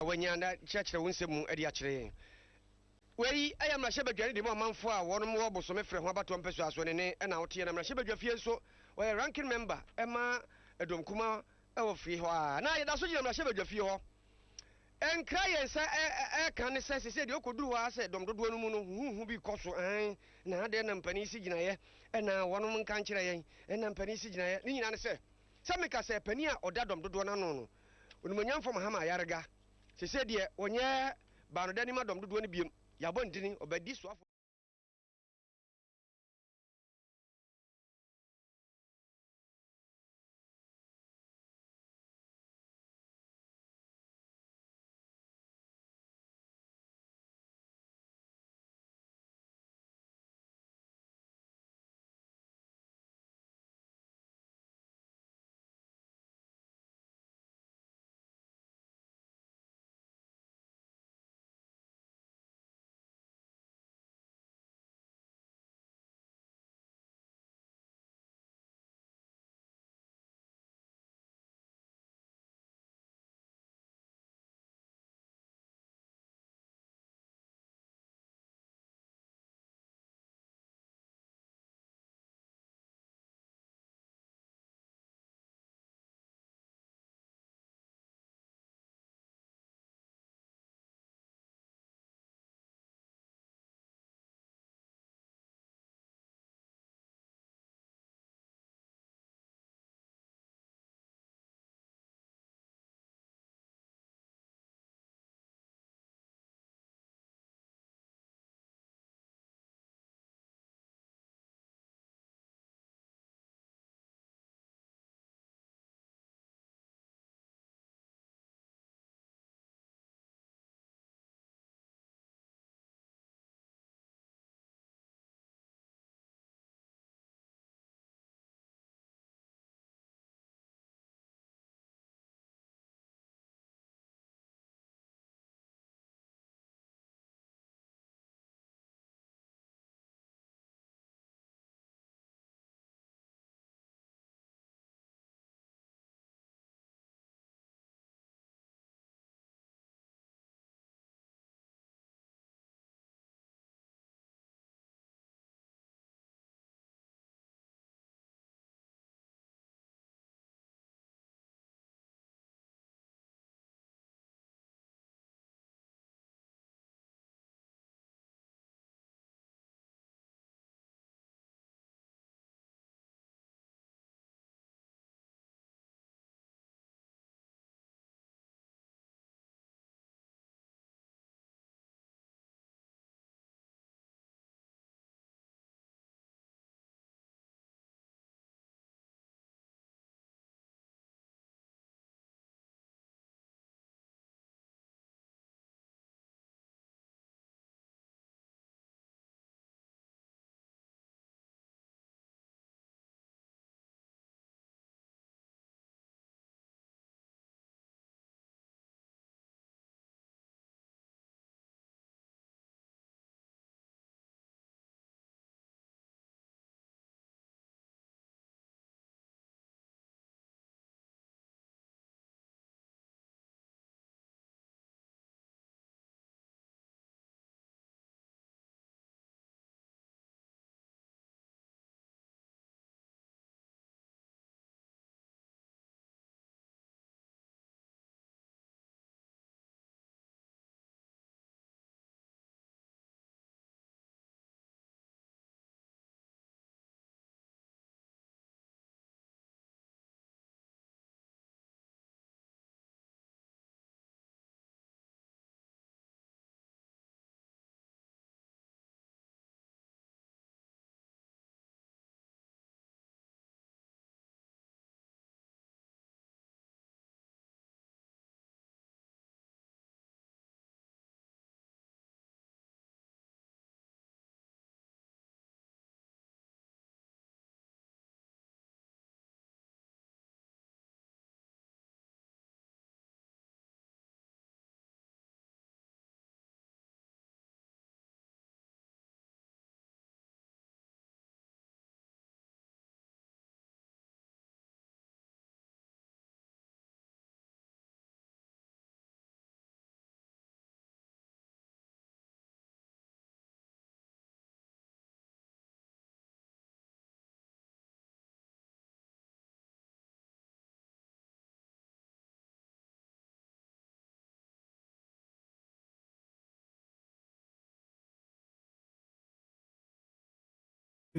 Wanya na kyerɛkyerɛ wo nsɛm mu de akyerɛ yɛn. Wei yɛ mmarahyɛbadwa no de ma ɔmanfoɔ a wɔnom wɔ bosome frɛ ho abatoɔ mpɛsoa so ne ne na woteɛ na mmarahyɛbadwa fie nso ɔyɛ ranking member ma ɛdɔm kuma wɔ fie hɔ a na yɛda so gyina mmarahyɛbadwa fie hɔ. Nkra yɛn nsa ɛka ne sɛ sesei deɛ ɔkɔduru hɔ a sɛ dɔm dodoɔ no mu no huhuhu bi kɔ so aane na adɛn na mpanin si gyinaeɛ ɛna wɔnom nka nkyerɛ yɛn ɛna mpanin si gyinaeɛ ne nyinaa ne sɛ sɛ meka sɛ panin a ɔda dɔm dodoɔ no ano no Onimuonyamfo Mahama Ayariga, sesei deɛ ɔnyɛ baanodani ma dɔm dodoɔ no biom, yɛabɔ ne dini, ɔbɛdi soafo.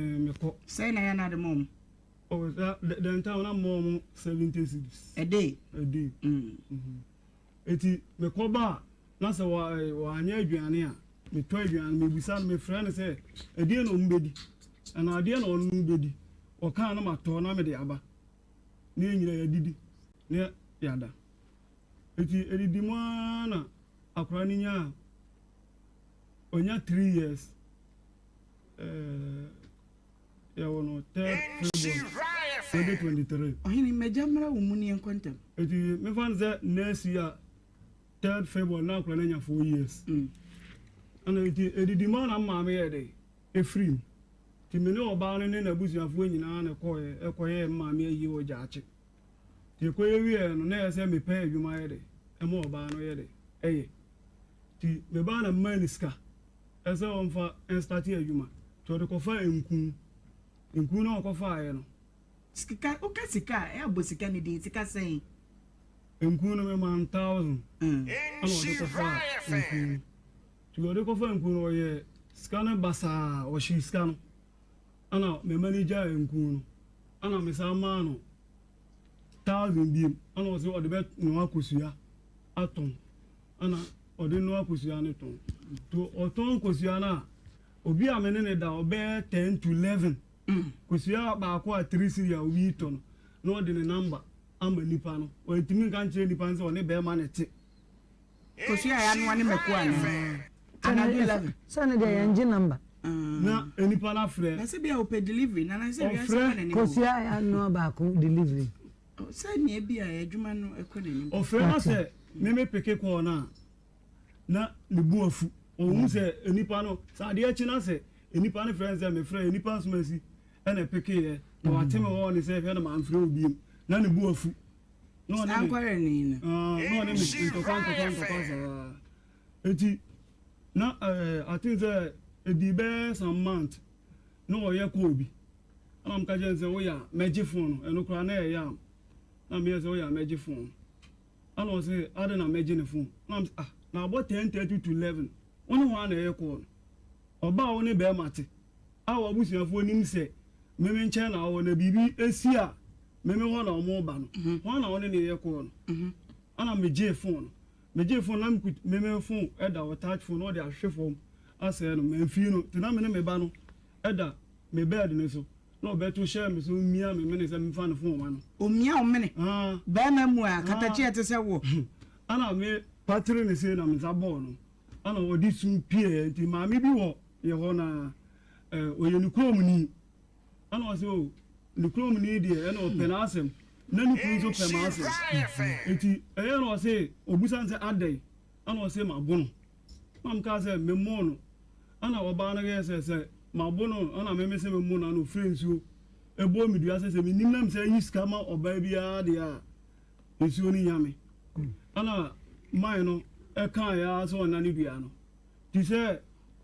Mekɔ. Sɛn na ɛyɛ na ade ma wɔn? Oh, the time na mma wɔn 70 cedis. A day? A day. Eti mekɔ ba a, na sɛ wɔanyɛ aduane a, metɔ aduane, mebisa no, mefrɛ no sɛ, ɛdeɛn na wɔn bɛdi? Anaa adeɛ na ɔno bɛdi? Ɔka a na matɔ na mede aba. Na yɛn nyinaa yɛadidi na yɛada. Eti ɛdidi mu ara na akwadaa no nyaa, ɔnya 3 years. Yɛwɔ no third February 2023. Ɔhene, m'agya mmra wo mu ne yɛnkɔ ntɛm. Eti mefa no sɛ next year third February na akwadaa no anya 4 years. Ɛna eti edidi mu a na maame yɛ dɛ efiri mu. Ti me ne ɔbaa no ne n'abusuafoɔ nyinaa na ɛkɔɛ ɛkɔyɛɛ maame ayie wɔ Gyaakye. Ti ɛkɔyɛ wieɛ no na ɛyɛ sɛ mepɛ adwuma yɛ dɛ ɛma ɔbaa no yɛ dɛ ɛyɛ. Ti mebaa na mmaa ne sika. Ɛsɛ ɔmfa nstate adwuma. Nti ɔde kɔfaa nku. Nku no a ɔkɔfaeɛ no. Sika, woka sika a, ɛyɛ a bɔ sika no din. Sika sɛn? Nku no memaa no thousand. Ɛna ɔde kɔfaa nku no. Nti ɔde kɔfaa nku no, ɔyɛɛ sika no basaa. Ɔhyee sika no. Ɛna me mma no gyaee nku no. Ɛna mesan maa no thousand biom. Ɛna ɔse ɔde bɛnoa kosua atɔn. Ɛna ɔde noa kosua no tɔn. Nti ɔtɔn kosua no a, obi a me ne no da ɔbɛyɛ 10 to 11. Kosua baako a 3 cedi a obi tɔ no, na ɔde ne number ama nipa no. Wantumi nka nkyerɛ nipa no sɛ ɔne bɛrima na ɛte. Kosua a yɛanoa ne mako anaa? Anadwo 11. Sɛ ne deɛ yɛngye number. Na nipa no afrɛ. Na sɛ bia ɔpɛ delivery na na sɛ wiase kɔ n'anim. Kosua a yɛanoa baako delivery. Sɛ nea bi a adwuma no kɔ n'anim. Ɔfrɛ na sɛ me me peke kɔɔ no a, na ne bo afu. Ɔhu sɛ nipa no, sɛ adeɛ kye na sɛ nipa no frɛ no sɛ mefrɛ nipa asomasi ɛna ɛpekeeɛ na wate me hɔ ne sɛ hwɛ na mamfrɛ wo biom na ne bo afu. Na ɔne me, na ɔne me ntɔkwa ntɔkwa ntɔkwa saa. Eti na ɛɛ I think sɛ ɛdii bɛyɛ some month na ɔyɛ kɔɔ bi. Ɛna meka kyerɛ no sɛ woyɛ a mɛgye phone no, ɛno koraa na ɛyɛ yam. Na meyɛ sɛ woyɛ a mɛgye phone no. Ɛna ɔse adɛn na mɛgye ne phone? Ɛna mese ah na abɔ 10:30 to 11 wo ne hwan na ɛyɛ call no? Ɔbaa a wo ne bɛɛma te a w'abusuafoɔ nim sɛ me me nkyɛn na wowɔ na biribi si a me me hɔ na wɔn ba no, hwan na wo ne no yɛ call no? Ɛna megyee phone no. Megyee phone no na mekut me me phone ɛda hɔ touch phone na ɔde ahwehwe fam asɛe no. Mamfii no nti na me ne me ba no ɛda me bed no so na ɔbɛto hyɛɛ me so mia me mene sɛ memfa ne phone ma no. Omia wo mene? Barima mu a, katakye a ɛte sɛ wo. Ɛna me patiri no sei na me nsa bɔɔ no ɛna ɔde su pieɛ nti maame bi wɔ yɛ hɔ na ɔyɛ ne kurom ni ɛna ɔsɛ o ne kurom ni deɛ ɛna ɔpɛ n'asɛm na ne kunu nso pɛ m'asɛm nti ɛyɛ na ɔsɛ ɔbusa no sɛ adɛn ɛna ɔsɛ mabo no na mekaa sɛ memmɔɔ no Ɛna ɔbaa no yɛɛ sɛ, sɛ mabo no ɛna me mese memmo no ana ɔfiri nsuo ɛbɔɔ me dua sɛ sɛ mennim na mesɛ yi sika ma ɔbaa biara deɛ a nsuo no nya me. Ɛna man no ɛkaeɛ ara sɛ ɔnane dua no. Nti sɛ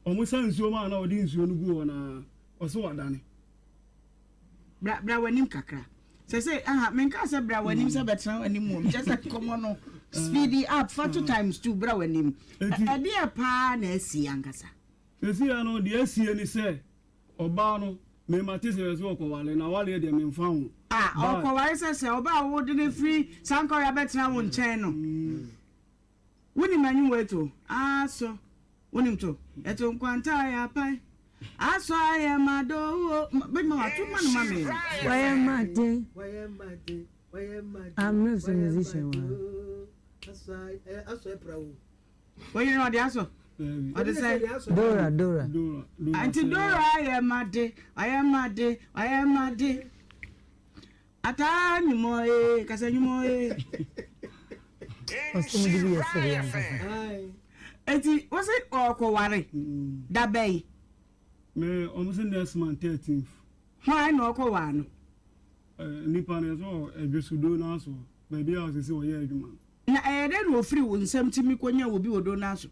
ɔmo sa nsuo ma a na ɔde nsuo no gu hɔ no ara ɔse wadane. Bra bra w'anim kakra. Sɛ sɛ aha menka sɛ bra w'anim sɛ bɛtena w'anim wɔ kyɛ sɛ nkɔmmɔ no speedy up fa to times two bra w'anim. Ɛdeɛ paa na asie ankasa. Sɛsi ya no deɛ asie ne sɛ ɔbaa no me mate sɛ sɛ ɔkɔwale na waleɛ deɛ memfa ho. Ah ɔkɔware sɛ sɛ ɔbaa a wode no firi Sankɔre abɛtena wo nkyɛn no. Wonim anwom wei to? Aso wonim to? Ɛto nkwanta ayɛ apae. Aso ayɛ ma do o. Bɛma wato ma no ma me. Wayɛ ma den. I'm not a musician wa. Oyere no ɔde aso. Ɔde sɛ. Dora Dora. Nti Dora ayɛ ma de, ayɛ ma de, ayɛ ma de. Ataa nwumɔ ee, kasa nwumɔ ee. Ɔsɛ mo de bi yɛ sere ankasa. Eti wosi ɔkɔware da bɛyi? Me ɔmo se next month 13th. Hwan na ɔkɔware no? Nipa no yɛsɛ ɔ Ɛdweso Donaso baabi a ɔsese ɔyɛ adwuma no. Na ɛyɛ dɛn na ofiri wo nsam tumi kɔnya obi wɔ Donaso?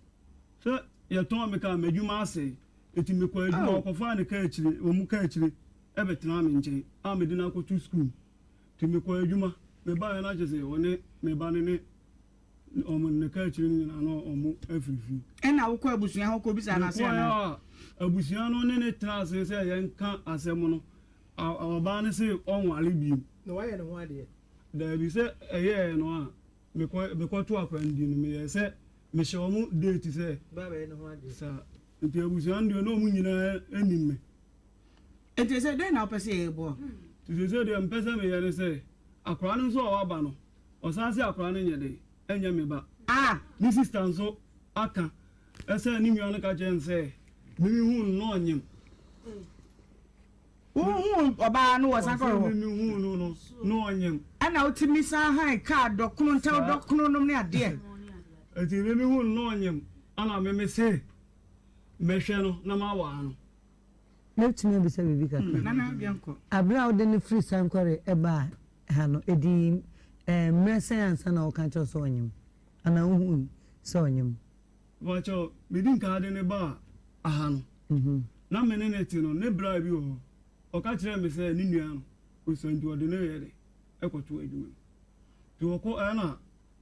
Sɛ yɛtɔn me kaa m'adwuma asɛe eti mekɔ adwuma ɔkɔfaa ne kaa akyire wɔn kaa akyire bɛtenaa me nkyɛn a mede no akɔto sukuu. Nti mekɔɔ adwuma, mebaeɛ no akyɛ sɛ ɔne me ba no ne Wɔn ne ka akyire no nyinaa na wɔn afiri fie. Ɛna wokɔ abusua hɔ kɔ bisa no ase anaa? Mekɔɛ a abusua no ne ne tena ase sɛ yɛnka asɛm no, ɔbaa no se ɔnware bio. Na wayɛ ne ho adeɛ? Daabi, sɛ ɛyɛɛ no a mekɔ mekɔto akwadaa no din no meyɛɛ sɛ mehyɛ wɔn date sɛ. Baa bɛyɛ ne ho adeɛ. Saa, nti abusua no deɛ na wɔn nyinaa nim me. Nti sɛ dɛn na wopɛ sɛ yɛyɛ boa wo? Nti seesei deɛ mepɛ sɛ meyɛ ne sɛ akwadaa no nso a waba no Ɔsan se akwadaa no nyɛ dɛn? Ɛnyɛ me ba. Ah! Ne sista nso aka sɛ ne nua no ka kyerɛɛ no sɛ, Me mehuu no na ɔnyem. Wohuu ɔbaa no wɔ sankɔrɔ hɔ? Ɔse me mehuu no no na ɔnyem. Ɛna wotumi san han kaa dɔkono, ntɛw dɔkono nom ne adeɛ. Enti me mehuu no na ɔnyem, ɛna me mese mɛhwɛ no na mawaa no. Mɛtumi abisa biribi kakra? Nana, yɛnkɔ. Bere a wode no firi sankɔre baa ha no, edii mmerɛ sɛn ansa na wɔka kyerɛ wo sɛ ɔnyem? Anaa wohui sɛ ɔnyem? Mepakyɛw, medi nkan de no baa ha no, na me ne no te no, ne bra bi wɔ hɔ, ɔka kyerɛɛ me sɛ ne nua no osua nti ɔde no yɛ dɛ kɔto adwuma mu. Nti ɔkɔ ɛna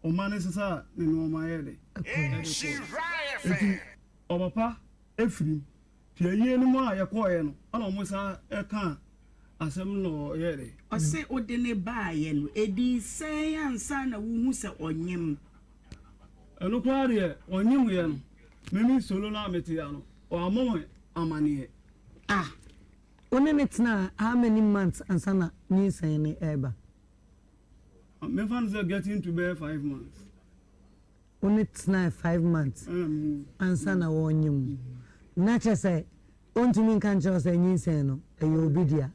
ɔma no sesaa ne nnoɔma yɛɛ dɛ ɛde kɔe. Nti ɔpapa firi mu. Nti ayie no mu a yɛkɔeɛ no, ɛna wɔn san kaa asɛm no na ɔyɛɛ dɛ. Ɔse wode no baeɛ no, ɛdii sɛn ansa na wohu sɛ ɔnyem? Ɛno koraa deɛ ɔnyemeɛ no, me me solo no a mete ha no, wammɔ me amaneɛ. Ah! Wo ne no tenaa how many months ansa na nyinsɛn no reba? Memfa no sɛ getting to bɛyɛ 5 months. Wo ne tenae 5 months ansa na wɔrenyem wo. Na kyerɛ sɛ ɔntumi nka nkyerɛ wo sɛ nyinsɛn no ɛyɛ obi dea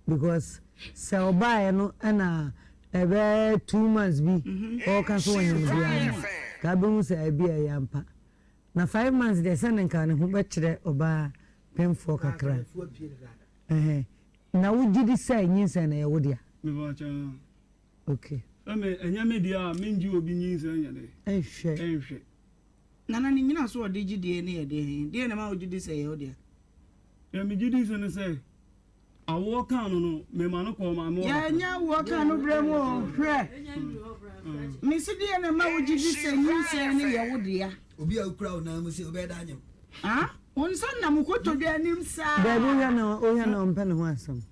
because sɛ ɔbaeɛ no ɛna ɛbɛyɛ 2 months bi ɔreka sɛ ɔnyem dea no ka bɛhu sɛ ɛbi a ɛyɛ ampa. Na 5 months deɛ sɛ ne nka ne ho bɛkyerɛ ɔbaa pemfoɔ kakra. Ɛhɛn. Na wogye di sɛ nyinsɛn no ɛyɛ wo dea? Mepa Okay. Sɛ me ɛnyɛ me deɛ a mengye obi nyinsɛn nyɛ dɛ. Nhwɛ. Nhwɛ. Nana ne nyinaso a ɔde gye die no yɛ deɛn? Deɛn na ɛma wogye di sɛ ɛyɛ wo dea? Deɛ megye di sɛ ne sɛ awoɔ kaa no no mema no kɔɔ maame hɔ kakra. Yɛnyɛ awoɔ kaa no berɛ mu o, hwɛ. Mese deɛn na ɛma wogye di sɛ nyinsɛn no yɛ wo dea? Obi a okura wo nan mu sɛ wobɛyɛ dɛ anyem. Ah, wo nsa nam wo kotodwe anim saa. Dabi wohwɛ no wohwɛ no ɔmpɛ ne ho asɛm.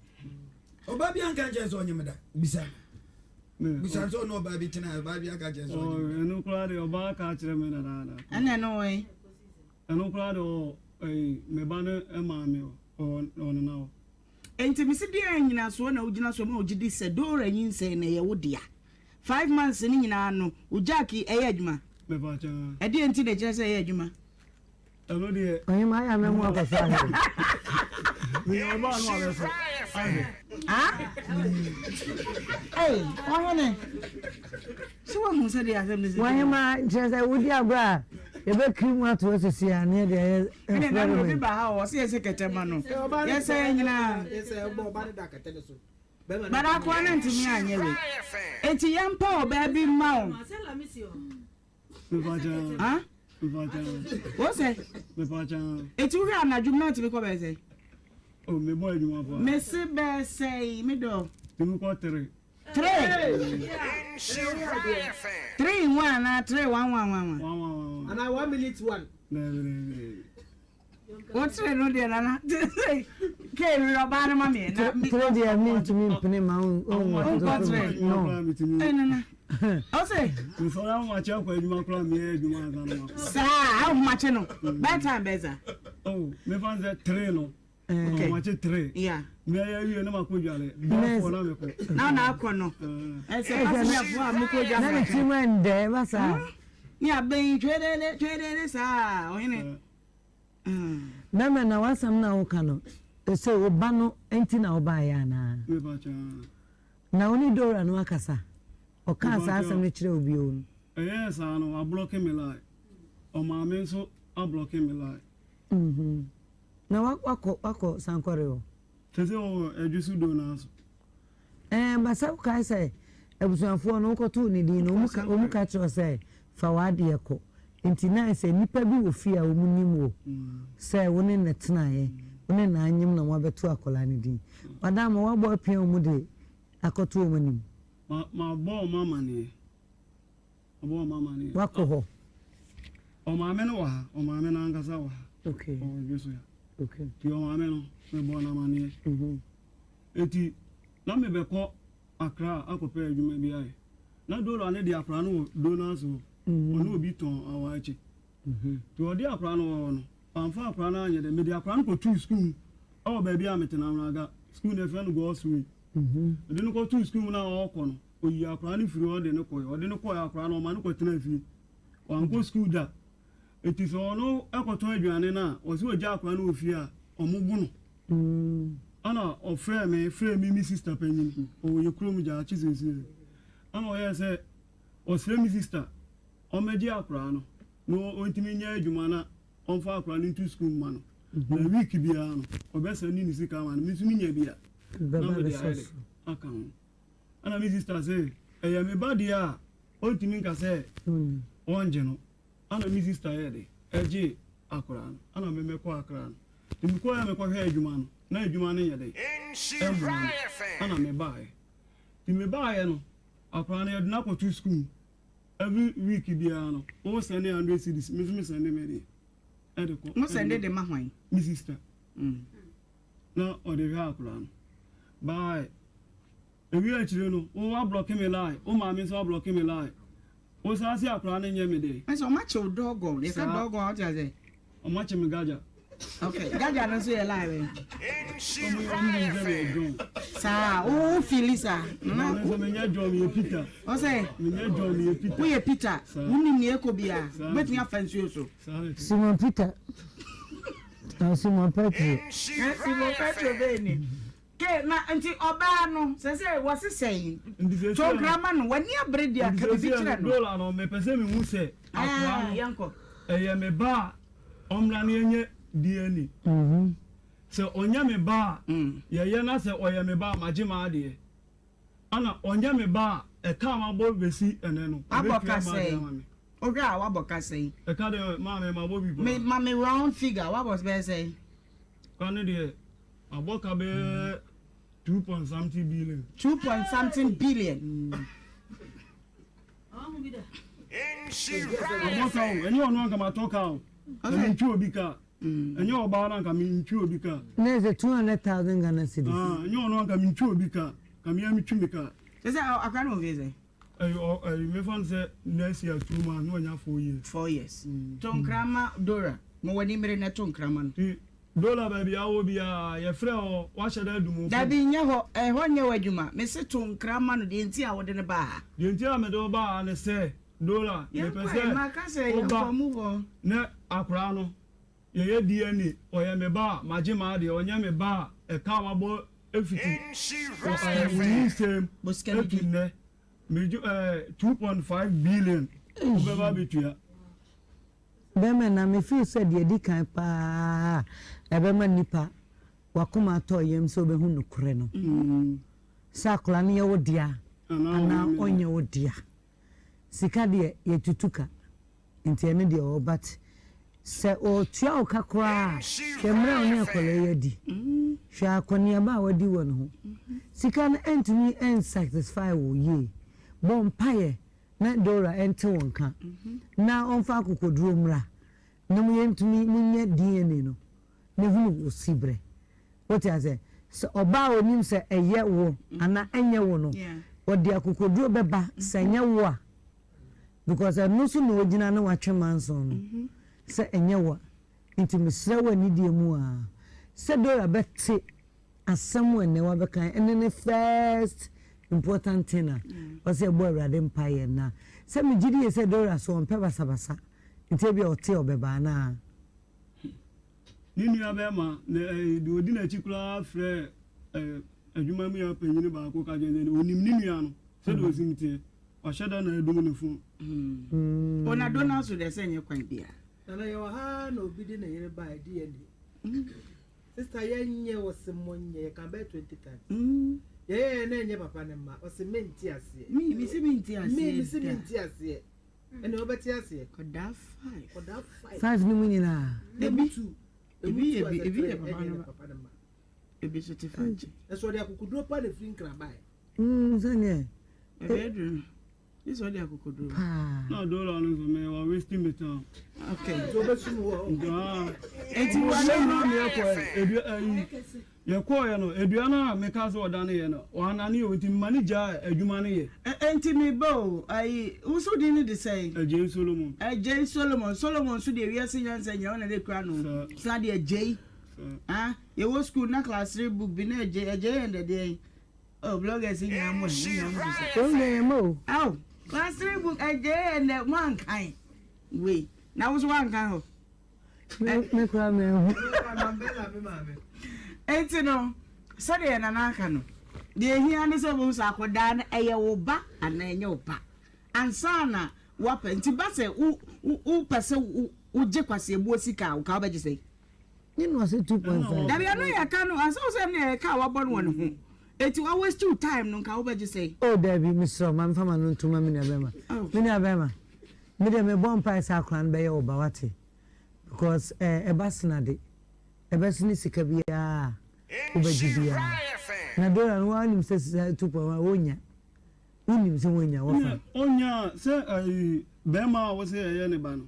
Ɔbaa bi anka nkyɛn sɛ ɔnyem da. Bisa no. Bisa no sɛ ɔne ɔbaa bi tena ɔbaa bi aka kyerɛ sɛ ɔnyem da. Ɛno koraa deɛ ɔbaa ka kyerɛ me dadaada. Ɛna ɛno wɔ he? Ɛno koraa deɛ ɔwɔ ɛyi me ba no maame hɔ ɔwɔ ɔnena hɔ. Enti mese deɛn nyinasoɔ na wogyina so ma wogye di sɛ Dora nyinsɛn no ɛyɛ wo dea? 5 months no nyinaa no wo jack ɛyɛ adwuma? Mepakyɛ. Ɛdeɛn nti na ɛkyerɛ sɛ ɛyɛ adwuma? Ɛno deɛ. Ɔhema ayɛ a mɛmo akɔsɔ ahwɛ. Meyɛ ɔbaa no abɛsɔ ahwɛ. Ah? Ei, ɔhene. Sɛ woahu sɛdeɛ asɛm no si teɛ. Ɔhema, kyerɛ sɛ wodi agorɔ a yɛbɛkiri mu ato hɔ sisi a ne yɛde ayɛ Ɛnna na na obi ba ha ɔ, ɔsɛ yɛsɛ kɛtɛ ma no. Yɛsɛ yɛn nyinaa. But akoa no ntumi anyɛ wei. Enti yɛmpa ɔbaa bi mma wo. Mepakyɛw. Wo sɛ? Mepakyɛw. Eti wohwɛ anadwo mu na ɔtumi kɔ bɛyɛ sɛ? O oh, mebɔ adwuma paa. Mese bɛyɛ sɛ me dɔ. Tumi kɔ tere. Tere. Three in one anaa three one one one one. One one one one. Anaa 1 minute 1. Dɛbi dɛbi. Wo tere no deɛ nana kee werɛ ɔbaa no ma me na mi. Tere deɛ mi ntumi mpene ma wo nkɔ tere. No. Ee nana ɔsɛ. Nsɔre ahomakye akɔ adwuma koraa mi yɛ adwuma ansa na makɔ. Saa ahomakye no bɛɛ time bɛɛ sa. Oh mefa n sɛ tere no. Ahomakye tere. Yeah. Mi ayɛ awie na makɔ dwale. Bɛɛ fɔ na mekɔ. Na na akɔ no. Ɛsɛ passenger a mokɔ dwa. Na ne ti mu ɛndɛ ba saa. Ne abɛn twɛdɛdɛ twɛdɛdɛ saa ɔhene. Bɛma na w'asɛm no a woka no sɛ wo ba no nti na wobaeɛ anaa? Na wo ne Dora no akasa? Ɔkaa saa asɛm no kyerɛɛ wo bio no? Ɛyɛɛ saa no, wablɔke me line. Ɔmaame nso ablɔke me line. Mhm. Na wakɔ wakɔ Sankɔre hɔ? Sese ɔwɔ Adwisu do naa so. Ɛɛ, ba sɛ wokae sɛ abusuafoɔ no wokɔtoo ne din no, wɔn ka kyerɛ wo sɛ fa w'adeɛ kɔ. Nti na ayɛ sɛ nnipa bi wɔ fie a wɔn nim wo sɛ wo ne no tenaeɛ, wo ne no anyem na moabɛto akwadaa no din. Madam, woabɔ apia wɔn de akɔto wɔn anim? Mabɔ wɔn amaneɛ. Ɔbɔ ɔmo amaneɛ. Wakɔ hɔ? Ɔmaame no wɔ ha, ɔmaame no ankasa wɔ ha. Okay. Ɔwɔ dwe so ya. Okay. Nti ɔmaame no, mebɔɔ no amaneɛ. Mhm. Eti na mebɛkɔ Accra akɔpɛ adwuma bi ayɛ. Na Dola no de akwadaa no wɔ Donalds hɔ. Ɔne obi tɔn awaakye. Nti ɔde akwadaa no wɔ hɔ no, wamfa akwadaa no anyɛ dɛ. Mede akwadaa no kɔtoo sukuu mu wɔ baabi a mete no, Awraga. Sukuu no yɛfrɛ no God's Way. Mede no kɔtoo sukuu mu no a ɔrekɔ no, ɔyii akwadaa no firii hɔ de no kɔeɛ. Ɔde no kɔeɛ akwadaa no, ɔma no kɔtenaa fie. Wankɔ sukuu da. Enti sɛ ɔno kɔtɔn aduane no a, ɔse ɔgya akwadaa no wɔ fie a, wɔbo no. Ɛna ɔfrɛɛ me, frɛɛ me me sista panyin, ɔwɔ yɛ kurom Gyaakye seesei. Ɛna ɔyɛɛ sɛ ɔsrɛ me sista ɔmmɛgye akwadaa no na ɔntumi nyɛ adwuma na ɔmfa akwadaa no nto sukuu mma no. Na week biara no, ɔbɛsɛnde ne sika ama no. Me nso menya bi a, na mede ayɛ dɛ aka ho. Ɛna me sista se, ɛyɛ me ba deɛ a, ɔntumi nka sɛ ɔngye no. Ɛna me sista yɛɛ dɛ ɛgyee akwadaa no. Ɛna me mekɔɔ Accra no. Nti mekɔeɛ a mekɔhwɛɛ adwuma no, na adwuma no nyɛ dɛ ɛmmoa me. Ɛna mebaeɛ. Nti mebaeɛ no, akwadaa no yɛde no akɔto sukuu mu. Every week biara no, wo sɛnde hundred cedis, me nso me sɛnde me deɛ ɛde kɔ. Mo sɛnde de ma hwan? Me sista. Na ɔde hwɛ akwadaa no. Bye. Ewie akyire no, wo ablɔke me line, wo maame nso ablɔke me line. Wo san se akwadaa no nyɛ me dɛ. Ɛsɛ ɔmo akye wo dɔgɔn, yɛka dɔgɔn a wote aseɛ? Ɔmo akye me gagya. Ok, gagya no nso yɛ line bɛn? Ɔmo yɛ ɔmo nim sɛ meyɛ John. Saa, wo wo feeli saa? Na me nso menyɛ John, meyɛ Peter. Ɔsɛ? Menyɛ John, meyɛ Peter. Woyɛ Peter, wonim nea ɛkɔ biara, wobɛtumi afa nsuo so. Simon Peter, Simon Petro. Simon Petro bɛn ni? Ke na nti ɔbaa no sɛsɛ wɔse sɛn? To nkra ma no w'ani abere deɛ ka biribi kyerɛ no. Dola no mepɛ sɛ mehu sɛ akoa no ɛyɛ me ba a ɔmmra na yɛnyɛ DNA. Sɛ ɔnyɛ me ba a yɛyɛ na sɛ ɔyɛ me ba a magye m'adeɛ. Ɛna ɔnyɛ me ba a ɛka a mabɔ bɛsi ɛnɛ no ɔbɛtua m'adeɛ ama me. Wohwɛ a wabɔ ka sɛn? Ɛka deɛ maame mabɔ bi paa. Ma me round figure wabɔ bɛyɛ sɛn? Ka no deɛ Mabɔ ka bɛyɛ two point something billion. Two point something billion. Mabɔ ka o, ɛnyɛ ɔno anka matɔ ka o. Na mentwi obi ka. Ɛnyɛ ɔbaa no anka mentwi obi ka. Na ɛsɛ 200,000 Ghana cedis. Ah, ɛnyɛ ɔno anka mentwi obi ka. Ka me a metwi me ka. Sɛ sɛ akora no wɔ mfie sɛ? Ɛyɛ ɛyɛ mefa no sɛ next year 2 months na wanya 4 years. 4 years. To nkrama Dora, ma w'ani mmere na to nkrama no. Dola baabi a wowɔ biara yɛfrɛ hɔ wahyɛ da adum wo phone. Dabi nyɛ hɔ, ɛhɔ nyɛ w'adwuma. Mese to nkra ma no deɛ nti a wode no baa ha. Deɛ nti a mede wo baa ha ne sɛ Dola mepɛ Yɛnkɔ sɛ ɛ, maka sɛ woba yɛnkɔ move on. ne akwadaa no yɛyɛ DNA ɔyɛ me ba a magye m'adeɛ ɔnyɛ me ba a ɛka a wabɔ fiti wɔ ɛɛ wo nyinsɛn Bɔ sika no mu di. etu nnɛ megye ɛɛ 2.5 billion wobɛba abɛtua. Bɛma na me feel sɛ deɛ ɛdi kan paa a ɛbɛma nipa wakoma atɔ yam sɛ ɔbɛhu nokorɛ no sɛ akwadaa no yɛ wo dea anaa ɔnyɛ wo dea. Sika deɛ yɛtutu ka nti ɛno deɛ ɔwɔ but sɛ ɔtua wo ka koraa a hwɛ mmerɛ a ɔne akwadaa yi adi hwɛ akɔneaba a wadi wɔ ne ho sika no ɛntumi ɛnsatisfy wo yie bɔ mpaeɛ na Dora nte wo nka na ɔmfa akokoduro mmra na mo yɛntumi monyɛ DNA no na hunu wo siberɛ. Wote aseɛ? Sɛ ɔbaa a ɔnim sɛ ɛyɛ wo anaa ɛnyɛ wo no, ɔde akokoduro bɛba sɛ ɛnyɛ wo a because ɛno so na ɔgyina ne watwe manson no sɛ ɛnyɛ wo a. Nti mesrɛ wo anidie mu ara sɛ Dora bɛte Asɛm a ɛnnɛ wabɛka yi, ɛno ne first important thing a ɔsɛ yɛbɔ Awurade mpaeɛ na sɛ megye die sɛ Dora so ɔmpɛ basabasa nti ebia ɔte a ɔbɛba anaa? Ne nua bɛrima na ɛɛ deɛ ɔdi n'akyi koraa frɛɛ ɛɛ adwuma mu yɛ panyin baako ka kyerɛ no sɛ ɔnim ne nua no sɛdeɛ ɔsi mu teɛ wahyɛ da na adum ne fon. Ona Donald so deɛ sɛ nyɛ kwan biara. Nana yɛwɔ ha na obi de ne yere bae DNA. Sister yɛ nyɛ ɔse mo nyɛ yɛ kan bɛyɛ 20 times. Yɛ yɛ yɛ na ɛnyɛ papa ne mma ɔse me nte aseɛ. Me me se me nte aseɛ. Me me se me nte aseɛ. Ɛna ɔbɛte aseɛ. Kɔdaa five. Kɔdaa five. Five no mu nyinaa. Ebi two. Ebi yɛ bi ebi yɛ papa ne papa ne mma. Ebi so te fa nkyɛn. Ɛsɛ ɔde akokoduro pa na efiri nkran bae. Sɛdeɛ. Ɛbɛyɛ duro. Gye sɛ ɔde akokoduro. Paa. Na dollar no nso me wa waste me time. Okay. Nti wobɛsum wɔ hɔ. Nti ah. Nti Mo wa yɛ na me kɔ edua ayi. Yɛ kɔɔ yɛ no edua no a me ka sɛ ɔdane yɛ no wanane o nti ma ne gyaa adwuma no yɛ. Nti me ba o ayi wo so din no de sɛn? Agyei Solomon. Agyei Solomon Solomon nso deɛ wiase nyansa nyina wo na ne kura no. Sa. Sa deɛ Agyei. Sa. Ah yɛwɔ school na class 3 book bi na Agyei Agyei yɛ ndɛdeɛn? Oh bloggers yi nyinaa mo ɛ, mo nyinaa mo bisa. Wɔn nyinaa yɛn mma o. Aw, class 3 book ɛgyee ɛnɛ mo ankan wei na wo so wankan hɔ. Me me kura me ho. Enti no sɛdeɛ nana aka no deɛ ehia ne sɛ wohu sɛ akwadaa no ɛyɛ wo ba anaa ɛnyɛ wo ba ansa na wapɛ nti ba sɛ wo wopɛ sɛ wogye kwaseɛbuo sika a wo ka wobɛgye sɛ. Ne na ɔse 2.5. Dabi ɛno yɛ ka no ansa wo sɛ ɛno yɛ ka a wabɔ no wɔ ne ho eti wa waste wo time no nka wo bɛgye sɛn. Oh dabi mesrɛ wo ma me fa m'ano nto ma me nua bɛrima me nua bɛrima me deɛ me bɔ mpaeɛ sɛ akora no bɛyɛ wo ba wate because eh ɛba sene ade ɛbɛ sene sika biara a wobɛgye biara na Dora no waa nim sɛ sika 2.1 wonya wonim sɛ wonya wɔfa. Ɔnya sɛ ayi bɛrima a wose ɛyɛ ne ba no.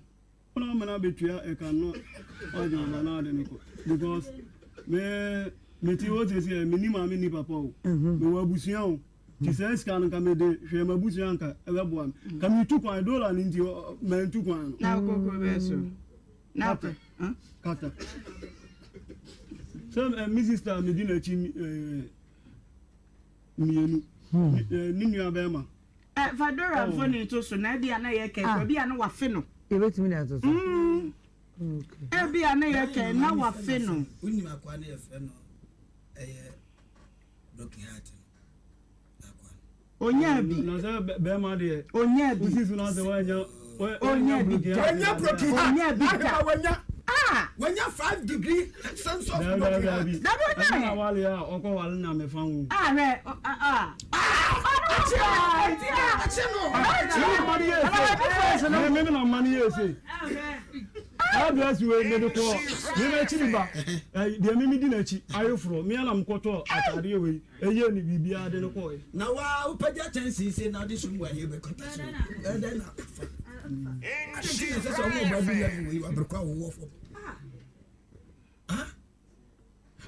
Wona amena betua ɛka no wagye wo ba na ade no kɔ because me me ti hɔ sɛsi ɛ me ni maame ni papa o me wɔ abusua o ti sɛ sika no nka me de hwɛ ma abusua nka ɛbɛboa me ka me tu kwan dola no nti ma ntu kwan no. Na okokoro bɛyɛ so na ɔpɛ kata sɛ me sister me di n'akyi mmienu ne nua bɛrima. Ɛ fa Dora mfoni to so na ebia na ɛyɛ kɛn Ah. ebia na wafe no. Yɛbɛtumi de ato so. Mm. Okay. Ebia na ɛyɛ kɛn na wafe no. Wonim akoa no yɛfrɛ no ɛyɛ broken heart no akoa no. Onyaa bi. Na sɛ bɛrima deɛ. Onyaa bi. Wosi so na sɛ wanya. Onyaa bi da. Wanya broken heart. Onyaa bi da. Ahema wanya. Ah. Wanya 5 degree sense of broken heart. Dabi Dabi onyaa. Ɛna wale a ɔkɔ wale na mefa ho. Ah hwɛ ah ah. Akye no. Mímí na mma ni yé ese. Address wei mi de kɔ mi bɛ kyi mi ba deɛ mi mi di n'akyi ayeforɔ mi anam kɔtɔ ataadeɛ wei eye ni biribiara de ne kɔɔ yɛ. Na wa wopagya kyɛnsee se na wode sum wɔ ayɛ bɛkɔta so ɛdɛn na afa ade nti na ɛsɛ sɛ ɔmo ɔba bi level wei wabrɛkɔ a wɔwɔ fam ah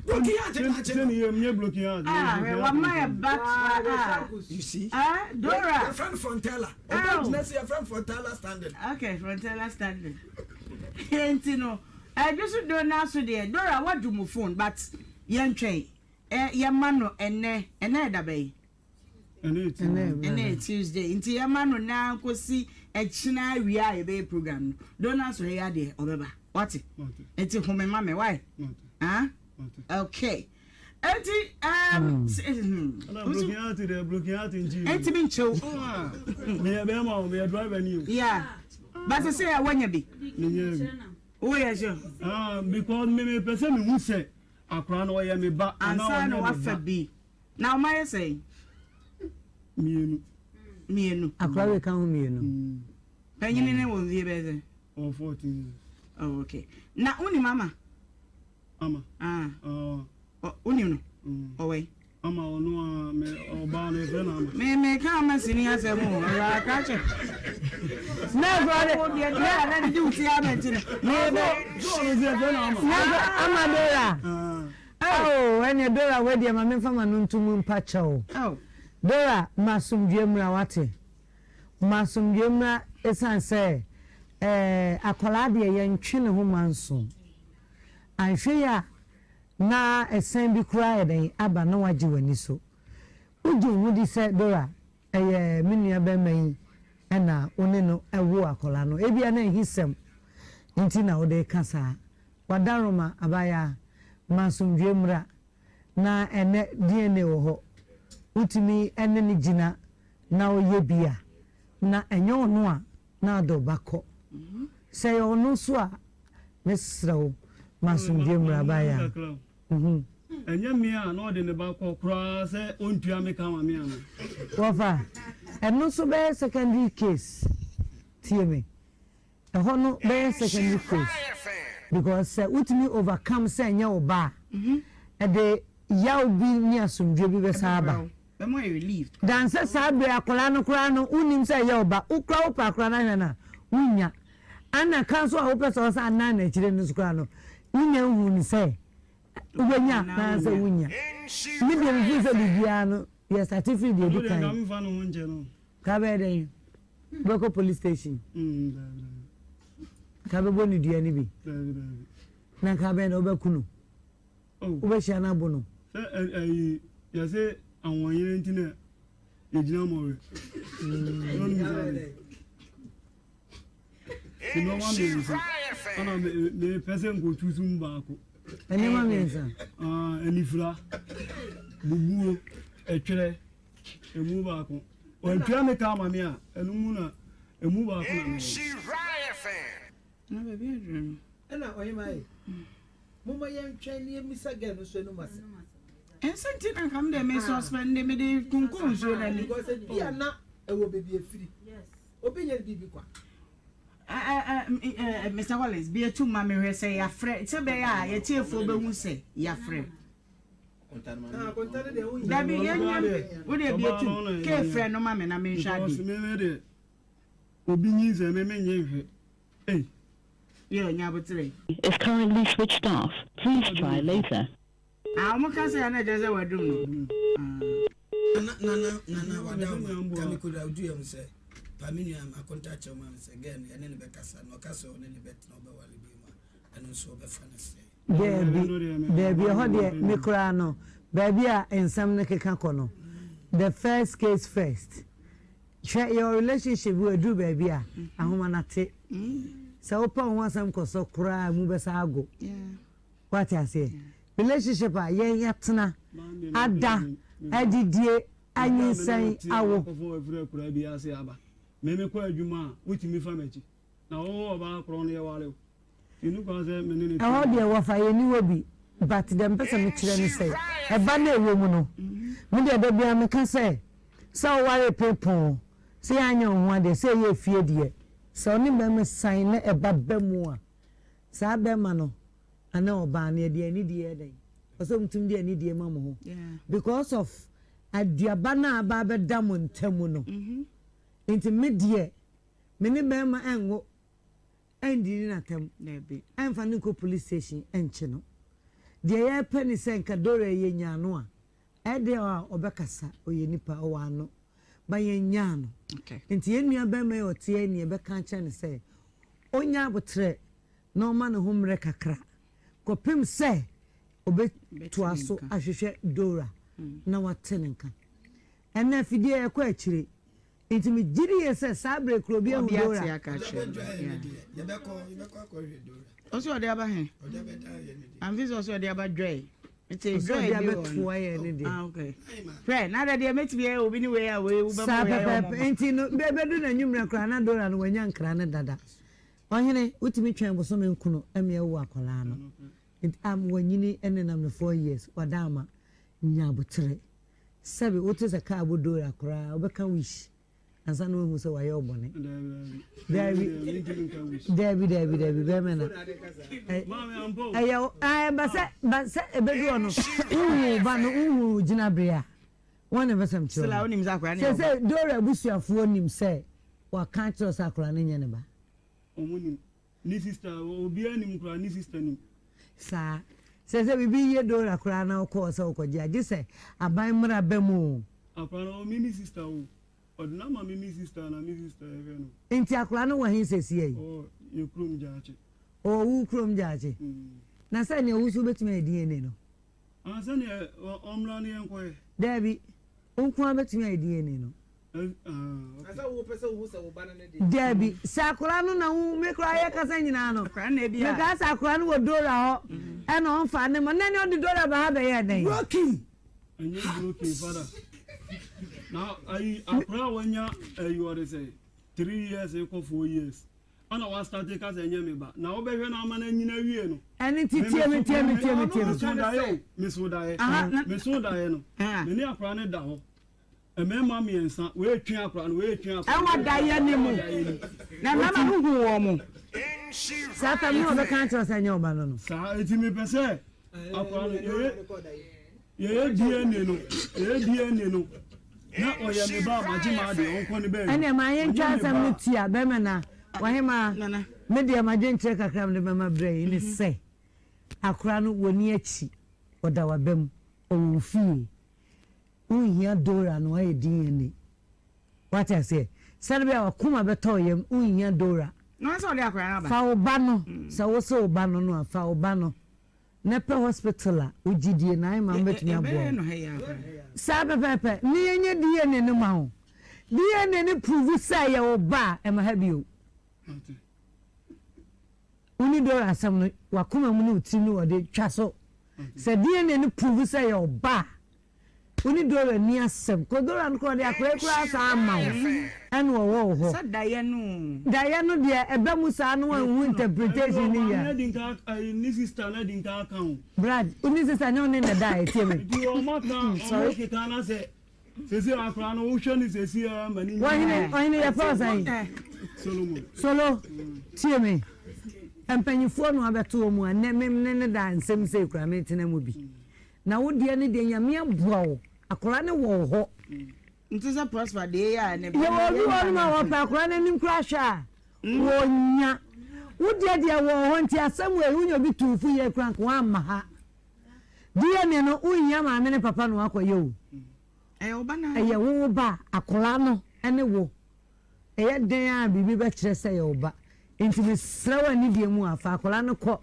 broken heart na akye no Sɛni yɛ nye broken heart. Ah hwɛ wama yɛ back ah. You see? Ah Dora. Yɛfrɛ no frontella ɔba gyina se yɛfrɛ no frontella standing. Okay frontella standing. Nti no ɛdwo so do na so deɛ Dora wadu mo phone but yɛntwɛn ɛ yɛma no ɛnɛ ɛnɛ ɛda bɛyi. Ɛnɛ Ɛnɛ Tuesday nti yɛma no naa nkosi ɛkyina awia a yɛbɛyɛ program no Dora so ɛyɛ adeɛ ɔbɛba wate nti home ma me why ah okay nti Ɛna broken heart deɛ broken heart nkyi. Nti mi nkyɛw. Meyɛ bɛrima o meyɛ driver ni o. Yeah but sɛ yɛ wɔnya bi. Menya bi. Woyɛ sure. Ah because me me pɛ sɛ me hu sɛ akora no ɔyɛ me ba anaa Ansa na ɔnyɛ me wafa ba. bi na ɔma yɛ sɛn. Mmienu. Mmienu. Akora wei ka ho mmienu. Panyini ne wɔ mfie bɛyɛ sɛ. Ɔwɔ 14 years. Oh, okay. Na wonim ama? Ama. Ah. Uh, Wonim no? Ɔwɔ yi. Ama ɔno a me ɔbaa no yɛfrɛ no ama. Me me ka ama sini asɛm o. Ɔwɔ aka kyɛ. Na akora de. Wo deɛ deɛ na de di wo ti ama nti no. Me me. Ɔno sɛ yɛfrɛ no ama. Na ama Dora. Oh, ɛneɛ Dora wei deɛ ma memfa m'ano nto mu mpa kyɛw. Oh. Dora, ma asomdwoeɛ mmra wate. Ma asomdwoeɛ mmra ɛsiane sɛ eh, akwadaa deɛ yɛntwe ne ho manso. Anhwɛ yi a na ɛsɛn bi koraa ayɛ dɛn aba na wagye w'ani so. Wogye wo ho di sɛ Dora ɛyɛ me nua barima yi na wo ne no woo akwadaa no. Ebia na ahisɛm nti na wode reka saa. Wadaroma, abaayaa, ma asomdwoeɛ mmra. Na ɛnnɛ DNA wɔ hɔ. Wotumi ne no gyina na ɔyɛ bi a, na ɛnyɛ ɔno a na ade wo ba kɔ. Sɛ ɛyɛ ɔno nso a, mesrɛ wo ma asomdwoeɛ mmra, abaayaa. Ɛnyɛ me a na ɔde ne ba kɔ koraa sɛ ɔntua me ka ma me ana? Wɔfa, ɛno nso bɛyɛ secondary case. Tie me. Ɛhɔ no bɛyɛ secondary case because sɛ wotumi overcome sɛ ɛnyɛ wo ba a, ɛde yaw bi ne asomdwoeɛ bi bɛsan aba. Bɛma ayɛ relieved. Than sɛ saa bere akwadaa no koraa no wonnim sɛ ɛyɛ wo ba, wo koraa wopɛ akwadaa no ahwɛ no a, wonnya. Ɛna ka nso a wopɛ sɛ ɔsan nan n'akyire no nso koraa no, wonnya nhuu no sɛ wobɛnya anaasɛ wonnya. Me deɛ mefeel sɛ biribiara no yɛ starte firi deɛ ɛdi kan. Ka bɛyɛ dɛn? Wobɛkɔ police station? Ka bɛbɔ no dua no bi? Na ka bɛyɛ dɛn? Wobɛko no? Wobɛhyia no abo no? Sɛ ɛyi yɛse ahoɔyere nti na yɛgyina mmɔwe. Nneɛma mmiɛnsa ɛna mepɛ sɛ nkɔtu so mu baako. Nneɛma mmiɛnsa? Anifira, bubuo, ɛtwerɛ, emu baako. Wantua me ka ama me a, ɛno mu na emu baako na mewɔ. Na baabi aduru no. Ɛna ɔhema yi, momma yɛntwɛn na yɛmmisa girl no nso anum asɛm. Ɛnsɛ nti na nka me deɛ me suspend de mede kunkum nsuo no ani. Because ebi a na ɛwɔ baabi efiri. Obi nyɛ ne biribi kwa. Mr. Wallace, bi etu ma mehwɛ sɛ yɛafrɛ sɛ bɛyɛ a yɛtiefoɔ bɛhu sɛ yɛafrɛ. Dabi yɛnyɛ wo deɛ bi etu kee frɛ no ma me na menhwɛ adeɛ. Obi nyinsɛn me menyɛ nhwɛ. Ei. Yɛ nya aboterɛ. Is currently switched off. Please try later. Ah ɔmo ka sɛ na ɛkyerɛ sɛ wadum no. Ah. Nana nana nana wadaoma ka me kodu a odu yam sɛ pa me nua akonta kyɛw ma me sɛ girl no yɛne no bɛkasa na ɔka sɛ ɔne no bɛtena ɔbɛwale bio mu a ɛno nso ɔbɛfa no sɛ. Daabi, daabi, ɛhɔ deɛ me koraa no baabi a nsɛm no keka kɔ no the first case first Hwɛ yɛwɔ relationship bi wɔ ɛduru baabi a ahoma no ate. Sɛ wopɛ wo ho asɛm kɔsɔ koraa a emu bɛsa ago. Wate aseɛ? Relationship a yɛn yɛatena, ada, adidie, anyinsɛn, awo. Akɔfo afiri akuraa bi ase aba. Me mekɔ adwuma a, wotumi fa m'akyi. Na wo ɔbaa korɔ no yɛware wo. Ɛhɔ deɛ wɔfa yɛn ni hɔ bi but deɛ mpɛ sɛ mekyerɛ ne sɛ ɛba no a ɛwɔ mu no me deɛ da biara meka sɛ sɛ woware pepɔn sɛ yɛanyɛ wo ho adeɛ sɛ ɛyɛ efie deɛ sɛ ɔne bɛrima san na ɛba ba mu a saa bɛrima no anaa ɔbaa no yɛde anidie yɛ dɛn ɔsɛ ɔmtum de anidie ma mo ho because of aduaba no a aba abɛda mo ntamu no nti me deɛ me ne bɛrima ɛnwo Ɛndidi no atɛm, ɛmfa no nkɔ police station ɛnkye no. Deɛ yɛpɛ ne sɛ nka Dora yi yɛnyaa no a, ɛdeɛ a ɔbɛkasa, ɔyɛ nipa, ɔwɔ ano, but yɛnnyaa no. Nti yɛn nua barima yi a ɔte ha yi ne yɛbɛka akyerɛ no sɛ ɔnya aboterɛ na ɔma ne ho mmerɛ kakra kɔpem sɛ ɔbɛtoa so ahwehwɛ Dora na wate ne nka. Ɛnnɛ afidie ɛkɔ akyire. Nti me gye di yie sɛ saa bere koro obi ahu Dora. Ɔde abɛto Ɔsɛ ɔde aba he? Amfi sɛ ɔsɛ ɔde aba dwɛe. Nti Ɔsɛ dwɛe ɔde bi wɔ abɛtoa yɛn ne deɛ. Ah okay. Hwɛ na adɛ deɛ mɛtumi ayɛ obi ne wei a wei wobɛma Saa wei ayɛ pɛpɛɛpɛ. ɔmɔmɔ. Nti no bɛdu n'anwummerɛ koraa na Dora no wanya nkra no dada. Ɔhene wotumi twɛn bosome nkono ɛmi awu akwadaa no. Nti am wanyini ɛnenam ne 4 years wada ama nya abotere. Sɛbe wote sɛ kaa bɔ Dora koraa wobɛka wish ansa na woahu sɛ wayɛ wo bɔne. Daabi, daabi, daabi, daabi, bɛrima na ɛyɛ wo ɛɛ ba sɛ ba sɛ ebedu hɔ no wohu wo ba no wohu wo gyinabere a wɔn na ɛbɛsɛm kyerɛ Sila wonim sɛ akwadaa no yɛ sɛ wo ba. sɛ Dora abusuafoɔ nim sɛ waka akyerɛ sɛ akwadaa no nyɛ ne ba. Wɔn nim. Ne sister obiara nim koraa ne sister nim. Saa. Sɛ sɛ biribi yɛ Dora koraa na wokɔɔ sɛ wokɔgye a, gye sɛ aban mmara ba mu o. Akwadaa no ɔwɔ me me sister o. Ɔde no ama me me sister na me sister ɛhwɛ no. Nti akwadaa no wɔ he seesei yi? Ɔwɔ yɛ kurom Gyaakye. Ɔwɔ wo kurom Gyaakye? Na sɛ nea wo nso wobɛtumi ayɛ DNA no? Ah sɛdeɛ ɔmmra no yɛnkɔyɛ. Daabi, wo nko ara bɛtumi ayɛ DNA no. Dabi, sɛ akwadaa no na wo me koraa yɛ kasa nyinaa no, mekaa sɛ akwadaa no wɔ Dora hɔ ɛna ɔmfa ne ma na ne ɔde Dora ba ha bɛyɛ dɛn? Broken. Ɛnyɛ broken fada. Na ayi akwadaa a wanya ayi ɔde sɛ 3 years kɔ 4 years ɛna wa start ka sɛ ɛnyɛ me ba na wobɛhwɛ no ama no anyina awie no. Ɛne ti tie me tie me tie me tie me. Meso daeɛ o meso daeɛ meso daeɛ no me ne akwadaa no da hɔ. Mmarima mmiɛnsa, wei retwe akora no, wei retwe akora no. Ɛwɔ daeɛ no mu, na mmarima no huu wɔn mo. Saa tam no ɔbɛka akyerɛ sɛ ɛnyɛ ɔba no no. Saa eti mepɛ sɛ akora no yɛyɛ yɛyɛ DNA no yɛyɛ DNA no. Na ɔyɛ me ba a magye m'adeɛ ɔnkɔ ne baabi. Ɛneɛ ma Ɔnyɛ yɛntwa me asɛm ba no a. tia bɛrima na Ɔhemaa me deɛ m'adwenkyerɛ kakra a mede bɛma berɛ yi ne sɛ akora no wɔnni akyi ɔda w'aba mu ɔwɔ wo fie wonhia Dora na wayɛ DNA wate aseɛ sɛde bɛyɛ a w'akoma bɛtɔ wo yam wonhia Dora fa wo ba no sɛ wose wo ba no no a fa wo ba no na pɛ hospital a wogye die na ayɛ ma wobɛtumi aboa wo. Saa pɛpɛɛpɛ ne yɛnyɛ DNA no ma wo. DNA no prove sɛ ɛyɛ wo ba a, ɛma ha bio. Wo ne Dora asɛm no, w'akoma mu ne wo tirim ne wɔde twa so. Sɛ DNA no prove sɛ ɛyɛ wo ba a, Wo ne Dora nni asɛm. Kɔ Dora no koraa ɔde akwadaa yi koraa saa ama wo ɛna ɔwɔ wo hɔ. Sɛ daeɛ no o. Daeɛ no deɛ ɛba mu saa na wanhu interpretation no yie a. Ɛnde ɔmaame adi nka ayi ne sister no adi nka aka o. Brad, wo ne sister nyɛ wo ne na daeɛ tie me. Nti wɔn aka wɔn keka na sɛ sese akwadaa no wohwɛ no sese a ma ne nyina. Ɔhene ɔhene yɛfrɛ wo sɛn? Solomon. Solo tie me. Mpanyinfoɔ na wabɛto wɔn mu a nnɛ me ne ne da nsɛm sei koraa metena mu bi. Na wo deɛ no deɛ Nyame aboa wo akwadaa no wɔ wo hɔ. Nti sɛ Prosper deɛ yɛ a ne ba no Yɛwɔ obi wɔ hɔnom a wɔpɛ akwadaa no anim koraa hwɛ a wɔnya. Wo deɛ deɛ wɔ hɔ nti asɛm wei wonya obi tu wo fo yie koraa nka wamma ha. DNA no wonhia maame ne papa na wakɔyɛ o. Ɛyɛ wo wo ba a akwadaa no ne wo. Ɛyɛ dɛn ara a biribi bɛkyerɛ sɛ ɛyɛ wo ba. Enti mesrɛ wo anidie mu a, fa akwadaa no kɔ,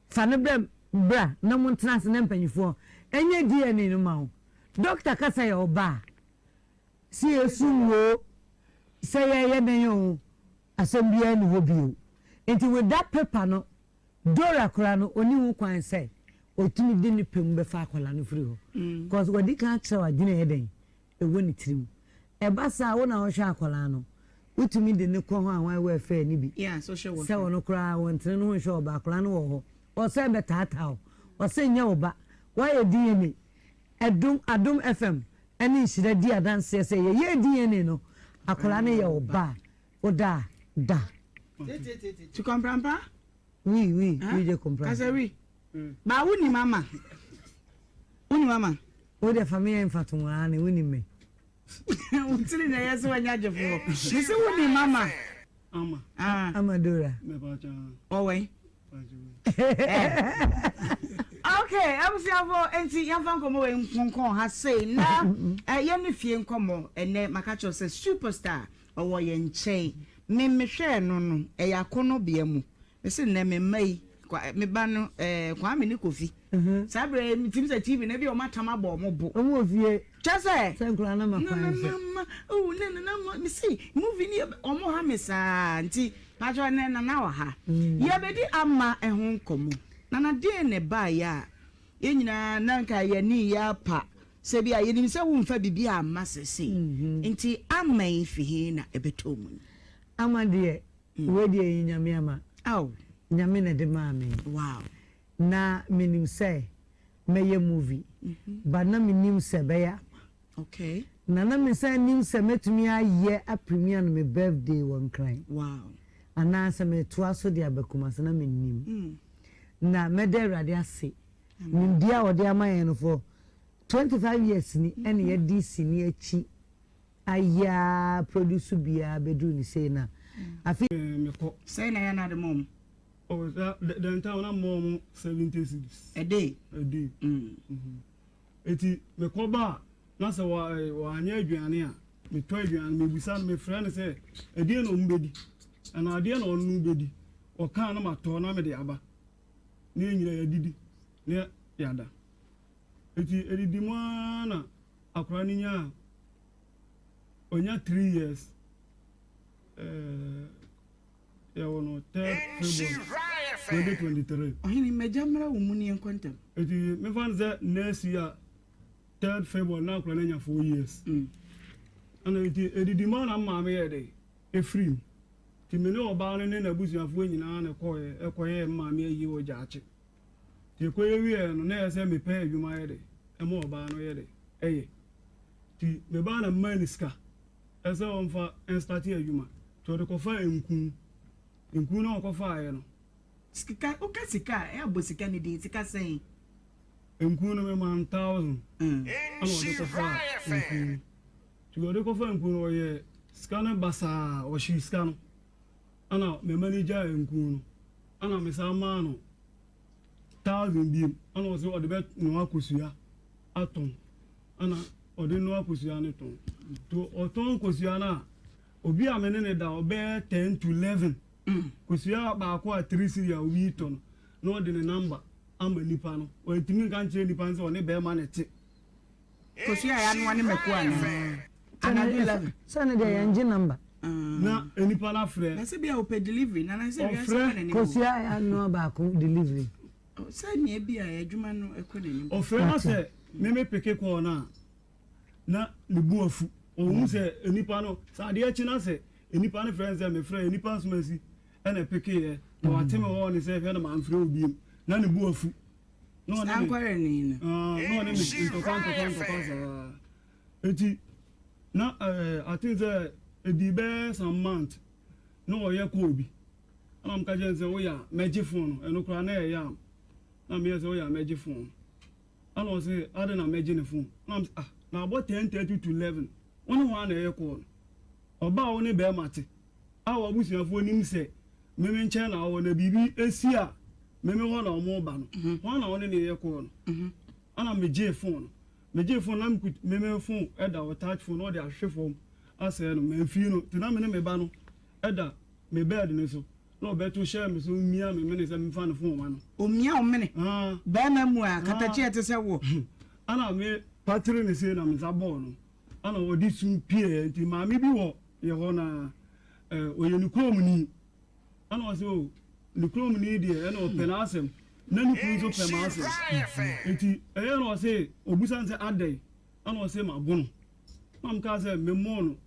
fa no brɛ bra na montena ase na mpanimfoɔ nyɛ DNA no ma wo. Dɔkta ka sɛ ɛyɛ wo ba a, sɛ yɛsum wo o, sɛ yɛyɛ dɛn o, asɛm biara nni hɔ bio. Enti with that paper no, Dora koraa no, ɔnni ho kwan sɛ ɔtumi de ne pɛ mu bɛfa akwadaa no firi hɔ. Cause wadi kan akyerɛ wo adwene a ɛyɛ dɛn ɛwɔ ne tirim. Ɛba saa a, wo na wohwɛ akwadaa no, wotumi de no kɔ hɔ a wɔayɛ welfare no bi sɛ ɔno koraa wɔntene ne ho nhwɛ ɔba, akwadaa no wɔ hɔ, ɔsɛ bɛtaataa wo, ɔsɛ nyɛ wo ba, woayɛ DNA, Ɛdom, Adom FM ne Nhyira di adanseɛ sɛ yɛyɛɛ DNA no, akwadaa no yɛ wo ba a, woda a, da. Tu comprends pas? Oui, oui, oui, je comprends. Kasa oui. Ba wonim ama. Wonim ama. Wo deɛ fa me yɛ mfatoho aa ne wonim me. Wo tiri na ɛyɛ sɛ wanya gyefoɔ. Mese wonim ama. Ama. Ah. Ama Dora. Ɔwɛn. Okay, abusuafo nti yɛmfa nkɔmmɔ wei nkonkɔn ha sei na yɛne fie nkɔmmɔ ɛnɛ maka kyerɛ sɛ superstar ɔwɔ yɛn nkyɛn me mehwɛɛ no no ɛyɛ akɔnnɔbea mu Mese nnɛ me mma yi, me ba no eh, Kwame ne Kofi. Mhm. Saa berɛ yi metumi sɛ TV no bi wɔn atam abɔ wɔn bo. Wɔn wɔ fie. Kyɛ sɛ. Sɛ nkwadaa no ma kwan so. Nana ma, oh ne nana ma, mese movie ni wɔn ha me saa nti patro ne nana wɔ ha. Mm. Yɛbɛdi ama ɛho nkɔmmɔ. Nana deɛn na ɛbaeɛ a yɛn nyinaa na nka yɛn ani yɛ apa sɛ bi a yɛnim sɛ womfa biribi amma sese mhm. nti ama yi fi he na ɛbɛtɔ mu. Ama deɛ Wei deɛ ɛyɛ Nyame ama. Nyame na ɛde maa me. Na menim sɛ mɛyɛ movie but na mennim sɛ ɛbɛyɛ ama. Na na mesan nim sɛ mɛtumi ayɛ a premiere no me birthday wɔ Nkran. Anaa sɛ metoa so de aba Kumasi na mennim. Na mɛda Awurade ase nimdeɛ a ɔde ama yɛn no for 25 years ni ɛna yɛadi sini akyi. Ayaa produce biaa bɛduru ne sei na afe. Mekɔ. Sɛn na ɛyɛ na ade ma ɔmo? Oh, that, the time na mma ɔmo 70 cedis. A day? A day. Mm. Mm-hmm. Eti mekɔ ba a, na sɛ wa eh, wanyɛ aduane a, metɔ aduane, mebisa no, mefrɛ no sɛ, ɛdeɛ na ɔmo bɛdi? Anaa adeɛ na ɔno bɛdi? Ɔkaa na matɔ na mede aba. Na yɛn nyinaa yɛadidi na yɛada. Eti edidi mu ara na akwadaa no nyaa ɔnya three years ɛɛ yɛwɔ no third February 2023. Ɔhene mmɛgya mmra wo mu ne yɛnkɔ ntɛm. Eti mefa no sɛ next year third February na akwadaa no anya 4 years. Ɛna eti edidi mu ara na maame yɛ dɛ efiri mu. Ti me ne ɔbaa no ne n'abusuafoɔ nyinaa na ɛkɔɛ ɛkɔyɛɛ maame ayie wɔ Gyaakye. Nti ɛkɔyɛ wieɛ no na ɛyɛ sɛ mepɛ adwuma yɛ de ɛma ɔbaa no yɛ de ɛyɛ. Nti mebaa na memaa no sika ɛsɛ ɔmfa ɛnstate adwuma. Nti ɔde kɔfaa nku. Nku no a ɔkɔfaaeɛ no. Sika, woka sika a, ɛyɛ abɔ sika no din, sika sɛn? Nku no memaa no thousand ɛna ɔde kɔfaa nku no. Nti ɔde kɔfaa nku no ɔyɛɛ sika no basaa, ɔhyee sika no ɛna me mma no gyaee nku no ɛna me san maa no thousand biem ɛna ɔse ɔde bɛ noa kosua atɔn ɛna ɔde noa kosua no tɔn. Nti ɔtɔn kosua no a obi a me ne no da ɔbɛyɛ ten to 11 kosua baako a three cedi a obi tɔ no na ɔde ne number ama nipa no, wantumi nka nkyerɛ nipa no sɛ ɔne bɛrima na ɛte. Kosua a yɛanoa ne mako anaa? Anadwo 11. Sɛ ne deɛ yɛn gye number. Na nipa no afrɛ. Na sɛ bia ɔpɛ delivery na na sɛ wiase kɔ n'anim. Kosua a yɛanoa baako delivery. Sɛ nea bi a adwuma no ɛkɔ n'anim. Ɔfrɛ na sɛ me me peke call no a na ne bo afu. Ɔhu sɛ nipa no sɛ adeɛ kye na sɛ nipa no frɛ no sɛ mefrɛ nipa asomasi ɛna ɛpekeeɛ na wate me hɔ ne sɛ hwɛ na mamfrɛ wo biom na ne bo afu. Na ɔne me ah, na ɔne me ntɔkwa ntɔkwa ntɔkwa saa. Eti na ɛɛ I think sɛ edi bɛyɛ some month na ɔyɛ kɔɔ bi. Ɛna meka kyerɛ no sɛ woyɛ a mɛgye phone no ɛno koraa na ɛyɛ yam. Na meyɛ sɛ woyɛ a mɛgye phone no. Ɛna ɔse adɛn na mɛgye ne phone. Na mese ah na abɔ 10:30 to 11 wo ne hwan na ɛyɛ kɔɔ no. Ɔbaa a wo ne bɛɛma te a w'abusuafoɔ nim sɛ me me nkyɛn na wowɔ na biribi si a me me hɔ na wɔreba no, hwan na wo ne no yɛ kɔɔ no? Ɛna megyee phone no. Megyee phone no na mekut me me phone da hɔ, touch phone na ɔde ahwehwe fam asɛe no. Mamfii no nti na me ne me ba no da me bed no so na ɔbɛto hyɛɛ me so mia me mene sɛ memfa ne phone ma no. Omia wo mene? Barima mu a, katakye a ɛte sɛ wo. Ɛna me patiri no sei na me nsa bɔɔ no. Ɛna ɔde su pieeɛ nti maame bi wɔ yɛ hɔ na ɔyɛ ne kurom ni ɛna ɔsɛ o ne kurom ni deɛ ɛna ɔpɛ n'asɛm na ne kunu nso pɛ m'asɛm nti ɛyɛ na ɔsɛ ɔbusa no sɛ adɛn ɛna ɔsɛ mabo no na ɔmo sɛ memmɔɔ no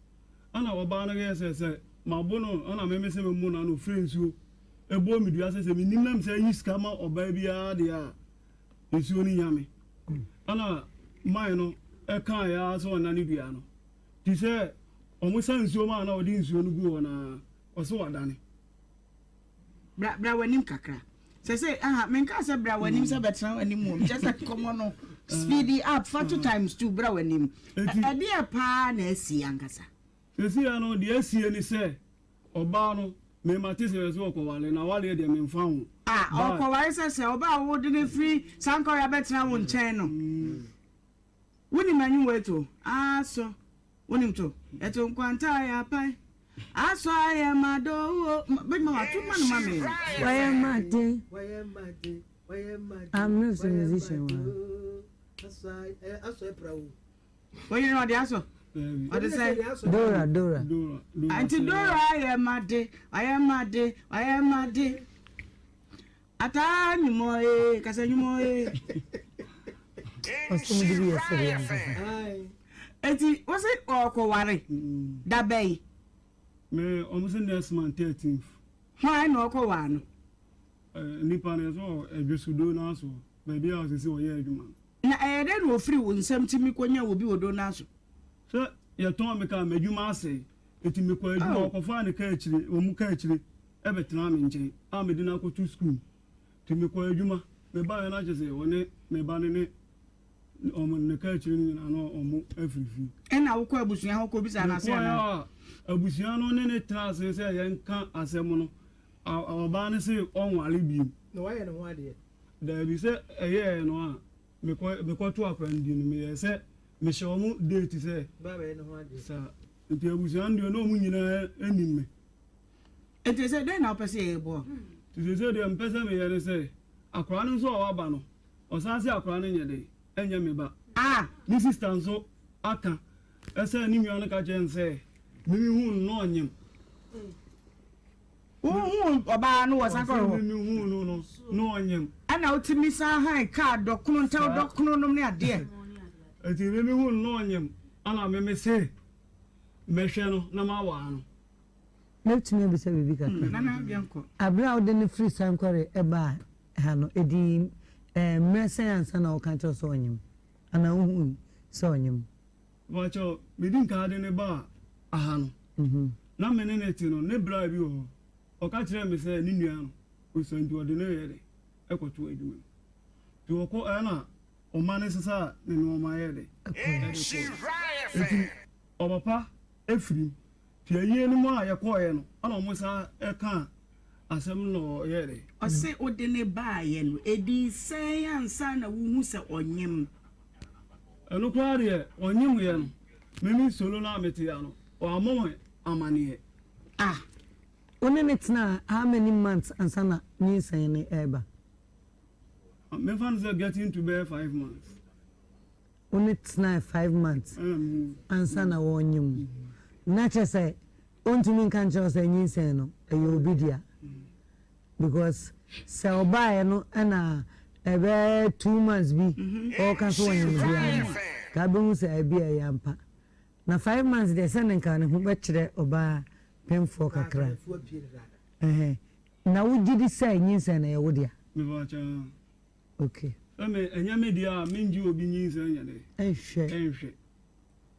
ɛna ɔbaa no yɛ sɛ sɛ mabo no ɛna meme sɛ memmɔ no ɛna ɔfrɛ nsuo ɛbɔ me dua sɛ sɛ menim na mesɛ yi sika ma ɔbaa biara deɛ a nsuo no nya me. Ɛna man no kaeɛ ara sɛ ɔnane dua no. Nti sɛ wɔsa nsuo ma a na ɔde nsuo no gu hɔ no ara, ɔse wadane. Bra bra w'anim kakra. Sɛ sɛ aha menkaa sɛ bra w'anim sɛ bɛtena w'anim o. Mekyɛ sɛ nkɔmmɔ no speedy up fa to times two bra w'anim. Ɛdeɛ paa na asie ankasa? Seesei no deɛ asie ne sɛ Ɔbaa no, me mate sɛ yɛse ɔkɔware, na awareɛ deɛ memfa ho. A, ɔkɔware sɛ sɛ ɔbaa a wode no firi Sankɔre abɛtena wo nkyɛn no. Wonim anwummerɛ to? Aso, wonim to? Ɛto nkwanta a yɛapae. Aso ayɛ ma dɔ o. Bɛdwuma wato ma no ma me. Wayɛ ma den. I'm not a musician. Wow. Oyere no ɔde asɔ? Ɔde sɛn? Dora, Dora. Nti Dora ayɛ ma de, ayɛ ma de, ayɛ ma de. Ataa nwumɔ ee, kasa nwumɔ ee. Ɔsɛ mo de bi yɛ sɛ deɛ ankasa. Eti wosi ɔkɔware da bɛyi? Me ɔmo sɛ next month 13th. Hwan na ɔkɔware no? Nipa no yɛ sɛ ɛdwesodo n'aso baabi a ɔsɛ sɛ ɔyɛ adwuma no. Na ɛyɛ dɛn na ofiri wo nsam tumi konya obi wɔ do no aso? Sɛ yɛtɔn me kaa, m'adwuma asɛe, enti mekɔɔ adwuma. Wɔkɔfaa ne kaa akyire, wɔn kaa akyire bɛtenaa me nkyɛn a mede no akɔto sukuu. Nti mekɔɔ adwuma, mebaeɛ no akyɛ sɛ ɔne me ba no ne wɔn ne kaa akyire no nyinaa na wɔn afiri fie. Ɛnna wokɔɔ abusua hɔ kɔbisaa no ase anaa? Mekɔeɛ a, abusua no ne no tenaa ase sɛ yɛnka asɛm no. Ɔbaa no se ɔnware bio. Na wayɛ ne ho adeɛ. Daabi, sɛ ɛyɛɛ no a, mekɔ mekɔto akora no din no, meyɛɛ sɛ mehyɛ wɔn date sɛ Ba bɛyɛ ne ho adeɛ. saa. Nti abusua no deɛ na wɔn nyinaa nim me. Nti sɛ dɛn na wopɛ sɛ yɛyɛ boa wo? Nti seesei deɛ mepɛ sɛ meyɛ ne sɛ, akora no nso a waba no, ɔsan se akora no nyɛ dɛn? Ɛnyɛ me ba. Ah! Ne sista nso aka sɛ ne nua no ka kyerɛɛ no sɛ me mehuu no na ɔnyem. Wohuu ɔbaa no wɔ sakɔrɔ hɔ? Ɔse me mehuu no no na ɔnyem. Ɛna wotumi san han kaa dɔkono, ntɛw dɔkono nom ne adeɛ. Nti me mehuu no na ɔnyem ɛna me mese mɛhwɛ no na mawaa no. Mɛtumi abisa biribi kakra? Nana yɛnkɔ. Aberɛ a wode no firi Sankore baa ha no, ɛdii mmerɛ sɛn ansa na woka kyerɛ wo sɛ ɔnyem? Anaa wohui sɛ ɔnyem? Mepakyɛw, medi nkan de no baa ha no, na me ne no te no, ne bra bi wɔ hɔ, ɔka kyerɛɛ me sɛ ne nua no osua nti ɔde no yɛ dɛ kɔto adwuma mu. Nti ɔkɔ ɛna ɔma no sesaa ne nneɛma yɛɛ dɛ ɛde kɔe. Nti. Ɔpapa firi mu. Nti ayie no mu a yɛkɔeɛ no, ɛna wɔn san kaa asɛm no na ɔyɛɛ dɛ. Ɔse wode no baeɛ no, ɛdii sɛn ansa na wohu sɛ ɔnyem? Ɛno koraa deɛ, ɔnyemeeɛ no, me me solo no a mete ha no, wammɔ me amaneɛ. Ah! Wo ne no tenaa how many months ansa na nyinsɛn no reba? Memfa no sɛ getting to bɛyɛ 5 months. Wo ne tenae 5 months ansa na wɔrenyem wo. Na kyerɛ sɛ ɔntumi nka nkyerɛ wo sɛ nyinsɛn no ɛyɛ obi dea. Because sɛ ɔbaeɛ no ɛna ɛbɛyɛ 2 months bi ɔreka sɛ ɔnyem dea no, ka bɛhu sɛ ɛbi a ɛyɛ ampa. Na 5 months deɛ sɛ ne nka ne ho bɛkyerɛ ɔbaa pemfoɔ kakra. Ɛhɛn. Na wogye di sɛ nyinsɛn no ɛyɛ wo dea? Mepa kyɛw. Okay. Sɛ me ɛnyɛ me deɛ a mengye obi nyinsɛn nyɛ dɛ. Ɛnhwɛ. Ɛnhwɛ.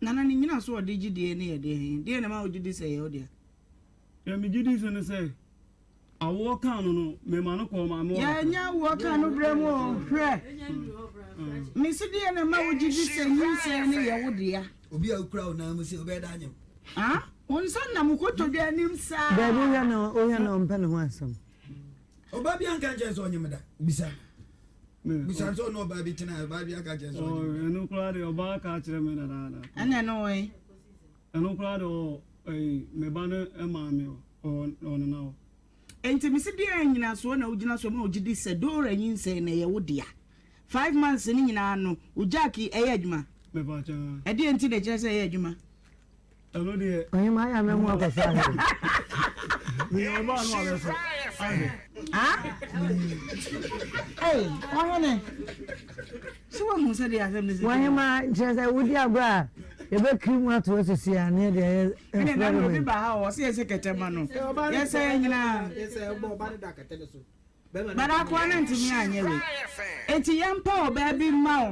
Nana ne nyinaso a ɔde gye die no yɛ deɛ he? Deɛ na ɛma wogye di sɛ ɛyɛ wo dea? Deɛ megye di sɛ ne sɛ awoɔ kaa no no mema no kɔɔ maame hɔ kakra. Yɛnyɛ awoɔ kaa no berɛ mu o, hwɛ. Mese deɛ na ɛma wogye di sɛ nyinsɛn no yɛ wo dea? Obi a okura wo nan mu sɛ wobɛyɛ dɛ anyem. Ah, wo nsa nam wo kotodwe anim saa. Dabi wohwɛ no wohwɛ no ɔmpɛ ne ho asɛm. Ɔbaa bi anka nkyɛn sɛ ɔnyem da bisa no bisa no sɛ ɔne ɔbaa bi tena ɔbaa bi aka kyerɛ sɛ ɔnyem da. Ɛno koraa deɛ ɔbaa ka kyerɛ me dadaada. Ɛna ɛno wɔ he? Ɛno koraa deɛ ɔwɔ ɛyi me ba no maame hɔ ɔwɔ ɔnena hɔ. Enti mese deɛn nnyinasoɔ na wogyina so ma wogye di sɛ Dora nyinsɛn no ɛyɛ wo dea? 5 months no nyinaa no wo Jack ɛyɛ adwuma? Mepakyɛ. Ɛdeɛn nti na ɛkyerɛ sɛ ɛyɛ adwuma? Ɛno deɛ. Ɔhema ayɛ a mɛmo akɔ so ahwɛ. Meyɛ ɔbaa no abɛsɔ ahwɛ. Ah? Ei, ɔhene. Sɛ woahu sɛdeɛ asɛm no si teɛ. Ɔhema, kyerɛ sɛ wodi agorɔ a yɛbɛkiri mu ato hɔ sisi a ne yɛde ayɛ Ɛne na na obi ba ha ɔ, ɔsɛ yɛsɛ kɛtɛ ma no. Yɛsɛ yɛ nyinaa. But akoa no ntumi anyɛ wei. Enti yɛmpa ɔbaa bi mma wo.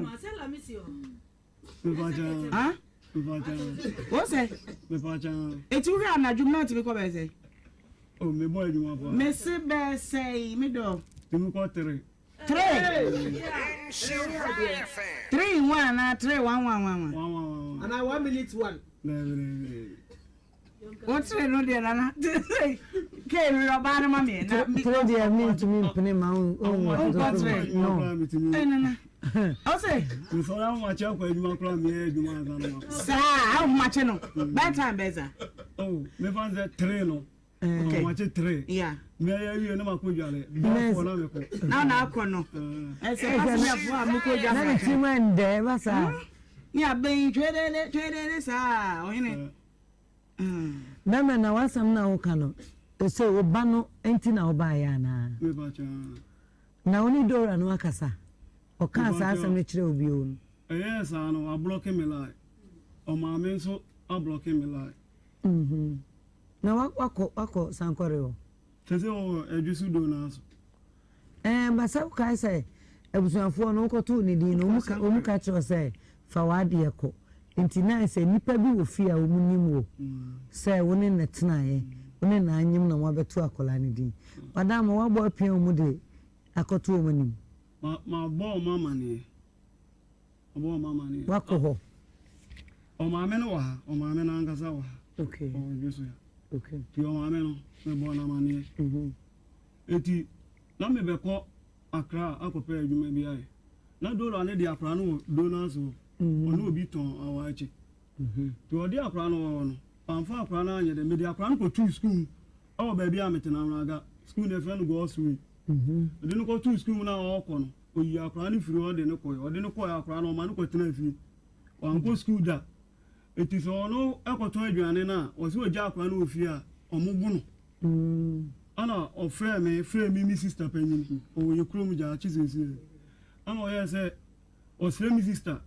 Wo sɛ? Eti wohwɛ anadwo mu na ɔtumi kɔ bɛyɛ sɛ? Oh, me bɔ adwuma pa. Me se bɛyɛ sɛ me dɔ. Tumi kɔ tere. Tere. Three in one anaa three one one one one. One one one one. Anaa 1 minute 1. Dɛbi dɛbi dɛbi. Wo tere no deɛ nana kee werɛ ɔbaa no ma me na mi. Tere deɛ mi ntumi mpene ma wo wo nkɔ tere. No. Ee nana ɔsɛ. Nsɔre ahomakye akɔ adwuma koraa mi yɛ adwuma ansa na makɔ. Saa ahomakye no bɛɛ time bɛɛ sa. Oh mefa n sɛ tere no. Ahomakye tere. Yeah. Mi ayɛ awie na makɔ dwale. Bɛɛ fɔ na mekɔ. Na na akɔ no. Ɛsɛ passenger fo a mokɔ dwa. Na ne ti mu ɛndɛ ɛba saa. Ne abɛn twɛdɛdɛ twɛdɛdɛ saa ɔhene. Bɛma na w'asɛm no a woka no, ese wo ba no nti na wobaeɛ anaa? Na wo ne Dora no akasa? Ɔkaa saa asɛm no kyerɛɛ wo bio no? Ɛyɛɛ saa no, wablɔke me line. Ɔmaame nso ablɔke me line. Mhm. Na wakɔ wakɔ Sankore hɔ? Sese ɔwɔ Adwisu do no aso. Ɛɛ, ba sɛ wokae sɛ abusuafoɔ no wokɔtoo ne din no, wɔn ka wɔn ka kyerɛ wo sɛ fa w'adeɛ kɔ. Nti na ayɛ sɛ nnipa bi wɔ fie a wɔn nim wo sɛ wo ne no tenaeɛ, wo ne no anyem na moabɛto akwadaa no din. Madam, woabɔ apia wɔn de akɔto wɔn anim? Ma mabɔ wɔn amaneɛ. Mabɔ wɔn amaneɛ. Woakɔ hɔ? Ɔmaame no wɔ ha. Ɔmaame no ankasa wɔ ha. Okay. Ɔwɔ dwo so ha. Okay. Nti ɔmaame no, mebɔɔ no amaneɛ. Mhm. Enti na mebɛkɔ Accra akɔpɛ adwuma bi ayɛ. Na Dora no de akwadaa no wɔ Donald's hɔ. Ɔne obi tɔn awaakye. Nti ɔde akwadaa no wɔ hɔ no, wamfa akwadaa no anyɛ dɛ. Mede akwadaa no kɔtoo sukuu mu wɔ baabi a mete no, Awraga. Sukuu no yɛfrɛ no God's Way. Mede no kɔtoo sukuu mu no a ɔrekɔ no, ɔyii akwadaa no firii hɔ de no kɔeɛ. Ɔde no kɔeɛ akwadaa no, ɔma no kɔtenaa fie. Wankɔ sukuu da. Enti sɛ ɔno kɔtɔn aduane no a, ɔsɛ ɔgya akwadaa no wɔ fie a, wɔbo no. Ɛna ɔfrɛɛ me, frɛɛ me me sista panyin, ɔwɔ yɛ kurom Gyaakye seesei. Ɛna ɔyɛɛ sɛ ɔsrɛ me sista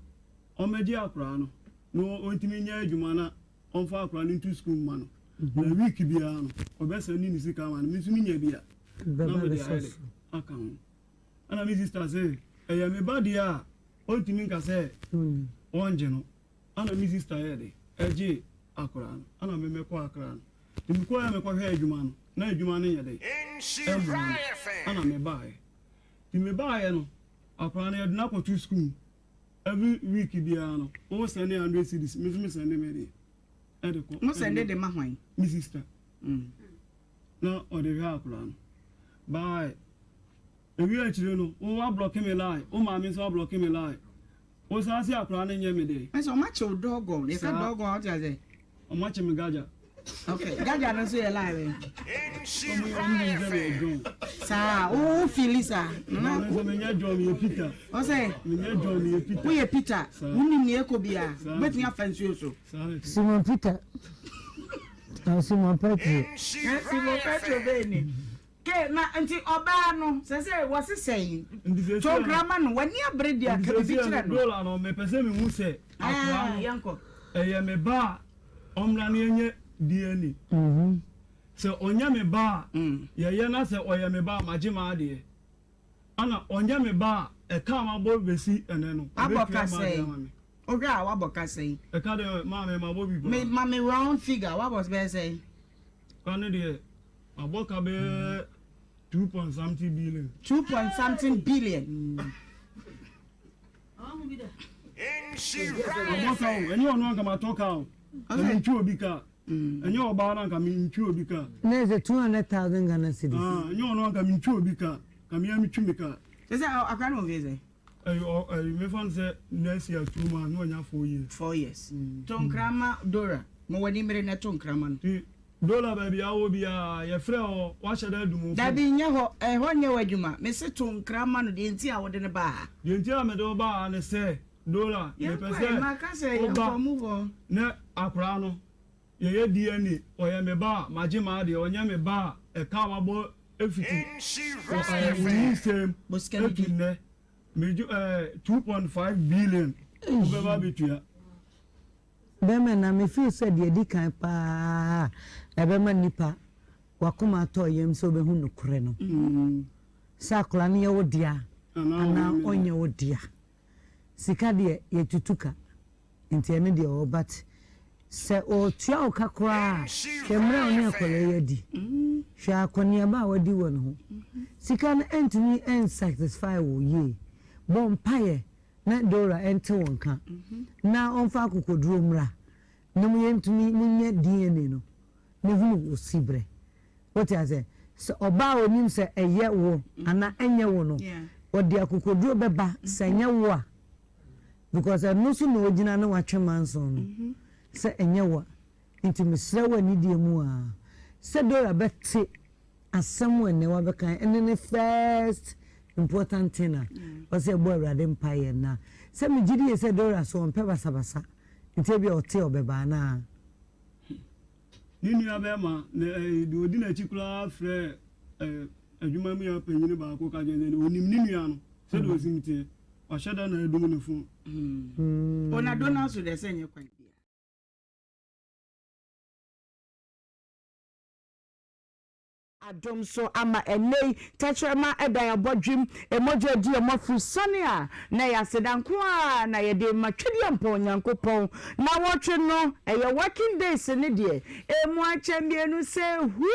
ɔmmɛgye akwadaa no na ɔntumi nyɛ adwuma na ɔmfa akwadaa no nto sukuu mma no. Na week biara no, ɔbɛsɛnde ne sika ama no. Me nso menya bi a, na mede ayɛ dɛ aka ho. Ɛna me sista se, ɛyɛ me ba deɛ a, ɔntumi nka sɛ ɔngye no. Ana me sister yɛɛ dɛ ɛgyee akwadaa no ana me mɛkɔ akra no nti me kɔɛ a mekɔ hwɛɛ adwuma no na adwuma no nyɛ dɛ ɛmmoa me ana me baeɛ nti me baeɛ no akwadaa no yɛde no akɔto school every week biara no wo sɛne 100 cedis me nso me sɛne me deɛ. de kɔ. Mo sɛnde de ma hwan? Me sister. Na ɔde hwɛ akwadaa no. Bye. Ewie akyire no, wo ablɔke me line, wo maame nso ablɔke me line. Wo san se akwadaa no nyɛ me dɛ. Ɛsɛ ɔmo akye wo dɔgɔn, yɛka dɔgɔn a wote aseɛ? Ɔmo akye me gagya. Okay, gagya no nso yɛ line bɛn? Ɔmo yɛ ɔmo nim sɛ meyɛ John. Saa, wo wo feeli saa? Na me nso menyɛ John, meyɛ Peter. Ɔsɛ? Menyɛ John, meyɛ Peter. Woyɛ Peter, wonim nea ɛkɔ biara, wobɛtumi afa nsuo so. Simon Peter, Simon Petro. Simon Petro bɛyɛ ni. Ke na nti ɔbaa no sɛsɛ wɔse sɛn to nkra ma no w'ani abere deɛ ka biribi kyerɛ no. Dola no mepɛ sɛ mehu sɛ akoa no ɛyɛ me ba a ɔmmra na yɛnyɛ DNA sɛ ɔnyɛ me ba a yɛyɛ na sɛ ɔyɛ me ba a magye m'adeɛ ana ɔnyɛ me ba a ɛka a mabɔ bɛsi ɛnɛ no Abɔ ka ɔbɛtua m'adeɛ sɛn? ama me. Wohwɛ a wabɔ ka sɛn? Ɛka deɛ maame mabɔ bi Me paa. ma me round figure wabɔ bɛyɛ sɛn? Ka no deɛ mabɔ ka bɛyɛ two point something billion. Two point something billion. Mabɔ ka o, ɛnyɛ ɔno anka matɔ ka o. Na mentwi obi ka. Ɛnyɛ ɔbaa no anka mentwi obi ka. Na ɛsɛ 200,000 Ghana cedis. Ah, ɛnyɛ ɔno anka mentwi obi ka. Ka me a metwi me ka. Sɛ sɛ akora no wɔ mfie sɛ? Ɛyɛ ɔ ɛyɛ mefa no sɛ next year 2 months na wanya 4 years. 4 years. To nkrama Dora, ma w'ani mmere na to nkrama no. Nti Dora baabi a wowɔ biara yɛfrɛ hɔ wahyɛ da adum wo phone. Dabi nyɛ hɔ, ɛhɔ nyɛ w'adwuma. Mese to nkrama no deɛ nti a wode no baa ha. Deɛ nti a mede wo baa ha ne sɛ Dora mepɛ Yɛnkɔ ɛ, sɛ maka sɛ woba yɛnkɔ, move on. na akwaraa no yɛyɛ DNA ɔyɛ me ba a magye m'adeɛ ɔnyɛ me ba a ɛka a wabɔ efiti ɛɛ wo nyinsɛm etu nnɛ megye ɛɛ 2.5 billion wobɛba abɛtua. Bɛrima na me feel sɛ deɛ ɛdi kan paa a ɛbɛma nipa wakoma atɔ yam sɛ ɔbɛhu nokorɛ no sɛ akwadaa no yɛ wo dea anaa ɔnyɛ wo dea. Sika deɛ yɛtutu ka nti ɛno deɛ ɔwɔ but sɛ ɔtua wo ka koraa a hwɛ mmerɛ a ɔne akwadaa yi adi, hwɛ akɔneaba a wadi wɔ ne ho. Sika no ɛntumi ɛnsatisfy wo yie. Bɔ mpaeɛ na Dora ɛnte wo nka na ɔmfa akokoduro mmra na mo yɛntumi monyɛ DNA no na hunu wo siberɛ. Wote aseɛ? Sɛ ɔbaa a ɔnim sɛ ɛyɛ wo anaa ɛnyɛ wo no, ɔde akokoduro bɛba sɛ ɛnyɛ wo a, because ɛno so na ɔgyina ne watwe manson no sɛ ɛnyɛ wo a. Nti mesrɛ wo anidie mu ara sɛ Dora bɛte asɛm a ɛnnɛ wabɛka ɛne ne first important thing a ɔsɛ yɛbɔ Awurade mpaeɛ na sɛ megye die sɛ Dora so ɔmpɛ basabasa nti ebia ɔte a ɔbɛba anaa? Ne nua bɛrima, na ɛɛ deɛ ɔdi n'akyi koraa frɛɛ ɛɛ adwuma mu yɛ panyin baako ka kyerɛ no sɛ ɔnim ne nua no sɛdeɛ ɔsi teɛ, wahyɛ da na adum ne phone. Ona Donald so deɛ sɛ nyɛ kwan biara. Adom so ama ɛnnɛ yi tɛkyerɛma dan abɔdwem, mogya adi wɔn afurusane a na ɛyɛ aseda nko ara na yɛde rema Twedeɛmpɔn Nyankopɔn. Nnawɔtwe no ɛyɛ working days no deɛ ɛmu akyɛ mmienu sɛ hu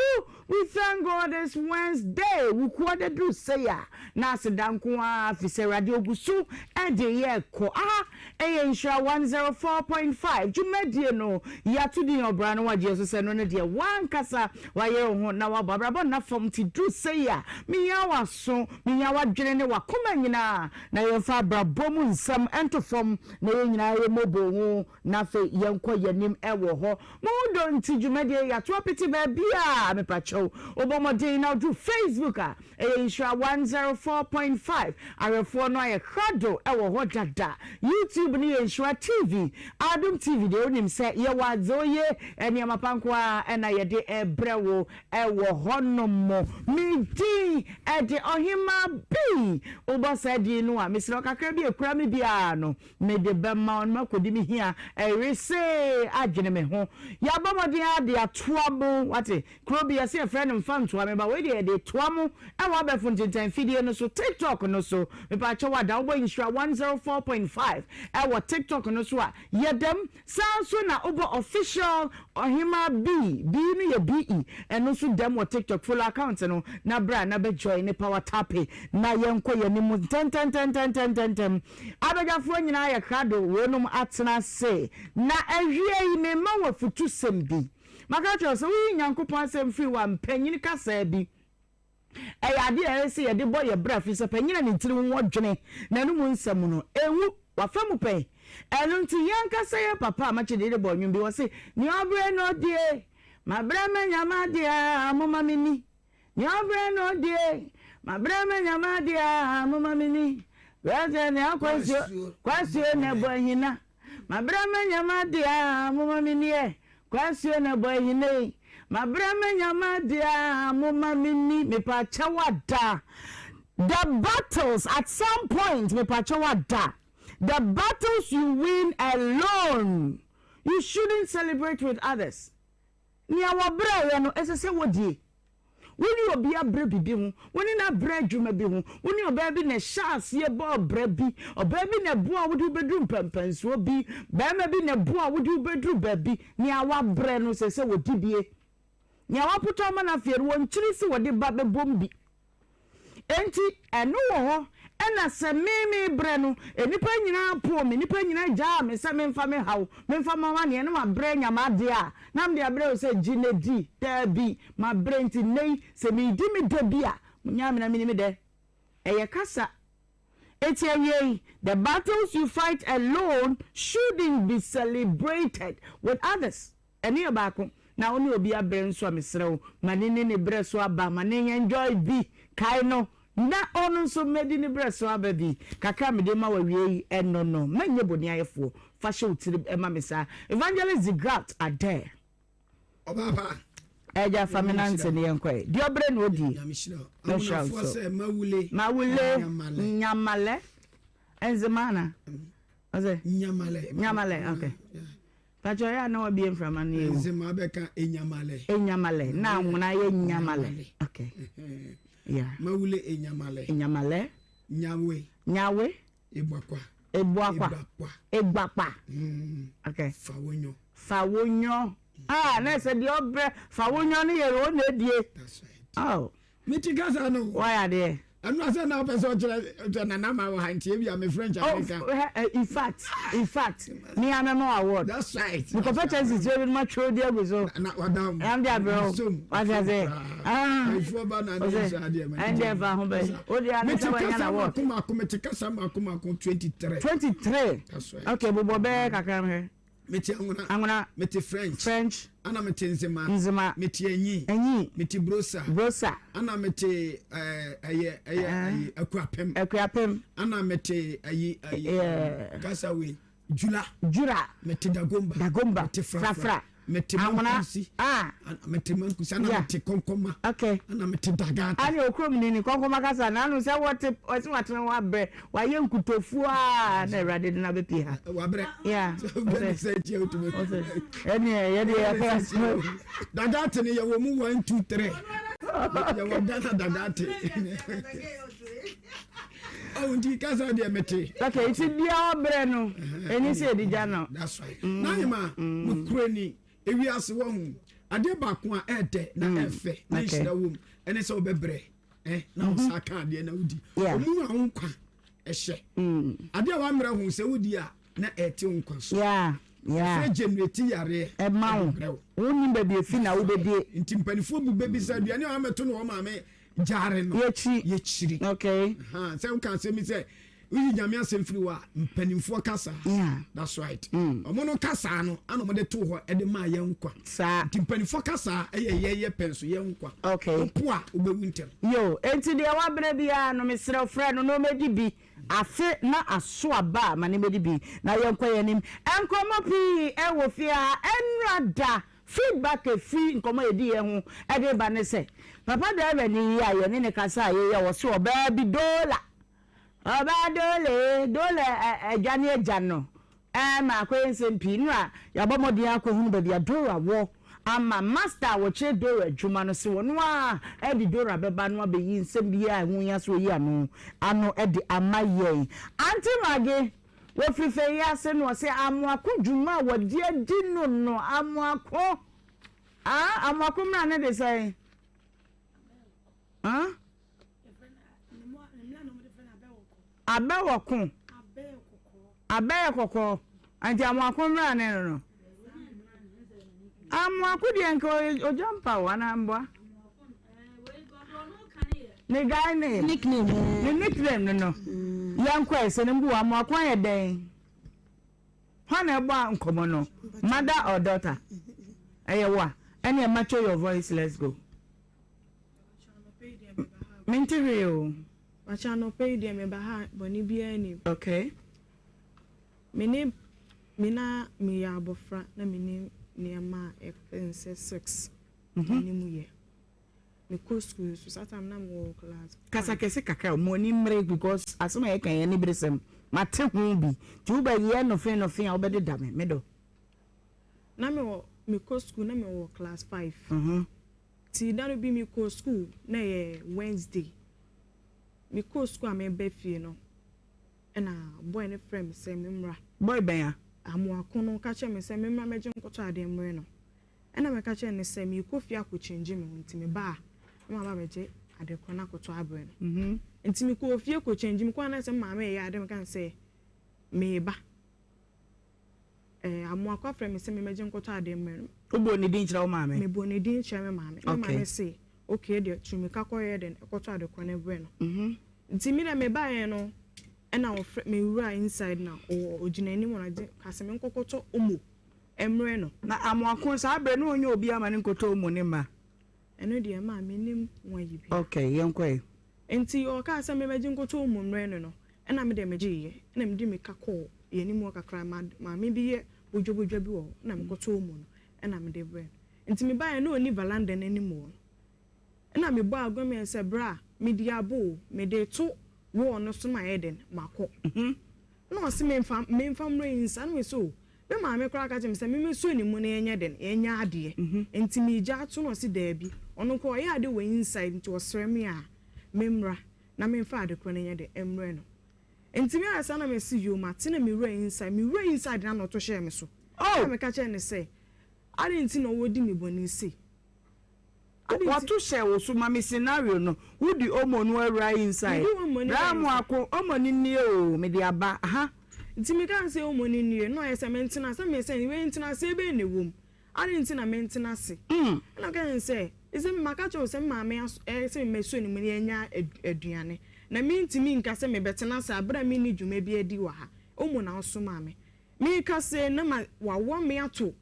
We thank God it's Wednesday Wukuada duru sei a na aseda nko ara fisɛ Awurade ogu so de yɛ kɔ aha ɛyɛ Nhyira 104.5 dwumadie no yɛato din ɔbra no wagye so sɛ no ne deɛ wankasa wayere wo ho na wabɔ abrabɔ nna fam nti duru sei a mehia w'aso mehia w'adwene ne w'akoma nyinaa na yɛmfa abrabɔ mu nsɛm nto fam na yɛn nyinaa yɛmmɔbɔ ho na afei yɛnkɔ yɛnim wɔ hɔ. Mo ho dɔ nti dwumadie yi yɛato apete baabiaa mepakyɛw wobɔ mmɔden na woduru Facebook a ɛyɛ Nhyira 104.5 ahwɛfoɔ no ayɛ krado wɔ hɔ dada YouTube no yɛ Nhyira TV Adom TV deɛ wonim sɛ yɛwɔ adze oye nneɛma pa nko ara na yɛde rebrɛ wo wɔ hɔ nom. Me din de Ɔhemaa B wobɔ saa din no a mesrɛ wo kakra bi a ɛkura me biara no Mede bɛma wo na makɔdi me hia ɛwesee adwene me ho. Yɛabɔ mmɔden ara de atoa mo, wate? Kuro bi yɛse yɛfrɛ no mfa ntoa me ba, wei deɛ yɛde toa mo ɛwɔ abɛɛfo ntentan fidie no so, TikTok no so. Mepaakyɛw ada wobɔ Nhyira. 104.5 ɛwɔ TikTok no so a, yɛ dɛm. Saa nso na wobɔ Official Ɔhemaa B, B no yɛ BE, ɛno nso dɛm wɔ TikTok. Follow account no na bra na bɛ join ne power tape na yɛnkɔ yɛn anim ntɛntɛntɛntɛntɛntɛm. Abadwafoɔ nyinaa yɛ krado, weinom atena ase. Na awiei mema wo afutusɛm bi. Maka akyerɛ wo sɛ woyi Nyankopɔn asɛm firi wo a, mpanyin kasaa bi. Ɛyɛ ade a ɛsɛ sɛ yɛde bɔ yɛn bra ɛfiri sɛ panyin a ne tiri ho wɔ dwene, n'anom nsɛm no, ɛnwu. Wafa mu pɛn. Ɛno nti, yɛn ankasa yɛn papa a makyɛ de bɔ nnwom bi, ɔse, Nea ɔbrɛ no ɔdie, mabrɛ manya m'adeɛ a, momma menni. Nea ɔbrɛ no ɔdie, mabrɛ manya m'adeɛ a, momma menni. Brɛ sɛ nea kwansuo, kwansuo na ɛbɔ ahina. Mabrɛ manya m'adeɛ a, momma menni ɛ. Kwasuo na bɔ ahina yi. Mabrɛ manya m'adeɛ a, momma menni. Mepaakyɛw ada. The battles at some point, mepaakyɛw ada. The battles you win alone, you shouldn't celebrate with others. Nea wɔbrɛeɛ no, ɛsɛ sɛ wɔdie. Wo ne obi abrɛ biribi ho, wo ne no abrɛ adwuma bi ho, wo ne ɔbaa bi na ɛhyɛɛ aseɛ bɔɔ bra bi, ɔbaa bi na ɛboaa wo de wobɛduru mpɛnpɛnsoɔ bi, barima bi na ɛboaa wo de wobɛduru baabi, nea wabrɛ no sɛ sɛ wɔdi bie. Nea wapotɔ ama no afei no, wɔnkyiri sɛ wɔde ba bɛbom bi. Enti ɛno wɔ hɔ, ɛna sɛ me mebrɛ no, nnipa nyinaa poo me, nnipa nyinaa gyaa me sɛ memfa me haw, memfa m'amaneɛ ne m'abrɛ anya m'adeɛ a, na mede abrɛ wo sɛ gye na di. Daabi, mabrɛ nti nnɛ yi, sɛ meredi me dɛ bi a, monnyaa me na menni me dɛ. Ɛyɛ kasa. Enti awiei, the battles you fight alone shouldn't be celebrated with others. Ɛno yɛ baako. Na wo ne obi abrɛ nso a mesrɛ wo ma no nni ne brɛ so aba, ma no enjoy bi, kae no na ɔno nso mmɛdi ne brɛ so aba bi. Kakra a mede rema wo awiei yi, ɛno no, mɛnyɛ boniayɛfoɔ, fa hyɛ wo tirim ma me saa. Evangelist de Graft Adair. Ɔbaa pa. Agya fa me nante ne yɛnkɔ ɛ. Deɛ ɔbrɛ na ɔdie. Nyame hyira wo. Mɛhyira wo Awonafoɔ so. sɛ Mawule. Mawule Nyamalɛ. Nyamalɛ. Nzemana. Ɔsɛ? Nyamalɛ. Nyamalɛ, okay. Pakyɛ ɔyɛ a na wabie mframa no yɛ hu. Nzema bɛka enyamalɛ. Enyamalɛ na anwona yɛ nyamalɛ. Okay. Yeah. Mawule enyamalɛ. Enyamalɛ. Nyawe. Nyawe. Ebuakwa. Ebuakwa. Egbakpa. Egbakpa. Okay. Fawonyo. Fawonyo. Ah, na ɛsɛ deɛ ɔbrɛ fawonyo no yɛ wɔn na edie. That's right. Oh. Me ti kasa no. Why adeɛ? Ɛnu asɛ na ɔpɛ sɛ ɔkyerɛ sɛ nana ma wɔ ha nti ebi a me French a meka. Oh, in fact, in fact, me a mɛma award. That's right. Mekɔpɛ chances bi ma twerɛ di agu so. Na wada ho. Ɛnam de abrɛ wo. Wate ase. Ah. Ayifoɔ ba na ne nsa adeɛ ma. Ɛndeɛ fa ho bɛ. O de ano sɛ wɔanya na award. Mete kasa mako mako mete kasa mako mako 23. 23. That's right. Okay, bobɔ bɛɛ kakra mhwɛ. Mete Anwona. Anwona. Mete French. French. Ana mete Nzema. Nzema. Mete Anyi. Anyi. Mete Brosa. Brosa. Ana mete ɛyɛ ɛyɛ ɛyi Akuapem. Akuapem. Ana mete ɛyi ɛyi kasa wei Jula. Jula. Mete Dagomba. Dagomba. Mete Frafra. Mete Mankusi. Ah. Mete Mankusi. Ana mete Kɔnkɔma. Okay. Ana mete Dagata. Ani okurom ni ni Kɔnkɔma kasa na anu sɛ wɔte wɔte watena hɔ abrɛ wayɛ nkutofuo a na awurade de no abɛpie ha. Wabrɛ. Yeah. Ɛne yɛde yɛfɛ. Dagate no yɛwɔ mu 1 2 3. Yɛwɔ Ghana Dagate. Ɔwɔ nti kasa deɛ mete. Okay, nti bia ɔbrɛ no ɛni sɛ ɛdi gya no. That's right. Mm. Na yɛma mm. mekura ni ewiase wɔ ho adeɛ baako a ɛɛdɛ na mm. ɛɛfɛ na nhyira wɔ mu ɛne sɛ wobɛbrɛ eh, na wo sa ka adeɛ na wodi. Ɔmu a wo nkwa ɛhyɛ. Adeɛ a wammerɛ ho sɛ wodi a na ɛte wo nkwa so. Ɛfɛ generate yareɛ. Ɛma wo. Wonim baabi efi na wobɛdie. Nti mpanimfoɔ bu bɛbi sɛ aduane a wɔamɛto no wɔ maame gyaare no. Yɛkyiri. Yɛkyiri. Okay. Sɛ woka asɛm bi sɛ woyi nyame asɛm firi hɔ a mpanimfoɔ kasa. Yeah. That's right. Ɔmo no kasa no ana ɔmo de to hɔ ɛde maa yɛn nkwa. Saa. Nti mpanimfoɔ kasa ɛyɛ yɛyɛ pɛn so yɛn nkwa. Okay. Wopo a wobɛwu ntɛm. Yo, enti deɛ wabrɛ biara no mesrɛ wo frɛ no na ɔmmɛdi bi. Afe na aso aba a ma no mmɛdi bi na yɛnkɔ yɛn anim. Nkɔmmɔ pii wɔ fie ha. Ɛnnora da Feedback a ɛfiri nkɔmmɔ a yɛdiiɛ ho de reba ne sɛ, papa driver ni yi a yɛne no kasaeɛ yi a ɔse ɔbaa bi Dola, ɔbaa Dola ee, Dola agya ne agya no ma akɔyɛ nsɛm pii. Nnora yɛabɔ mmɔden akɔhunu baabi a Dora wɔ. ama master a wɔkyerɛ Dora adwuma no se ɔno ara de Dora bɛba no abɛyi nsɛm biara a ɛho hia sɛ ɔyi ano ano de ama yɛn. Auntie Maggie, wɔfiri fɛ yi ase na ɔse Amoako dwuma a wɔde adi no no, Amoako, ah, Amoako mmra ne de sɛn? Ah? Abɛwɔko. Abɛyɛ kɔkɔɔ. Nti amoako mmra ne no no. Amoako deɛ nka ogya mpa o anaa mboa. Ne guy name. Nickname. Ne nickname no no. Yɛn kɔ ɛsɛ no mbu amoako ayɛ dɛn. Hwan na ɛbɔ nkɔmɔ no? Mother or daughter? Ɛyɛ wa. Ɛne macho your voice let's go. Mente hwee o. Pakyɛ anɔpa yi deɛ meba ha a bɔne biara nnim. Okay. Me ne me na meyɛ abɔfra na menim nneɛma a ɛnsɛ sex ne mu yɛ. Mekɔ school so saa time na mewɔ class. Kasa kɛse kakra o, mo ani mmere because asɛm a yɛka yɛ aniberesɛm. Mate ho bi. Nti wobɛyɛ nɔfe nɔfe a wobɛdeda me, me dɔ. Na mewɔ mekɔ school na mewɔ class 5. Ntsi da no bi mokɔɔ skuul na ɔyɛ Wednesday. Mokɔɔ skuul a mereba fie no na boy no frɛɛ me sɛ memmra. Boy bɛn a? Amoako no ka kyerɛɛ me sɛ memmra mbɛgye nkɔtɔ adeɛ mbrɛ no. Nna meka kyerɛɛ no sɛ merekɔ fie akɔ change me ho ntsi meba a na maba abɛgye ade korɔ no akɔtɔ abrɛ no. Ntsi mekɔɔ fie kɔ change, mekɔɔ a na sɛ me maame reyɛ ade meka no sɛ mereba. Eh, Amoako afrɛ me sɛ memmɛgye nkɔtɔ adeɛ mmrɛ no. Wobɔɔ ne din kyerɛ wo maame? Mebɔɔ ne din kyerɛ me maame. Me maame se, okay deɛ, tu mmirika kɔyɛ dɛn, kɔtɔ ade korɔ no brɛ no. Nti me deɛ mebaeɛ no, ɛna ɔfrɛ, mewuraa inside na ɔwɔ, ɔgyina anim hɔ na ɔgye, kaa sɛ menkɔkɔtɔ Omo mmrɛ no. Na Amoako, saa berɛ no na ɔnyɛ obiara ma no nkɔtɔ Omo ne mma? Ɛno deɛ maa mennim ho ayi biara. Okay, yɛnkɔ ɛ. Nti ɔkaa sɛ memmɛgye nkɔtɔ Omo mmrɛ no no, Ɛna me deɛ megyeeɛ, ɛna mede mmirika kɔɔ yɛn anim hɔ kakra, ma maame bi yɛ bodwabodwa bi wɔ hɔ, ɛna mekɔtɔɔ mu no, ɛna mede brɛɛ no. Nti mebaeɛ na ɔnni valanda no anim hɔ no, ɛna mebɔɔ agua sɛ bra, medi abo o, mede reto wall no so mayɛ dɛn, makɔ. Ɛna ɔse memfa memfa mmrɛ yi nsa, ɛna mese o, me maame koraa ka kyerɛɛ me sɛ memmɛsuo ne mu na yɛnyɛ dɛn, yɛnyɛ adeɛ, nti meregya ato no, ɔse daabi, ɔno koraa ɔyɛ adeɛ wɔ inside nti ɔsrɛ me a memmra. na memfa ade korɔ no nyɛ dɛ mmrɛ no. Nti me ayɛ saa na mese yoo mate na me wura inside, me wura inside na na ɔto hyɛɛ me so. Oh! Ɛna meka kyerɛɛ no sɛ adɛn nti na ɔdi me bɔne sei? Adɛn nti? Wɔto hyɛɛ wo so, ma me scenario no, wode omo no awura inside, Mede omo no bra wura inside. Amoako, omo no nie oo, mede aba, aha. Nti mekaa sɛ omo no nie, na ɔyɛ sɛ mentena ase, na meyɛ sɛ wei ntenaseɛ bɛn na ɛwɔ mu? Adɛn nti na mentena ase? Ɛnna ɔka kyerɛɛ no sɛ, Ese maka akyerɛ wo sɛ me maame aso ɛɛ sɛ mɛsɔ ne mu na yɛanya aduane, na mentumi nka sɛ mebɛtena ase bere a minni dwuma bi adi wɔ ha. Omo na ɔsomaa me. Mereka sei na ma wɔawɔ me ato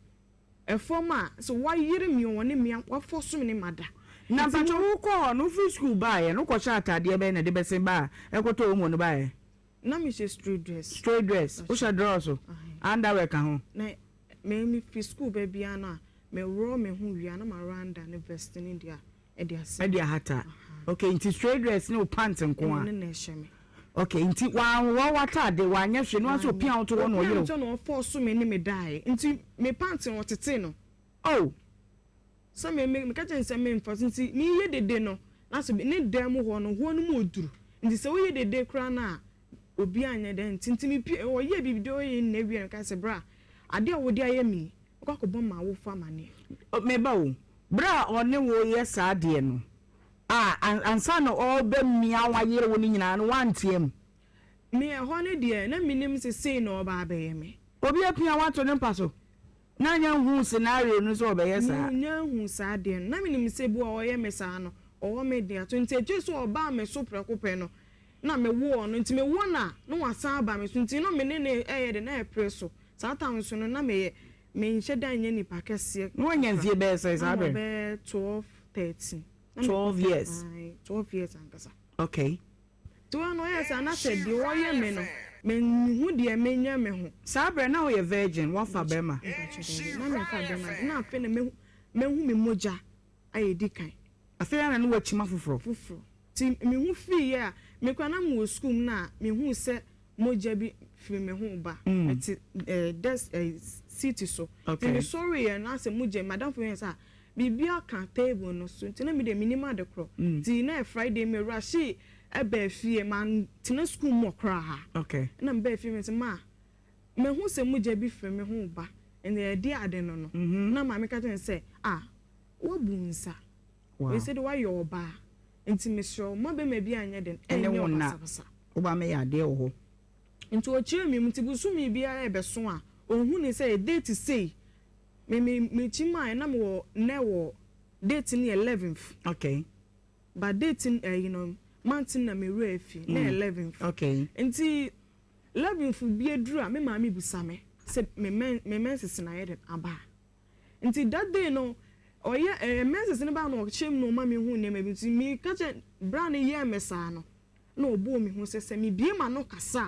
fam a, sɛ wɔayere me o, wɔne me wɔafɔso me ne mada. Na Nti mpakyɛ mo. wokɔɔ hɔ no, wofiri sukuu baeɛ no, wokɔhyɛɛ ataadeɛ bɛn na ɛde bɛsen baa ɛkɔtɔɔ omo no baeɛ? Na mehyɛ straight dress. Straight dress, wohyɛ drɔɔso, underwear ka ho? Na Me me fi school ba biara no a me worɔ me ho wie a na ma randa ne vest ne deɛ a ɛde ase. Ɛde ahata. Okay nti straight dress ne wo pant nko a. Ɛno na ɛhyɛ me. Okay nti wanworɔ w'ataade wanyɛ hwee no nso opia wo to hɔ na ɔyere wo. Opia me to na ɔfɔɔso me ne me daeɛ nti me pant no ɔtetee no. Oh. Sɛ me me meka kyerɛ no sɛ memfa so nti meyɛ dede no na sɛ ne dan mu hɔ no hɔ no mu oduru nti sɛ woyɛ dede koraa no a obi anyɛ dɛn nti nti mepie ɔyɛ biribi deɛ ɔyɛ nyinaa wie no meka sɛ bra adeɛ a wode ayɛ me yi mɛkɔ akɔbɔ m'awofo amaneɛ. Me ba o, berɛ a ɔne wo reyɛ saa adeɛ no a ansa na ɔrebɛmia wo ayere wo no nyinaa no woanteam? Me ɛhɔ no deɛ na mennim sɛ sei na ɔreba abɛyɛ me. Obi apia wo ato ne mpa so na anya nhuu scenario no sɛ ɔbɛyɛ saa. Mennya nhuu saa adeɛ no. Na menim sɛ bi a ɔreyɛ me saa no, ɔwɔ me de ato. Nti akyire sɛ ɔbaa me so prɛko pɛ no, na mewoo no. Nti mewɔ no a, na wasan aba me so. Nti na me ne no yɛ dɛ, na yɛpere so. Saa time nso no, na meyɛ, menhyɛ da nyɛ nipa kɛseɛ Na wanya kakra. mfie bɛyɛ sɛn saa Na mewɔ berɛ no? bɛyɛ 12, 13. Na mekɔ 12 years. Ae, 12 years ankasa. Okay. Nti hɔ no ɔyɛɛ saa na sɛ deɛ ɔyɛ me no menhu deɛ menyɛ me ho. Saa berɛ na woyɛ virgin, woafa bɛrima? Mpakyɛ daabi, na menfa bɛrima de, na afei na mehu mehu me mogya a ɛdi kan. Afei ara na woakyim afoforɔ? Foforɔ. Nti mehu fiiɛ a, me koraa na mewɔ sukuu mu na mehuu sɛ. mogya bi firi me ho reba. Mete ɛɛ desk ɛɛ seat so. Nti mesɔreeɛ no asɛ mogya, m'adamfo bi yɛɛ sɛ ah biribi aka table no so nti na me deɛ mennim ade korɔ. Nti na ɛyɛ Friday me rushee baa fie, mantena sukuu mu hɔ koraa. Ɛna mebaa fie mese ma mahu sɛ mogya bi firi me ho reba, ɛnna ɛdeɛ ade no no. Na maame ka kyerɛɛ me sɛ ah woabu nsa. Wei sɛ de woayɛ ɔbaa nti mesrɛ wo mma bɛma bi anyɛ den Ɛne ɛnyɛ wo wo nna basabasa. Woba mɛyɛ adeɛ wɔ hɔ. Nti ɔkyerɛɛ me mu nti bosome biara ɛbɛso a ɔhuni sɛ date sei me me mekyi mae na mewɔ nɛ wɔ date no yɛ 11th. Okay. But date no ɛyi no month no na me werɛ afi na yɛ 11th. Okay. Nti 11th bi aduru a me maame bisa me sɛ me me menses no ayɛ den aba a. Nti that day no ɔyɛ ɛɛ menses no baa na ɔkyerɛ mu na ɔma me hu nneɛma bi nti me ka kyerɛ bra no yɛɛ me saa no na ɔbɔɔ me hu sɛ sɛ me bue m'ano kasa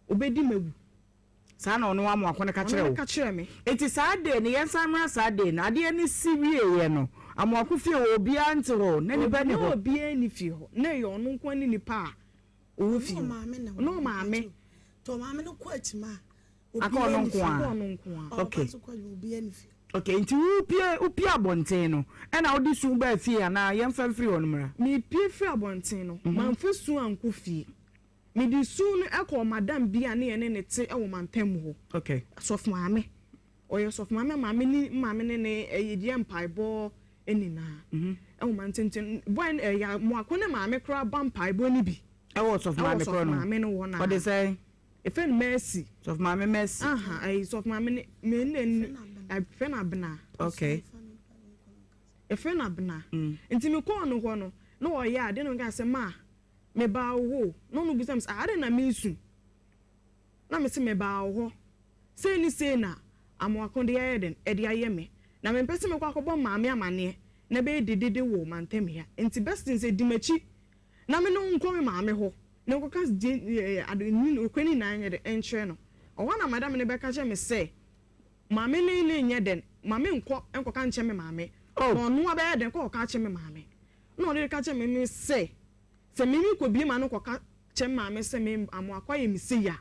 a ɔbɛdi m'awu. Saa na ɔno Amoako no ka kyerɛɛ Ɔno wo? no ka kyerɛɛ me. Nti saa day no yɛnsan mmra saa day no adeɛ no si wieeɛ no Amoako fie hɔ obiara nte hɔ na nipa nni Na hɔ? obiara nni fie hɔ na ɛyɛ ɔno nko ara ne nipa a ɔwɔ fie hɔ. Ɔne Ɔne ɔmaame. Nti ɔmaame no kɔ akyima a Aka ɔno nko Aka ara? ɔno nko ara. Okay. Okay, nti wopie wopie abɔnten no ɛna wode su baa fie anaa yɛmfa mfiri hɔ no mmra? Mepie firi abɔnten no, mamfa su ankɔ fie. Mede su no kɔɔ madam bi a ne yɛne no te wɔ mantam hɔ. Okay. Sɔfo maame. Ɔyɛ sɔfo maame a maame ne maame ne ne yɛ mpaebɔ nyinaa. Ɛwɔ mantam nti boy no ɛyɛ Amoako ne maame koraa ba mpaebɔ no bi. Ɛwɔ sɔfo maame korɔ no? Ɛwɔ sɔfo maame no hɔ no ara. Ɔde sɛn? Efrɛ no Mercy. Sɔfo maame Mercy. Aha, ayi sɔfo maame ne me ne ne efrɛ no Abena. Okay. Efrɛ no Abena. Nti me kɔɔ no hɔ no, na ɔyɛ ade na ɔka sɛ ma me baa wo hɔ o. Na ɔno bisa me sɛ ah adɛn na mesu? Na me se me baa wo hɔ. Sei ne sei na Amoako de ayɛ dɛn ɛde ayɛ me. Na mempɛ sɛ mekɔ akɔbɔ maame amaneɛ na ɛbɛyɛ dedede wɔ mantam ha. Nti best thing sɛ di m'akyi na me ne wo nkɔ me maame hɔ na nkɔka deɛ ade nokorɛ no nyinaa nyɛ dɛn nkyerɛ no. Ɔhɔ na madam no bɛka kyerɛ me sɛ maame ne no nyɛ dɛn ma me nkɔ nkɔka nkyerɛ me maame na ɔno abɛyɛ dɛn kɔ kɔka akyerɛ me maame. Na ɔde reka kyerɛ me me sɛ sɛ me mekɔbie m'ano kɔka kyerɛ me maame sɛ me Amoako ayɛ me sei a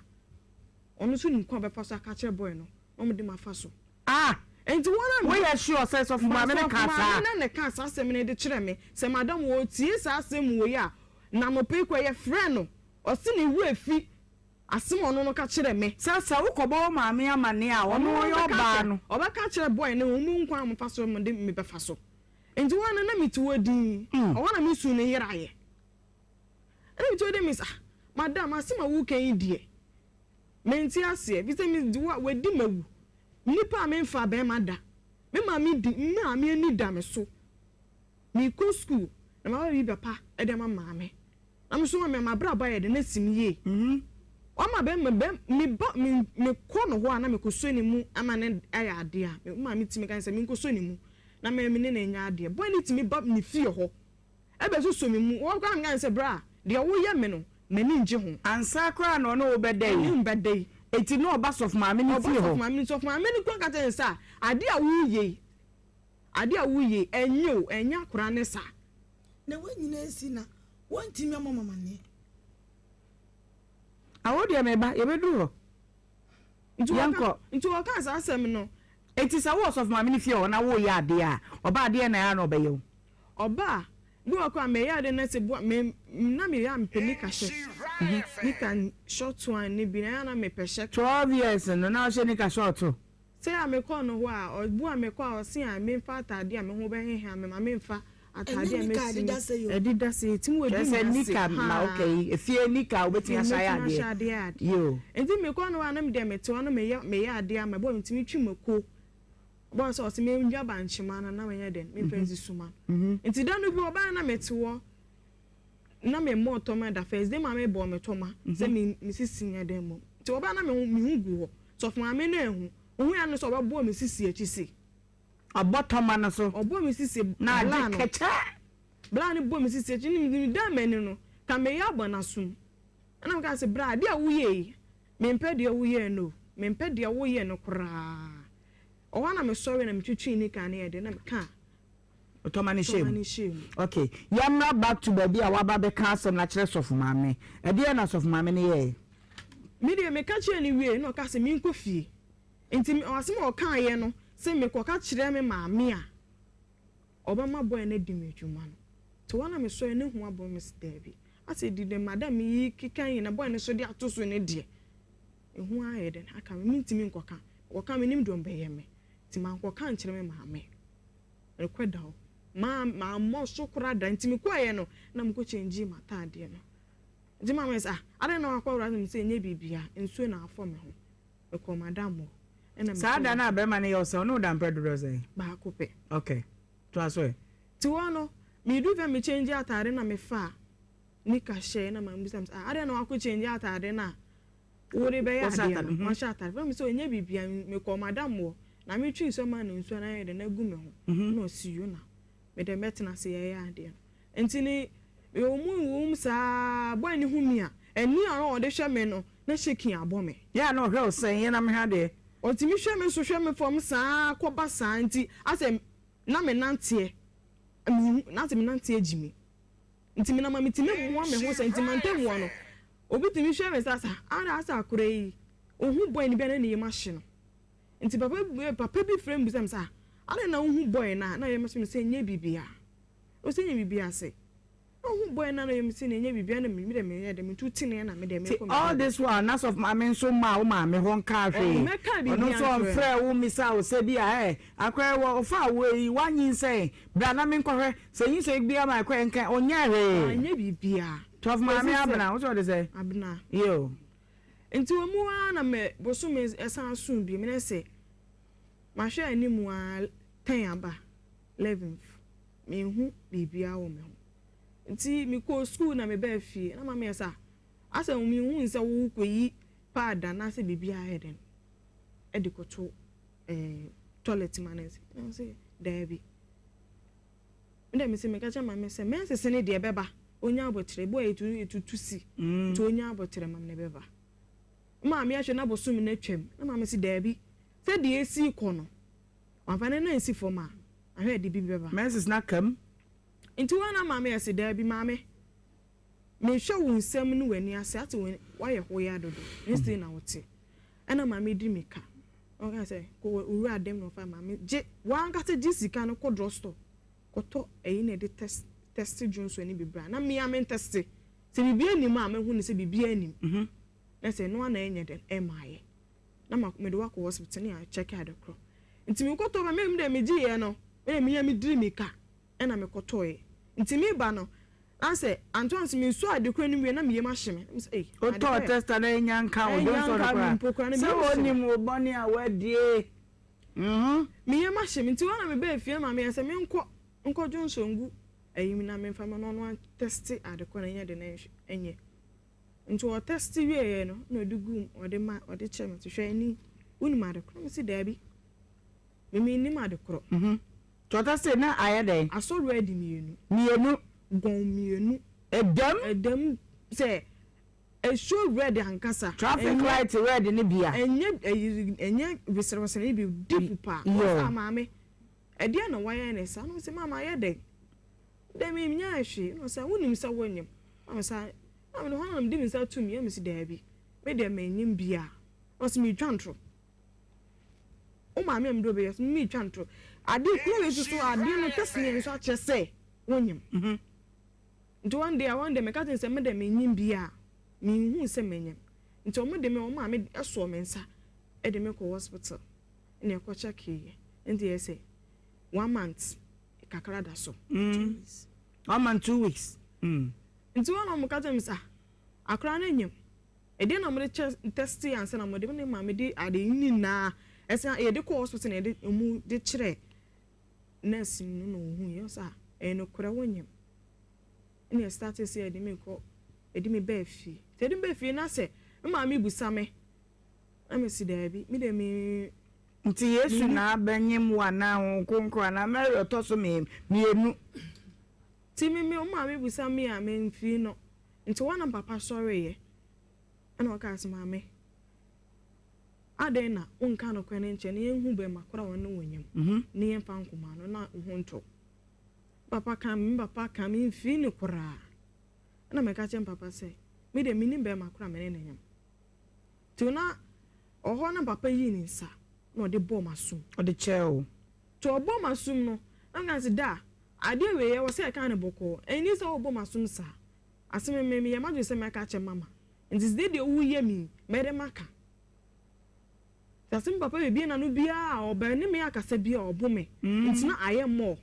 ɔno nso nim kwan a ɔbɛfa so aka akyerɛ boy no na wɔde me afa so. Ah! Enti wɔn a. Woyɛ sure sɛ sɔfo maame no kaa saa? Sɔfo maame no na ɛkaa saa asɛm no de kyerɛɛ me. Sɛ madam ɔretie saa asɛm wei a, na anɔpa yi koraa yɛfrɛɛ no, ɔse ne werɛ afi asɛm a ɔno no ka kyerɛɛ me. Sɛ sɛ wokɔbɔ wo maame amanneɛ a, ɔno ɔyɛ ɔbaa no. Ɔbɛka akyerɛ boy no, wɔn mu kwan a wɔfa so de me bɛfa so. Enti hɔ no na mete hɔ dinn, ɛhɔ na me su no yeraeɛ. Ɛna mete hɔ dinn, mese ah, madam asɛm a woreka yi deɛ, Mente aseɛ, ɛfiri sɛ me wa wadi mawu. Nnipa a memfaa barima da. Me maame di me maame ani da me so. Mekɔ sukuu na maba biribi papa de ama maame. Na me nso maame m'abrabɔ ayɛ den asi me yie. Wama bɛrima bɛ me ba me mekɔ no hɔ a na mekɔsɔ ne mu ama no ayɛ adeɛ a me maame tumi ka sɛ menkɔsɔ ne mu na me ne no nyɛ adeɛ. Boy no tumi ba ne fie hɔ ɛbɛsosɔ me mu. Hɔ koraa na meka no sɛ bra deɛ woyɛ me no m'ani ngye ho. Ansa koraa na ɔne wo bɛda yi. Ɔne me bɛda yi. Enti na ɔba sɔfo maame no fie hɔ. Ɔba sɔfo maame no, sɔfo maame no koraa ka kyerɛ no sɛ, Adeɛ a woreyɛ yi, adeɛ a woreyɛ yi, ɛnyɛ o, ɛnyɛ akwadaa no saa. Na wei nyinaa si na wɔntumi ammɔ me amanneɛ. Awo deɛ meba, yɛbɛduru hɔ. Nti wɔka, Yɛnkɔ. nti wɔkaa saa asɛm no. Enti sɛ wowɔ sɔfo maame no fie hɔ na woreyɛ adeɛ a, ɔba a deɛn na ɛyɛ a na ɔbɛyɛ wo? Ɔba a, bi wɔ hɔ koraa a meyɛ ade na sɛ bua me na meyɛ a mepɛ nika hyɛ. Nika short one no bi na ɛyɛ a na mepɛ hyɛ. 12 years no na wohyɛ nika short? Sɛ a mekɔ no hɔ a, ɔbu a mekɔ a ɔse a memfa ataade a me ho bɛheha me ma memfa ataade Ɛnyɛ a nika a mɛtumi ɛdeda sɛ yi o. ɛdeda sɛ yi ɛtumi wɔ Kyerɛ di sɛ m'ase nika na haa. okay efie nika a wobɛtumi Efie ahyɛ ayɛ mɛtumi ahyɛ adeɛ. adeɛ ayɛ adeɛ. Yoo. Nti mekɔ no hɔ a na medeɛ mete hɔ na meyɛ meyɛ adeɛ ama ɛbɔ a metumi twi mako. Ɔbaa sɛ ɔse mendwa bankyema no na menyɛ dɛn memfa nsi suma no. Nti da no bi ɔbaa na mete hɔ na me mmɔɔ tɔma da first day maame bɔɔ me tɔma sɛ me me sisi nyɛ dɛn mmom. Nti ɔbaa na me ho me ho gu hɔ. Sɔfo maame no anhu. Ohui ara ne sɛ ɔbɛbɔɔ me sisi akyi sei. Ɔbɔ tɔma no so. Ɔbɔɔ me sisi Na agye bla no. kɛkyɛ. Bla no bɔɔ me sisi akyi ne me dan m'ani no ka meyɛ abɔ n'asom. Ɛna meka sɛ bra adeɛ a woyɛ yi mempɛ deɛ woyɛɛ no o mempɛ deɛ woyɛ no koraa. Ɔhɔ a na mesɔre na metwitwii nika no yɛ den na mekaa Tɔma no hyɛɛ mu. Ok, yɛmmra back to baabi a waba bɛka asɛm no akyerɛ sɔfo maame. Ɛdeɛn na sɔfo maame no yɛɛe? Me deɛ meka kyerɛɛ no wieeɛ na ɔkaa sɛ menkɔ fie. Nti asɛm a ɔkaeɛ no sɛ mekɔka kyerɛ me maame a, ɔbɛma boy no adi me adwuma no. Nti hɔ na mesɔre na hu abɔ me mese daabi. Asɛ di dɛ madam yi keka yi na boy no nso de ato so no deɛ, ehu ayɛ dɛn aka me, mentumi nkɔka. Mekɔka a mennim deɛ ɔbɛyɛ me. Nti mankɔka ankyerɛ me maame. Merekɔ da hɔ. Ma mammɔ so koraa da. Nti mekɔeɛ no, na mekɔ kyɛngyee m'ataadeɛ no. Nti maame sɛ, ah, adɛn na wakɔ wura no? Mese, ɛnyɛ biribiara, nsuo na afɔ me ho. Mekɔɔ madam hɔ. Ɛna Saa mekɔɔ da no a bɛrima no yɛ wo sɛ, ɔne wo da mprɛ dodoɔ sɛn? Baako pɛ. Ok, toa so ɛ. Nti hɔ no, meduru fie a mekyɛngyee ataade na mefaa nika hyɛɛ na maame bisa me sɛ, ah, adɛn na wakɔ kyɛngyee ataade no a wode bɛyɛ adeɛ no? Wahyɛ ataade. Maame sɛ, ɛnyɛ biribiara, mekɔɔ madam hɔ na metwee nsuo maa no nsuo no ayɛ dɛn agu me ho. Ɛna ɔse, yo na me deɛ mɛtena ase yɛyɛ adeɛ no. Nti ne mewɔ mu wɔ mu saa, boy no hu me a, ani a na ɔde hwɛ me no, na shaking abɔ me. Yɛ a na ɔhwɛ wo sɛn? Yɛ na mehwɛ adeɛ. Ɔtumi hwɛ me so hwɛ me fam saa kɔba saa nti asɛ na me nanteɛ, mehu, na asɛ me nanteɛ gye me. Nti menam a metumi mmoa me ho sɛ nti mantam hɔ no obi tumi hwɛ me saa sɛ ara asɛ akora yi ohu boy no bi a na ne yam ahye no nti papa bi papa bi frɛ me bisa me sɛ adɛn na wohu boy no a na yam ahye me sɛ nyɛ biribiara ɔsɛ nyɛ biribiara sɛ na wohu boy no a na yam sɛ nyɛ biribiara na me dɛ meyɛ dɛ metu teneɛ na me dɛ Nti mekɔ me all baabi. this while na sɔfo maame nso mmaa wo maame hɔ nkaa hwee? Ɔmmɛkaa Ɔno biribiara nso nkyerɛɛ me. ɔmfrɛɛ wo mmisaa wo sɛ bi a ɛɛ akora yi wɔ ɔfaa wo yi woanyinsɛn bra na menkɔhwɛ sɛ nyinsɛn biara ma ɛkɔ ɛnka ɔnyɛɛ hwee? Wanyɛ biribiara. Sɔfo maame Kɔsi sɛ Abena wo sɛ ɔde sɛ? Abena. Yoo. Nti wɔ mu ara na me bosome san soo bio me na sɛ mahwɛ anim ara ten aba eleventh menhu biribiara wɔ me ho. Nti mekɔɔ sukuu na mebaa fie na maame yɛ sɛ ah asɛ menhuu sɛ wokɔyi pad anaasɛ biribi ayɛ dɛn de kɔto eh, toilet ma no nsi. Na ɔse daabi. Me deɛ mese meka kyerɛ maame sɛ mɛnsese ne deɛ ɛbɛba ɔnya abɔkyerɛ ebi wɔ yɛ etutu si nti ɔnya abɔkyerɛ ma me na ɛbɛba. Maame ahwɛ na bosome no atwam na maame se daabi sɛ deɛ esi kɔ no wamfa ne nan nsi fam a ahwɛ ɛde bi bɛba. Menses no aka mu. Nti woa na maame ɛse daabi maame mehwɛ wo nsam ne w'ani ase ate woayɛ hoyaa dodo ne sei na wote ɛna maame di me ka na ɔka sɛ kɔ owura dɛm na ɔfa maame gye w'ankasa gye sika no kɔ drug store kɔtɔ ɛyi na ɛde test test dwonsɔ ne bi bra na mea me ntɛste sɛ biribi anim a mahu ne sɛ biribi anim na sɛ ɛno ana ɛnyɛ dɛn ɛmaayɛ na ma mede wakɔ hospital ne akyɛke ade korɔ nti mekɔtɔ ba me deɛ megyeeɛ no me deɛ mea mediri me ka ɛna mekɔtɔeɛ. Nti mereba no, na sɛ Antoine se mensɔ ade koro no wie na me yam ahye me. Na mese ei, ade Wotɔɔ bɛn? tester na ɛnya nka wo Ɛnya dwonsɔ no nka me koraa. mpo koraa na me Sɛ yam hye me. wonim wo bɔne a woadie. Mhm. Me yam ahye me. Nti hɔ na mebaa fie na maame yɛ sɛ menkɔ nkɔ dwonsɔ ngu ayi mu na memfa ma no ɔno antɛste ade korɔ no ɛnyɛ de na ɛnyɛ. Nti ɔtɛste wieɛ no na ɔde guu mu ɔde ma ɔde kyerɛ me nti hwɛ ani wonim ade korɔ? Na mese daabi. Me mennim ade korɔ. Mhm. Tɔtɔ se na ayɛ dɛn? Asɔ red mienu. Mienu. Gɔn mienu. Ɛdam. Ɛdam sɛ ɛsɔ red ankasa. Traffic light red no bi a. Ɛnyɛ ɛyi ɛnyɛ wesrɛwesrɛ no bi deep paa. Yoo. Ɔsɛ ah maame ɛdeɛn na wayɛ ne saa? Na ɔsɛ maame ayɛ dɛn? Dɛ menyaa hwee. Na ɔsɛ wonim sɛ wonyem? Na ɔsɛ na mede hɔ na mede me nsa tum yɛ mese daabi me deɛ menyem biaa. Na ɔsɛ metwa ntoro. Wo maame a mede wo bɛyɛ so meretwa ntoro. Adeɛ kuro wei soso adeɛ no kɛseɛ nso akyerɛ sɛ wonyim. Mhm. Nti one day a one day meka kyerɛ sɛ me deɛ menyim biara menhuu sɛ menyim. Nti wɔn de me wɔn maame sɔɔ me nsa de me kɔ hospital ɛna ɛkɔ check yɛ. Nti yɛ sɛ one month kakra da so. Mm. One month 2 weeks. Nti wɔn na wɔn ka kyerɛ me sɛ ah akora no nyim. Ɛdeɛn na mode kyɛ tɛstee ansa na mode ne maame de ade nyinaa ɛsɛ yɛde kɔɔ hospital na yɛde ɔmu de kyerɛ nurse no na ɔhu yɛ sɛ ɛyɛ nokorɛ wonyem ɛna yɛ starte sɛ yɛde me kɔ yɛde me baa fie nti yɛde me baa fie na sɛ me maame busa me na me si daabi me deɛ me Nti Yesu na abɛnyem wo anaa Honhom Kronkron anaa Mary ɔtɔ so mienu? Nti me me maame busa me a memfii no nti hɔ na papa sɔreeɛ. Ɛnna ɔkaa sɛ, Maame, adɛn na wonka nokorɛ no nkyerɛ na yɛnhu bɛmma korɔ a ɔne wo nyem, na yɛmfa nkɔma no na wo ho ntɔ wo? Papa ka me, me papa ka me mfii no koraa. Ɛna meka kyerɛ me papa sɛ, me deɛ mennim bɛrima koraa a me ne no nyam. Nti na ɔhɔ na papa yii ne nsa na ɔde bɔɔ m'asom. Ɔde kyɛɛ wo. Nti ɔbɔɔ m'asom no, na meka sɛ, Da, adeɛ wei ɛwɔ sɛ yɛka no bɔkɔɔ. Ɛnni sɛ wobɔ m'asom saa. Ase me me meyɛ m'adwene sɛ mɛka akyerɛ mama. Nti sɛ deɛ woyɛ me yi, mɛde maka. Nti ase me papa bebue n'ano biara a, ɔbɛ ne me akasa biara a, ɔbo me. Nti na ayɛ more.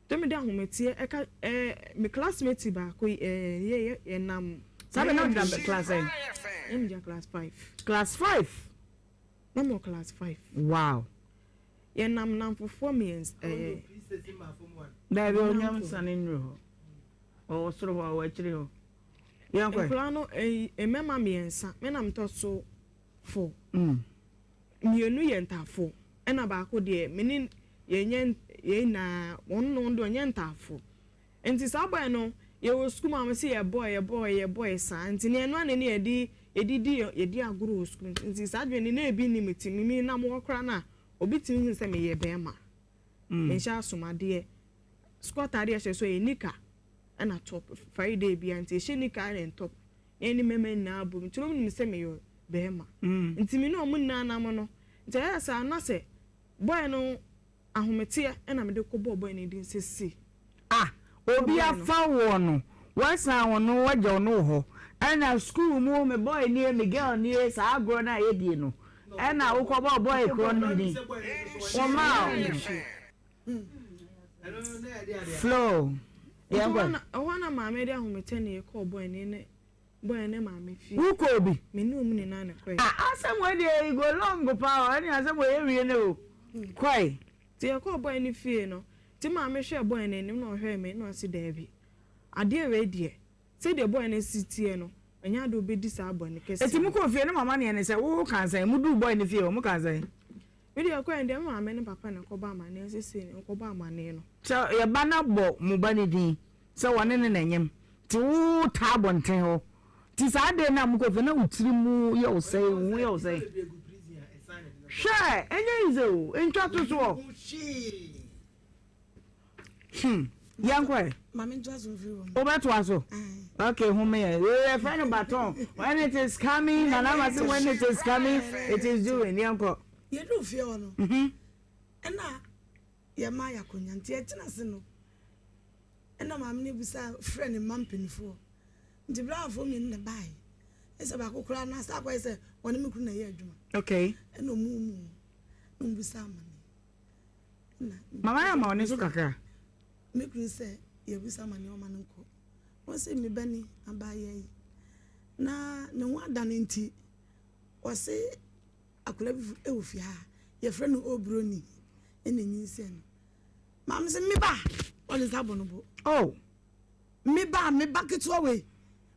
Nti mede ahometeɛ ɛka ɛɛ me classmate baako yi ɛɛ yɛ yɛ yɛnam. Saa bɛ na wogyina class sɛn? Na megyina class five. Class five? Na mewɔ class five. Wow. Yɛnam nnamfofoɔ mmiɛnsa ɛɛ. Daabi onyam nsane nnuru hɔ. Ɔwɔ soro hɔ, ɔwɔ akyire hɔ. Yɛnkɔ ɛ. Nkwadaa no ɛyi mmarima mmiɛnsa, me na metɔ so four. Mmienu yɛ ntaafoɔ, ɛna baako deɛ me ne yɛnyɛ yɛn nyinaa wɔn no deɛ ɔnyɛ ntaafoɔ. Nti saa boy no yɛwɔ sukuu mu a wɔsi yɛbɔe yɛbɔe yɛbɔe saa nti ne ɛno ara na yɛde yɛde di yɛdi agorɔ wɔ sukuu nti saa adwene no na ebi nni me ti me nam hɔ koraa no a obi tumi hu sɛ meyɛ bɛrima. Menhyɛ asomadeɛ sukuu ataadeɛ hyɛ so yɛ nika ɛna top Friday bia nti yɛhyɛ nika ne top na yɛne mmarima nyinaa bom nti na wɔn nim sɛ meyɛ bɛrima nti me ne wɔn nyinaa nam no nti ɛyɛ saa na sɛ boy no ahometeɛ ɛna mede kɔ bɔɔ boy no din sɛ sei. Ah obi afa woɔ no wasan wo no wagya wo no wɔ hɔ ɛna school mu me boy nie me girl nie saa agorɔ no a yɛdie no ɛna wokɔ bɔɔ boy korɔ no din wɔmaa wo flow yɛn kɔ. Ɛhɔ na maame de ahometeɛ na yɛkɔɔ boy no ne boy ne maame fie. Wokɔɔ bi? Me ne wɔn nyinaa na ɛkɔeɛ. Ah asɛm wei deɛ e go long paa o ɛne asɛm wei yɛnwie nnɛ o kɔe. Nti yɛkɔɔ boy no fie no nti maame hwɛɛ boy no anim na ɔhwɛɛ me na ɔse daabi adeɛ wei deɛ sɛdeɛ boy no si teɛ no ɛnyɛ adeɛ ɔbɛdi saa bɔne kɛseɛ Nti yi. mokɔɔ fie no mo amaneɛ ne sɛ wo kaa sɛn? Moduu boy no fie hɔ mokaa sɛn? Me deɛ ɛkɔɛ no deɛ me maame ne papa na ɛkɔbɔ amaneɛ sɛ sei na ɛkɔbɔ amaneɛ no. Sɛ yɛ ba no abɔ mo ba no din sɛ wɔne no na ɛnyem nti wo taa abɔnten hɔ nti saa day no a mokɔ fie na wo tiri mu yɛ wo sɛn wo ho yɛ wo sɛn hwɛ ɛnyɛ easy o ntwa to soɔ hmm yɛnkɔ ɛ wobɛtoa so okay home yɛ yɛfrɛ no baton when it is coming nana ama se when it is coming it is doing yɛnkɔ yɛduru fie hɔ no ɛna yɛma yɛ akonnwa nti yɛtena ase no Ɛna maame no bisaa frɛɛ ne mma mpanimfoɔ. Nti braafoɔ mmienu na ɛbaeɛ. Ɛsɛ baako koraa no asa akɔyɛ sɛ ɔne me kunu na ɛyɛ adwuma. Okay. Ɛna ɔmu mu na ɔmu bisa amane. Ɛna mama yɛ ama ɔne so kakra. Me kunu sɛ yɛbisa amane ɔma no nkɔ. Wɔn sɛ me ba ni abaayewa yi na ne ho adane nti ɔse akwadaa bi wɔ fie ha yɛfrɛ no obroni ɛna nyinsɛn no. Maame sɛ me ba ɔde nsa abɔ no bo. Oh. Me ba me ba ketewa wei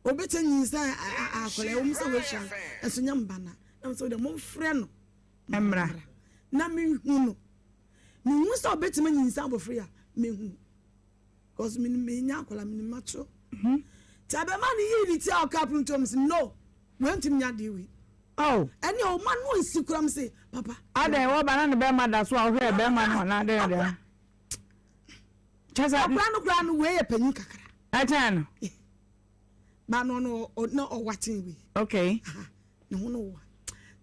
obɛkyɛ nyinsɛn akwadaa ɛwɔ mu sɛ wɔahyia no ɛso nyɛ mba na na sɛ wode momfrɛ no mmra na mehu no mehu sɛ ɔbɛtumi nyinsɛn abɔfra yi a mehu because menya akwadaa menim makyerɛ nti abɛma no yii ne ti a ɔka pono tom sɛ no wantumi nya adeɛ wei Oh. Ɛne ɔma no nsi kura m se papa. Adɛn wɔba na ne bɛrima da so a wohwɛɛ bɛrima no anaa dɛn dɛn. Kyɛ sɛ. Akora no koraa no wei yɛ panyin kakra. Ɛkyɛn no. Ba no no na ɔwa kyɛn wei. Okay. Aha ne ho no wa.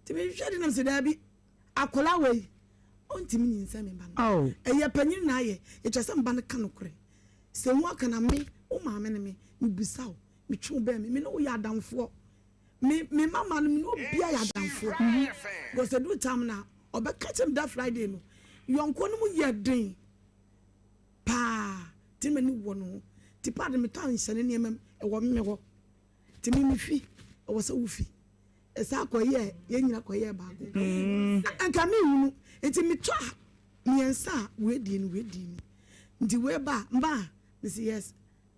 Nti mehwɛ de nam sɛ daabi akwadaa wei ɔntumi nyinsɛn me ba no. Oh. Ɛyɛ panyin na ayɛ ɛtwa sɛ mba no ka nokorɛ. Sɛ ho aka na me wo maame ne me mebisa wo metwe wo bɛn me me ne wo yɛ adamfoɔ. Me me mama no me ne obia yɛ adamfoɔ because ɛduru time no a ɔbɛka kyerɛ me da Friday no yɔnkoɔ no mu yɛ den paa nti m'ani wɔ no ho nti paade metɔ anhyɛ ne nneɛma mu ɛwɔ me hɔ nti me me fi ɛwɔ sɛ wo fi ɛsɛ akɔyɛ yɛn nyina kɔyɛ baako nka me nhunu nti metɔ a mmiɛnsa a wei die ni wei die ni nti wei ba mba a mesi yes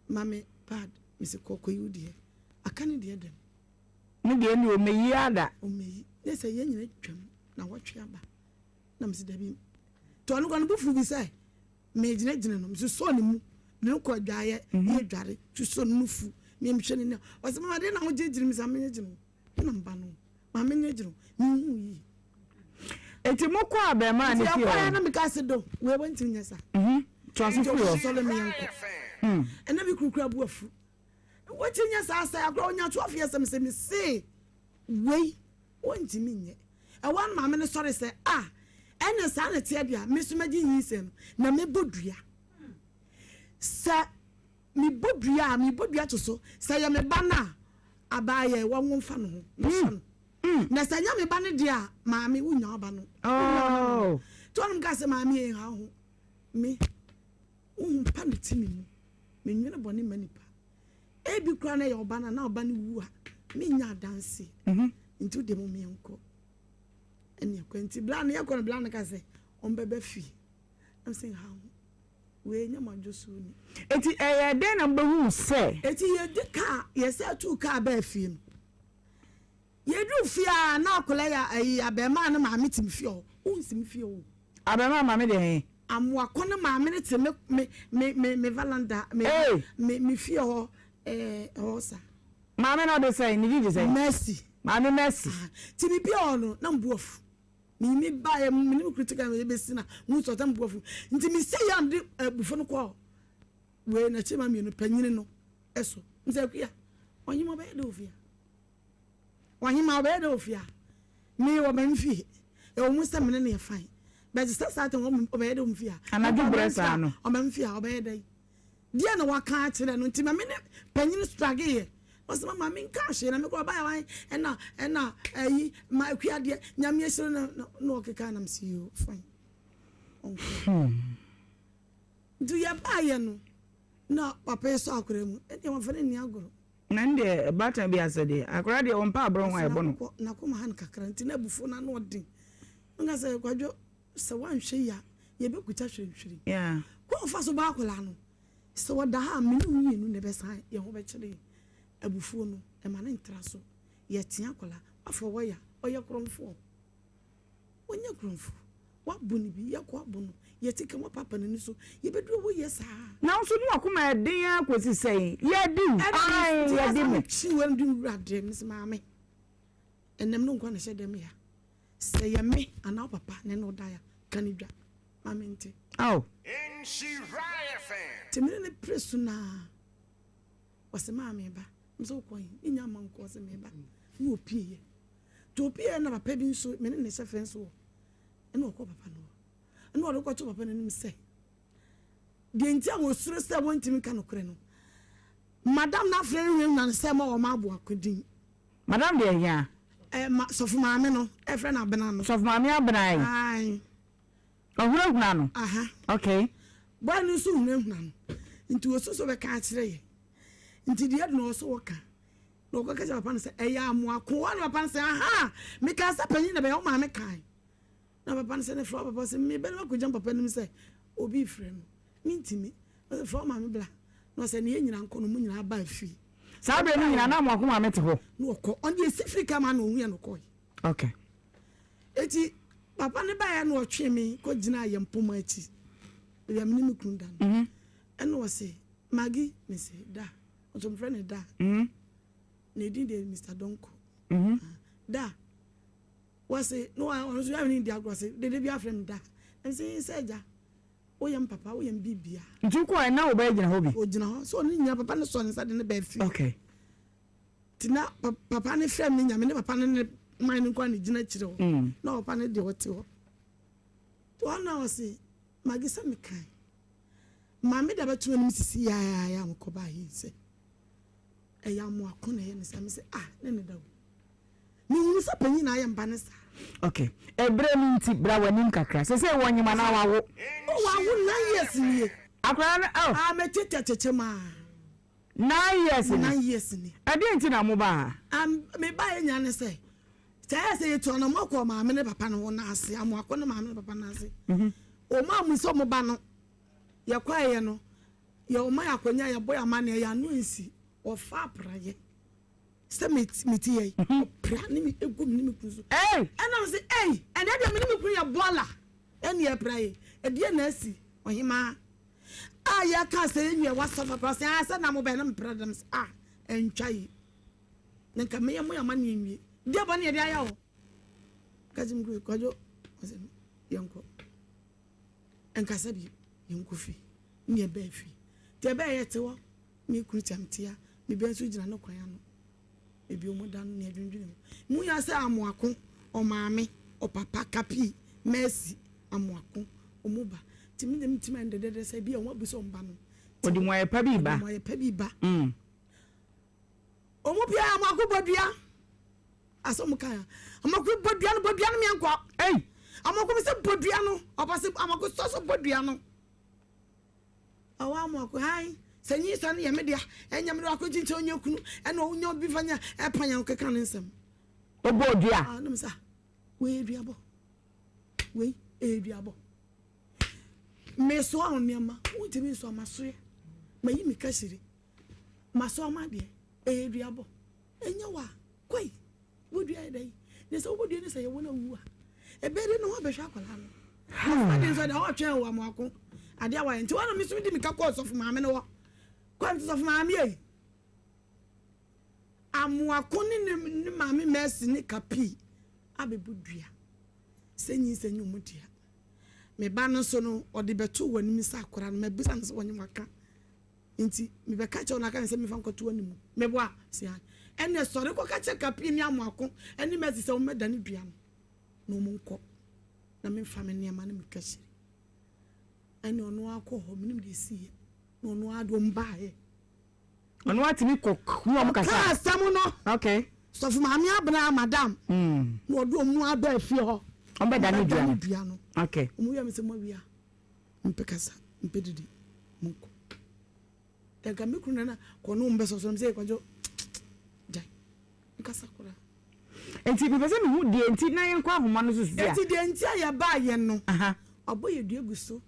Ma me pad, mese kɔ kɔyi wo deɛ. Aka ne deɛ dɛm. Ne deɛ ne ɔmɛyi ada. Ɔmɛyi. Ne sɛ yɛn nyina twam na wɔtwe aba. Na mese dabi. Nti ɔno kora no bo fu bi sɛ megyinagyina no. Mese sɔɔ ne mu. Ne no kɔ adwaeɛ, mm-hmm. yɛ dware, susɔ no no fu. Me mehwɛ ne nɛ. Ɔse mama deɛ na wogyinagyina me sɛ amenyegyina wo. Me na mba no. Ma menyegyina wo. Mehu yie. Eti mokɔ abɛɛmaa ne fie hɔ. Nti yɛkɔɛ na meka se do, wei wɔntumi nyɛ saa. Mm-hmm. Toa so Nti firi hɔ. ɔsɔre me yɛnkɔ. Ɛna me kunu kura bu afu. Wɔkyi nyɛ saa sɛ akora ɔnya 12 years sɛ mesɛ mese wei wɔntumi nyɛ. Ɛwɔ no maame no sɔre sɛ ah ɛna saa na teɛ deɛ a me so mɛgye nyinsɛn no na mɛbɔ dua. Sɛ mebɔ dua a mebɔ dua to so sɛ yɛ me ba no a abaayɛ wɔnwo mfa no ho mehyɛ no. Na sɛ nyɛ me ba no deɛ a maame wonya wo ba no. Oh. Nti ɔnom ka sɛ maame yɛ nha ho me wohu pa ne ti me mu menwene bɔne ma nipa ebi koraa na ɛyɛ ɔba no na ɔba no wu a menya adanse nti wode mo meɛnkɔ ɛne ɛkɔ nti bla no yɛkɔ no bla no ka sɛ ɔmbɛbɛ fie na sɛ nha ho wei nyɛ madwo so ni. Eti ɛyɛ dɛn na mobɛhuu sɛ. Eti yɛdi kaa yɛsɛ tuu kaa bɛɛ fie no Yɛduru fie a, na akwadaa yi a ayi abarimaa no maame te me fie hɔ. Wonsi me fie hɔ o. Abarimaa maame deɛ he? Amoako no maame no te me me me me me valanda me Hey! me me fie hɔ ɛɛ hɔ sa. Maame no ɔde sɛn? Ne din de sɛn? Mercy. Maame Mercy. Ah, nti me bie hɔ no, na me bo afu. Me me baeɛ, me ne me kunu te kaa mu yɛbɛsi na mehu sɛ ɔsɛ me bo afu. Nti me sei a mede abufuo no kɔɔ wei n'akyi ma mmienu panyini no so. Mesɛ Akua, ɔnyem ɔbɛyɛ dɛ wɔ fie ha. Ɔhemaa ɔbɛyɛ dɛ wɔ fie a? Me wɔ me fie. Ɛwɔ mu sɛ me ne no yɛ fine. But sɛ saa tem ɔbɛyɛ dɛ wɔ me fie a? Anadwo berɛ saa no. Ɔba me fie a ɔbɛyɛ dɛn? Deɛ na waka akyerɛ no nti ma me ne panyin struggle yɛ. Ɔsɛ mama me nka hwee na me kora ɔbaeɛ wan ɛna ɛna ɛyi ma akua deɛ nyame ahyira na na ɔkeka na me si yo fine. Ɔnkɔ. Nti yɛbaeɛ no na papa yi sɔ akora mu ɛdeɛ wɔmfa no nni agorɔ. Na ɛno deɛ baatan bi asɛ deɛ akwadaa deɛ ɔmpɛ aborɔ ho a ɛbɔ no. N'akoma ha no kakra nti na abufuo no ano ɔden. Nka sɛ Kwadwo sɛ woanhwɛ yie a yɛbɛkuta hwirenhwiren. Yeah. Kwan a ɔfa so bɔ akwadaa no sɛ ɔda ha a me ne wo mmienu na ɛbɛsan yɛn ho bɛkyere yɛn. Abufuo no ɛma no ntra so. Yɛtea akwadaa wafa wire ɔyɛ korɔmfoɔ. Ɔnyɛ korɔmfo. Wabo no bi, yɛkɔ abo no, yɛte ka mu apapa n'ani so, yɛbɛduru hɔ yɛ saa. Nanso ne wakoma yɛ den ara kɔsi sɛn? Yɛadi wo, ae, yɛadi me. Mekyi wɔ de wura dɛm, mese maame, ɛnam no nkwa na ɛhyɛ dɛm ya. Sɛ yɛ me anaa wo papa na ɛne wo da ya, ka ne dwa, ma mente. Ao. Nti mene ne pere so naa, ɔse maa meba, mese wokɔ he, menya mma nkɔ, ɔse meba, na ɔpieeɛ. Nti ɔpieeɛ na papa bi nso, me ne ne hyɛ fɛn so wɔ, ɛna ɔkɔ papa no hɔ. Ɛna ɔde kɔto papa no anim sɛ, deɛ nti a wɔsuro sɛ wɔntumi nka nokorɛ no, madam no afrɛ no hunahuna no sɛ ma wɔn aboa kodin. Madam deɛ hia? Ɛ ma sɔfo maame no, ɛfrɛ no abena no. Sɔfo maame abena yi? Ae. Ɔhunahuna no? Aha. Okay. Boy no nso hunahuna no. Nti wɔsu sɛ ɔbɛka akyerɛ yɛ. Nti deɛ ɛde na ɔwɔ sɛ wɔka. Na ɔkɔka kyerɛɛ papa no sɛ, Ɛyɛ amoako. Hɔ na papa no sɛ, Ahaa! Mekaa sɛ panyin na ɛbɛyɛ, wo maame kae. Na papa no sɛ, Ne frɛ wo papa. Ɔse, Mebɛ na makɔgyina papa anim sɛ obi refrɛ no. Mentumi. Ɔse, Frɛ wo maame bra. Na ɔsɛ, Ne yɛn nyinaa nkɔ. Na wɔn nyinaa baa fie. Saa berɛ no nyinaa na amoako maame te hɔ? Na ɔkɔ. Ɔno deɛ ɛsi firi kaa mu a na ɔhuiɛ na ɔkɔe. Okay. Enti papa no baeɛ na ɔtwee me kɔgyinaa yɛn mpoma akyi, baabi a me ne me kunu da no. Ɛna ɔse, Maggie, mese, da. Nso mefrɛ no Da. Ne din de Mr. Donko. Da. Wɔse, no ɔno nso yɛ ne di agorɔ se, dede bi afrɛ me Da. Ɛm sɛ sɛ agya, woyɛ m papa, woyɛ m bibia. Nti wokɔɛ na wo ba gyina hɔ bi? Ogyina hɔ. So ɔno nyina papa no sɔ ne nsa de ne baa fie. Okay. Nti na papa no frɛ me nya me ne papa no ne man no nkoa ne gyina akyire hɔ. Na papa no deɛ ɔte hɔ. Nti ɔno na ɔse, Magi sɛ mekae. Maame da bɛto anim sisi yaayaaya a mekɔ baa yi sɛ ɛyɛ amoako na ɛyɛ ne saa. Mese ah ne ne da o. Mehunu sɛ panyin na ayɛ mba ne saa. Okay. Ɛberɛ no nti bra w'anim kakra. Sesei wɔnyem anaa wawo? Oh wawo nine years nie. Akwadaa no oh. Ah mɛtete kyekyem aa. 9 years ni. 9 years ni. Ɛdeɛn nti na mo baa ha? Me baeɛ nyinaa ne sɛ, sɛ ɛyɛ sɛ yɛtu anamɔ kɔɔ maame ne papa no hɔ no ase, Amoako ne maame ne papa no ase. Wɔn a mu sɛ wɔn ba no, yɛkɔeɛ no, yɛ wɔn ayɛ akɔnya, yɛbɔ yɛn amanneɛ, yɛn ano nsi, wɔfa apraeɛ. Sɛ me me ti yɛ yi, ɔpra ne me egu me ne me kunu so. Ɛna me sɛ, ei, ɛnɛ deɛ me ne me kunu yɛ bɔɔla, ɛne yɛpra yi, ɛdeɛ na asi, ɔhemaa. A yɛka sɛ yɛn nua wasa papa sɛ ah sɛ na mo bɛn na mepra dɛm sɛ ah ɛntwa yi na nka meyɛ mo yɛ ama ne nwie deɛ bɔ ne yɛde ayɛ o kasi mu kwadwo ɔsɛ yɛnkɔ nkasa bi yɛnkɔ fi. Ne yɛbaa fie. Nti ɛbɛɛ yɛte hɔ, me kunu tia me tia, me ba nso gyina ne kwan ano. Baabi a wɔda no ne yɛdwendwene ho. Mehu ya sɛ Amoako, ɔmaame, ɔpapa, Kapi, Mercy, Amoako, wɔn ba. Nti me deɛ metumi ayɛ no dɛdɛɛdɛ sɛ ebi a wɔn abu sɛ wɔn ba no. Wɔde mmuaeɛ pa bi ba. Wɔde mmuaeɛ pa bi ba. Wɔn biara Amoako bɔ dua. Asɛm wɔn kan a. Amoako bɔ dua no, bɔ dua no meɛnkɔ. Ei! Amoako mi sɛ bɔ dua no. Ɔpa sɛ Amoako sɔ so bɔ dua no. Ɔwɔ amoako hann sɛ nyinsɛn no yɛ me dea ɛnyɛ me de wakɔ kyinkyin ɔnyɛ kunu ɛna ɔnya obi fa nya ɛpa yan keka ne nsɛm. Ɔbɔ dua. Ah, nam sa wei yɛ duabɔ wei ɛyɛ duabɔ mesoa wo nneɛma wontumi nsoa masoɛ mayi me kahyire masoa ma adeɛ ɛyɛ duabɔ ɛnyɛ wa kɔi Wodua yɛ dɛn? Ne sɛ wobɔdua ne sɛ yɛwɔ no awu a, ɛbɛyɛ dɛn na woabɛhwɛ akwadaa no? Afra de nso deɛ ɔtwɛn wɔ amoako adeɛ a wayɛ nti wɔn na meso di mika kɔɔ sɔfo maame no hɔ kɔɔ nti sɔfo maame yi amoako ne ne ne maame mɛsi ne kapi abɛbɔ dua sɛ nyinsɛ nyɛ ɔmo dua me ba no nso no ɔde bɛto wɔ anim sɛ akwadaa no mɛbisa no sɛ wɔnyɛ waka Nti mebɛka kyerɛ wo na aka ne sɛ memfa nkɔto w'anim. Meboa? Ɔse aane. Ɛneɛ sɔre kɔka kyerɛ Kapie ne Amoako ne Mercy sɛ wɔmmɛdane dua no na wɔn nkɔ na memfa me nneɛma ne me kahyire. Ɛne ɔno ara kɔɔ hɔ, menim deɛ ɛsiiɛ, na ɔno ara de wɔn baeɛ. Ɔno ara tumi kɔ ne wɔn kasa. Ɔkaa asɛm no. Okay. Sɔfo Maame Abena madam. Na ɔde wɔn aba fie hɔ. Wɔn bɛdane dua no. Dua no. Okay. Wɔn wia me sɛ mo awia. Mempɛ kasa, mempɛ didi, monkɔ. Nka me kunu nana kɔ no mbɛsɔ so, mesɛ kwadwo gyae, nkasa koraa. Nti mepɛ sɛ mehu deɛ nti na yɛnkɔ ahoma no so sisi a. Nti deɛ nti a yɛbaa yɛn no, wabɔ yɛ dua gu so,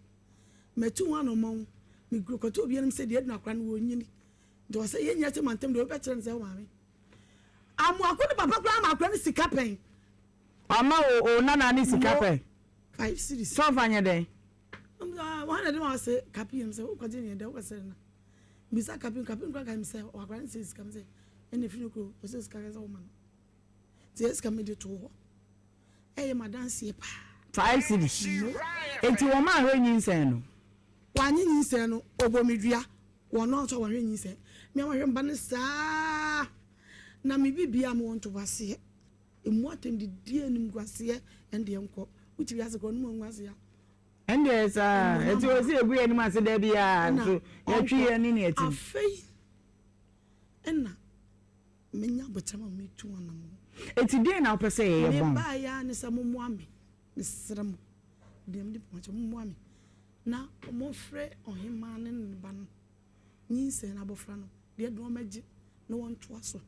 matu ho anɔmɔn, mekɔto obi anim sɛ deɛ adunu akora no wɔnyini. Nti ɔsɛ yɛn nyinaa sɛ mantam deɛ wobɛkyerɛ no sɛ wo maame. Amoako ne papa koraa ma akora no sika pɛn. Ɔma o o nana ne sika pɛn. 5 cedis. Sɛ ɔfa nyɛ dɛn? Wɔn na de ma ɔsɛ kapi yam sɛ wokɔgye ne dɛ wokɔsrɛ no bisa kapi kapi nkura ka sɛ ɔakora ne sɛ sika sɛ ɛna efi no kuro ɔsɛ sika sɛ wɔma no nti yɛ sika mi de to hɔ ɛyɛ ma danseɛ paa. 5 cedis eti wɔn a ahwɛ nyinsɛn no. Wɔanye nyinsɛn no ɔbɔ mi dua wɔn nso wɔhwɛ nyinsɛn mi a wɔhwɛ mba no saa na mi bi bia mi wɔ ntoboaseɛ. Emu atɛmdidie, animguaseɛ, ɛndeɛ nkɔ. Wote wiase korɔ no mu anguase a. Ɛndeɛ saa, ɛti wɔ sɛ yɛgu yɛn anim ase da biara nso yɛtwe yɛn ani ne yɛtim. Afei ɛna menya aboterɛ ma metu anamɔ. Eti deɛn na wopɛ sɛ yɛyɛ bɔn? Mebaeɛ ara ne sɛ mommoa me, mesrɛ mo, deɛ mede poma kyɛ mommoa me na momfrɛ ɔhemaa ne ne ba no. nyinsɛn no abɔfra no deɛ de wɔn agye na wɔntoa so.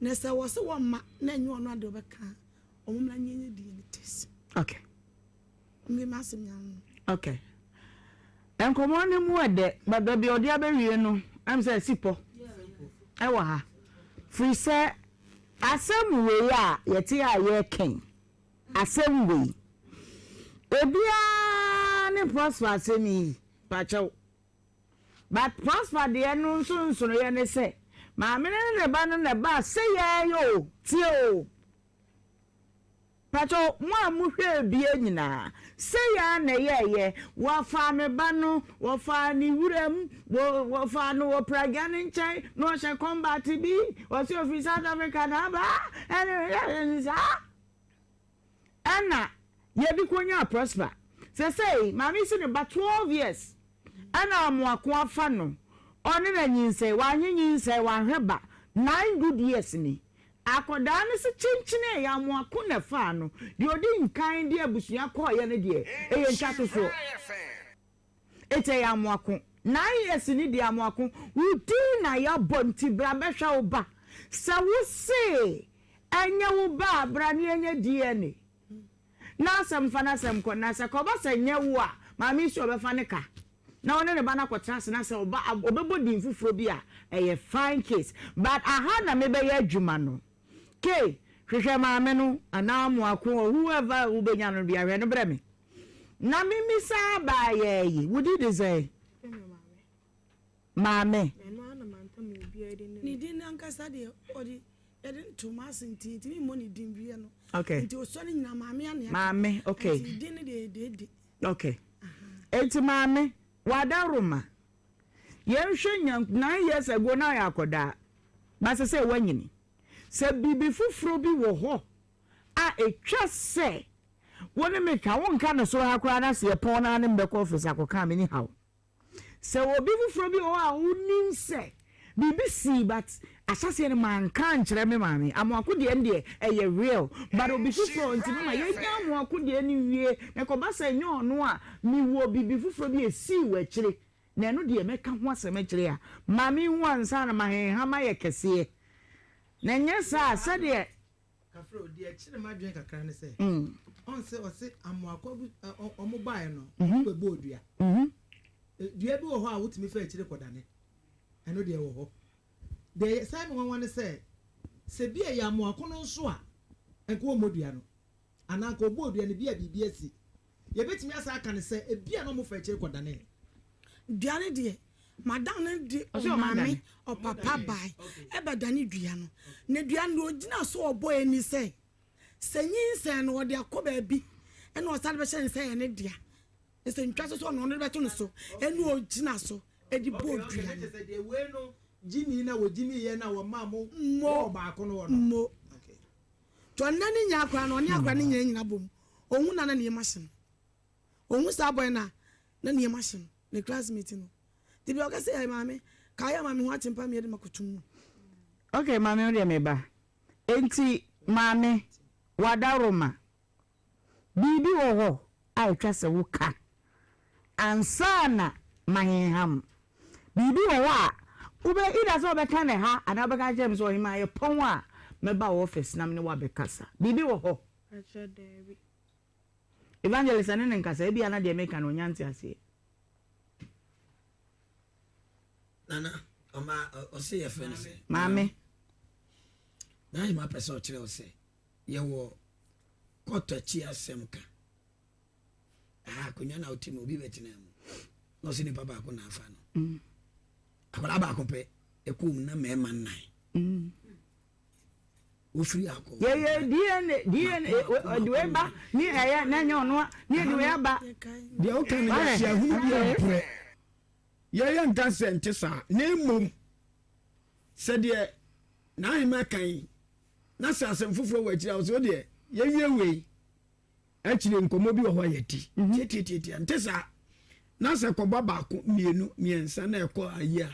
Na sɛ wɔse wɔmma na ɛnyɛ ɔno adeɛ ɔbɛka a, wɔn mmra nyɛ nyɛ DNA test. Okay. Mmiri m'asɛm nyinaa no. Okay. Nkɔmɔ no mu ɛdɛ, but baabi a ɔde abɛwie no, ɛm sɛ ɛsi pɔ ɛwɔ ha. Firi sɛ asɛm wei a yɛte a yɛrekɛn, asɛm wei, obiara ne Prosper asɛm yi, pakyɛw. But Prosper deɛ no nso nsonoeɛ ne sɛ, maame no ne ne ba no na ɛbaa sɛyɛɛ yi o, tie o. Pakyɛw, mo a mohwɛɛ bie nyinaa, sɛyɛɛ na ɛyɛɛyɛ, wɔfaa me ba no, wɔfaa ne wuram, wɔ, wɔfaa no wɔ pragya no nkyɛn, na ɔhyɛ combat bi, ɔse ofiri South Africa na aba, ɛne, ɛne, saa. Ɛna yɛde kɔnyaa Prosper. Sesei maame yi se ne ba 12 years ɛna amoako afa no ɔne no anyinsɛn wanye nyinsɛn wanhwɛ ba 9 good years ni. Akɔdaa no se kyenkyene ɛyɛ amoako na ɛfaa no deɛ ɔdi nkan de abusua kɔɔyɛ no deɛ ɛyɛ ntwatosoɔ. Eti ɛyɛ amoako. 9 years ni deɛ amoako wo din na yɛabɔ nti bra bɛhwɛ wo ba sɛ wo se Ɛnyɛ wo ba a, bra na yɛnyɛ DNA na asɛm fa n'asɛm kɔ. Na sɛ kɔba sɛ nyɛ wo a, maame yi se ɔbɛfa ne ka na ɔne ne ba no akɔtena ase na sɛ ɔba a, ɔbɛbɔ din foforɔ bi a, ɛyɛ fine case. But aha na mebɛyɛ adwuma no. Kay, hwehwɛ maame no anaa Amoako or whoever a wobɛnya no biara, hwɛ no brɛ me na memmisa abaayaa yi, wo din de sɛn? Maame. Ne din ankasa deɛ ɔde yɛde ntoma ase nti ntumi mmɔ ne din wie no. Okay. Nti osɔ ne nyinaa maame anea. Maame okay. Nti din no deɛ yɛ deede. Okay. Eti maame. W'adaworoma, yɛnhwɛ nya 9 years ago na ɔyɛ akɔdaa, but sesei wanyini. Sɛ biribi foforɔ bi wɔ hɔ a ɛtwa sɛ wo ne me ka, wonka no soro ha koraa na sɛ yɛpɔn no ara ne mebɛkɔ office akɔka a, menni haw. Sɛ obi foforɔ bi wɔ hɔ a wonim sɛ biribi sii but ahyɛaseɛ no manka ankyerɛ me maame, Amoako deɛ no deɛ ɛyɛ real but obi foforɔ nti mama yɛnya Amoako deɛ no wie na ɛkɔba sɛ ɛnyɛ ɔno a mewɔ biribi foforɔ bi a ɛsii wɔ akyire na ɛno deɛ mɛka ho asɛm akyire a ma menhu ansa na mahenham ayɛ kɛseɛ na ɛnyɛ saa a sɛdeɛ Kafra o, deɛ ɛkyere m'adwene kakra ne sɛ, ɔn sɛ ɔse amoakɔ bi ɔmo baeɛ no, ɔmo bɛbɔɔ dua. Dua bi wɔ hɔ a wotumi fa akyire kɔdane. Ɛno deɛ ɛwɔ hɔ. Deɛ ɛsan me nwanwa ne sɛ, sɛ bi a ɛyɛ amoako no nso a, nka ɔmmɔ dua no. Anaa nka ɔbɔɔ dua no, bi a biribi asi. Yɛbɛtumi asan aka no sɛ, ebia na wɔfa akyire kɔdanee. Dua no deɛ, madam no de ɔmaame, ɔpapa bae ɛbɛdane dua no. Na dua no deɛ ɔgyina so ɔbɔeɛ ni sɛ, sɛ nyinsɛn no ɔde akɔ baabi ɛna ɔsan de bɛhyɛ ne sɛ ɛyɛ ne dea. Na sɛ ntwa so sɛ ɔno ɔno de bɛto no so ɛna ɔgyina so de bɔɔ dua no. Okay, okay, na kyerɛ sɛ deɛ wei no gyimii na wɔgyimiiɛ na wɔmaa mo bɔɔ baako no hɔ no. Mo. Okay. Nti ɔne ne nya akora no, ɔne akora no nyina nyina bom. Ohu na na ne yam ahye no. Ohu saa boy no a, na ne yam ahye no, ne classmate no. Nti bia ɔka sɛ, Ɛɛ maame, kae a maame ho akyempa me de makɔto mu. Ok maame wo deɛ meba. Enti maame, w'adaworoma, Biribi wɔ hɔ a ɛtwa sɛ woka ansa na mahenham. Biribi wɔ hɔ a wobɛ either sɛ wobɛka no ha anaa wobɛka akyerɛ me sɛ ɔhemaa yɛpɔn a mɛba wo office na me ne wo abɛkasa. Biribi wɔ hɔ? Pakyɛ daabi. Evangelist ɛne no nkasa, ebia na deɛ meka no ɔnya nteaseɛ. Nana, ɔma ɔse yɛfrɛ no sɛ. Maame. N'ahema pɛ sɛ ɔkyerɛ wo sɛ. Yɛwɔ kɔɔto akyi asɛm ka. Aha akonnwa na wote mu obi bɛtena mu na ɔsɛ nipa baako na afa no. Mm. Akwadaa baako pɛ ɛkɔɔ mu na mmarima nnan. Mm. Wofiri akɔ. Yɛyɛ DNA DNA ɔde wei ba ne ɛyɛ na ɛnyɛ ɔno a ne yɛde wei aba. Deɛ woka no yɛhyɛ ahunu bi abrɛ. Yɛyɛ nka sɛ nte saa na mmom sɛ deɛ n'ahema kan yi na sɛ asɛm foforɔ wɔ akyiri a ɔsɛ wodeɛ yɛwie wei akyire nkɔmmɔ bi wɔ hɔ a yɛdi mhm. tiatiatiatia nte saa na sɛ kɔba baako mmienu mmiɛnsa na ɛkɔ ayi a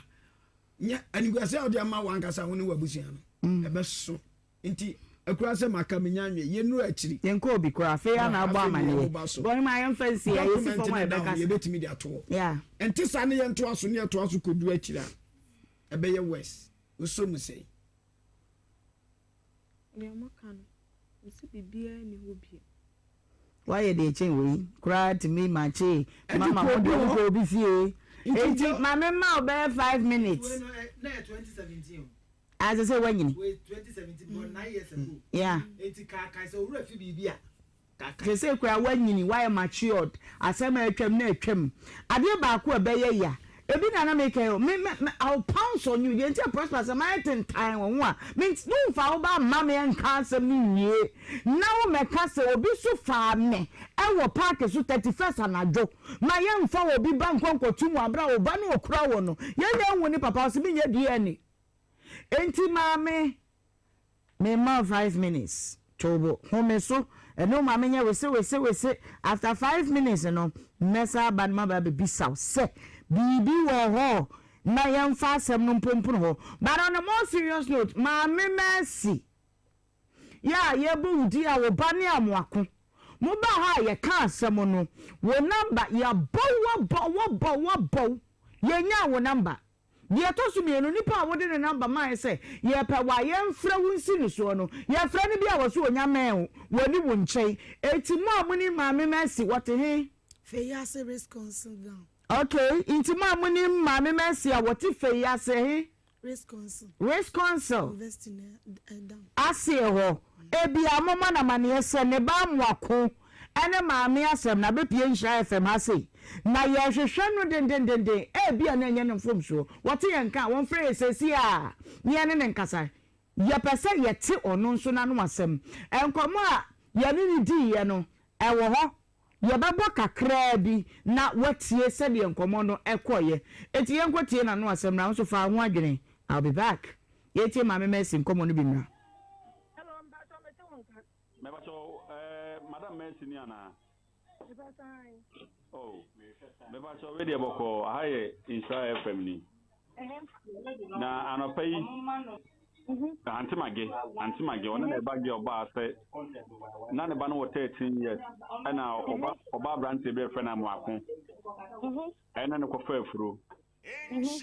nyɛ animguase a wode ama wankasa wo ne w'abusua no mm. ɛbɛso nti akura sɛ maka menya nwe yɛnnuru akyiri yɛnkɔ obi koraa afei a na abɔ amaneɛ bɔne ma yɛmfa nsi a yɛsi fam a yɛbɛka yɛbɛtumi de atoɔ ɛnte saa ne yɛntoa so ne yɛtoa so kɔdu akyiri a ɛbɛyɛ west wosɔ mu sɛi Deɛ moka no, mese biribiara nni hɔ bio. Woayɛ deɛ ɛkyɛn wei koraa tumi makyee mama mo deɛ wokɔ obi fie enti ma me ma wo bɛyɛ 5 minutes. Wei no ɛ na yɛ 2017 o. Ah sɛ sɛ woanyini. Wei 2017 because 9 years ago. Yeah. Enti kaakae sɛ owura fi biribi a. Seesei koraa woanyini, woayɛ matured, asɛm a atwam no atwam. Adeɛ baako a ɛbɛyɛ ya, ebi na na meka yi o, me, me, me, I will pounce on you. Deɛ nti a Prosper sɛ mayɛ tentan wɔ ho a, me, womfa wo ba mma me nka asɛm no nwie na wommɛka sɛ obi so faa me wɔ park so 31st anadwo ma yɛmfa obi ba nkɔ nkɔto mu aberɛ a wo ba no ɔkura wo no, yɛnyɛ nhu ne papa, ɔse menyɛ DNA. Enti maame. Me mma wo five minutes to bo home so ɛne wo maame nyɛ wese wese wese after five minutes no mɛsan aba na maba abɛbisa wo sɛ biribi wɔ hɔ na yɛmfa asɛm no mpompon hɔ but on a more serious note maame Mercy yɛ a yɛbɔ wo din a wo ba ne Amoako mo baa ha a yɛka asɛm no wo number yɛabɔ wo abɔ wo abɔ wo abɔ wo yɛnyaa wo number. Deɛ ɛtɔ so mienu, nipa a wode ne number maeɛ sɛ yɛpɛ wo a yɛmfrɛ wo nsi no soɔ no, yɛfrɛ no bi a wɔse ɔnya mɛn wo, wɔni wo nkyɛn. Enti mo a monim Maame Mercy, wɔte he? Feyiase Wisconsin down. Ok, nti mo a monim Maame Mercy a wɔte Feyiase he? Wisconsin. Wisconsin. University no down. Aseɛ hɔ. Ebia momma no amaneɛ sɛ ne ba amoako ne maame asɛm no abɛpue Nhyira FM ha sei, na yɛrehwehwɛ no dendendenden. Ebia na ɛnyɛ ne mfomsoɔ. Wɔte yɛn nka a, wɔmfrɛ yɛn seesei ara na yɛne no nkasa. Yɛpɛ sɛ yɛte ɔno nso n'ano asɛm. Nkɔmmɔ a yɛne no diiɛ no, ɛwɔ hɔ. Yɛbɛbɔ kakraa bi na woatie sɛdeɛ nkɔmmɔ no kɔeɛ. Enti yɛnkɔtie n'ano asɛm mmra. Wo nso fa wo ho adwene. I'll be back. Yɛntie Maame Mercy nkɔmmɔ no bi mmra. Hello, mpatsɔ mete wo nka. Mepakyɛw eh, Madam Mercy ni anaa? Mepakyɛw ae. Oh, mepakyɛw wei deɛ bɔkɔɔ, aha yɛ Nhyira FM ni. Na anɔpa yi, Auntie Mage, Auntie Mage, ɔne ne ba girl baa sɛ, na ne ba no wɔ 13 years, ɛna ɔba ɔba aberanteɛ bi a yɛfrɛ no Amoako, ɛne no kɔfa afuro.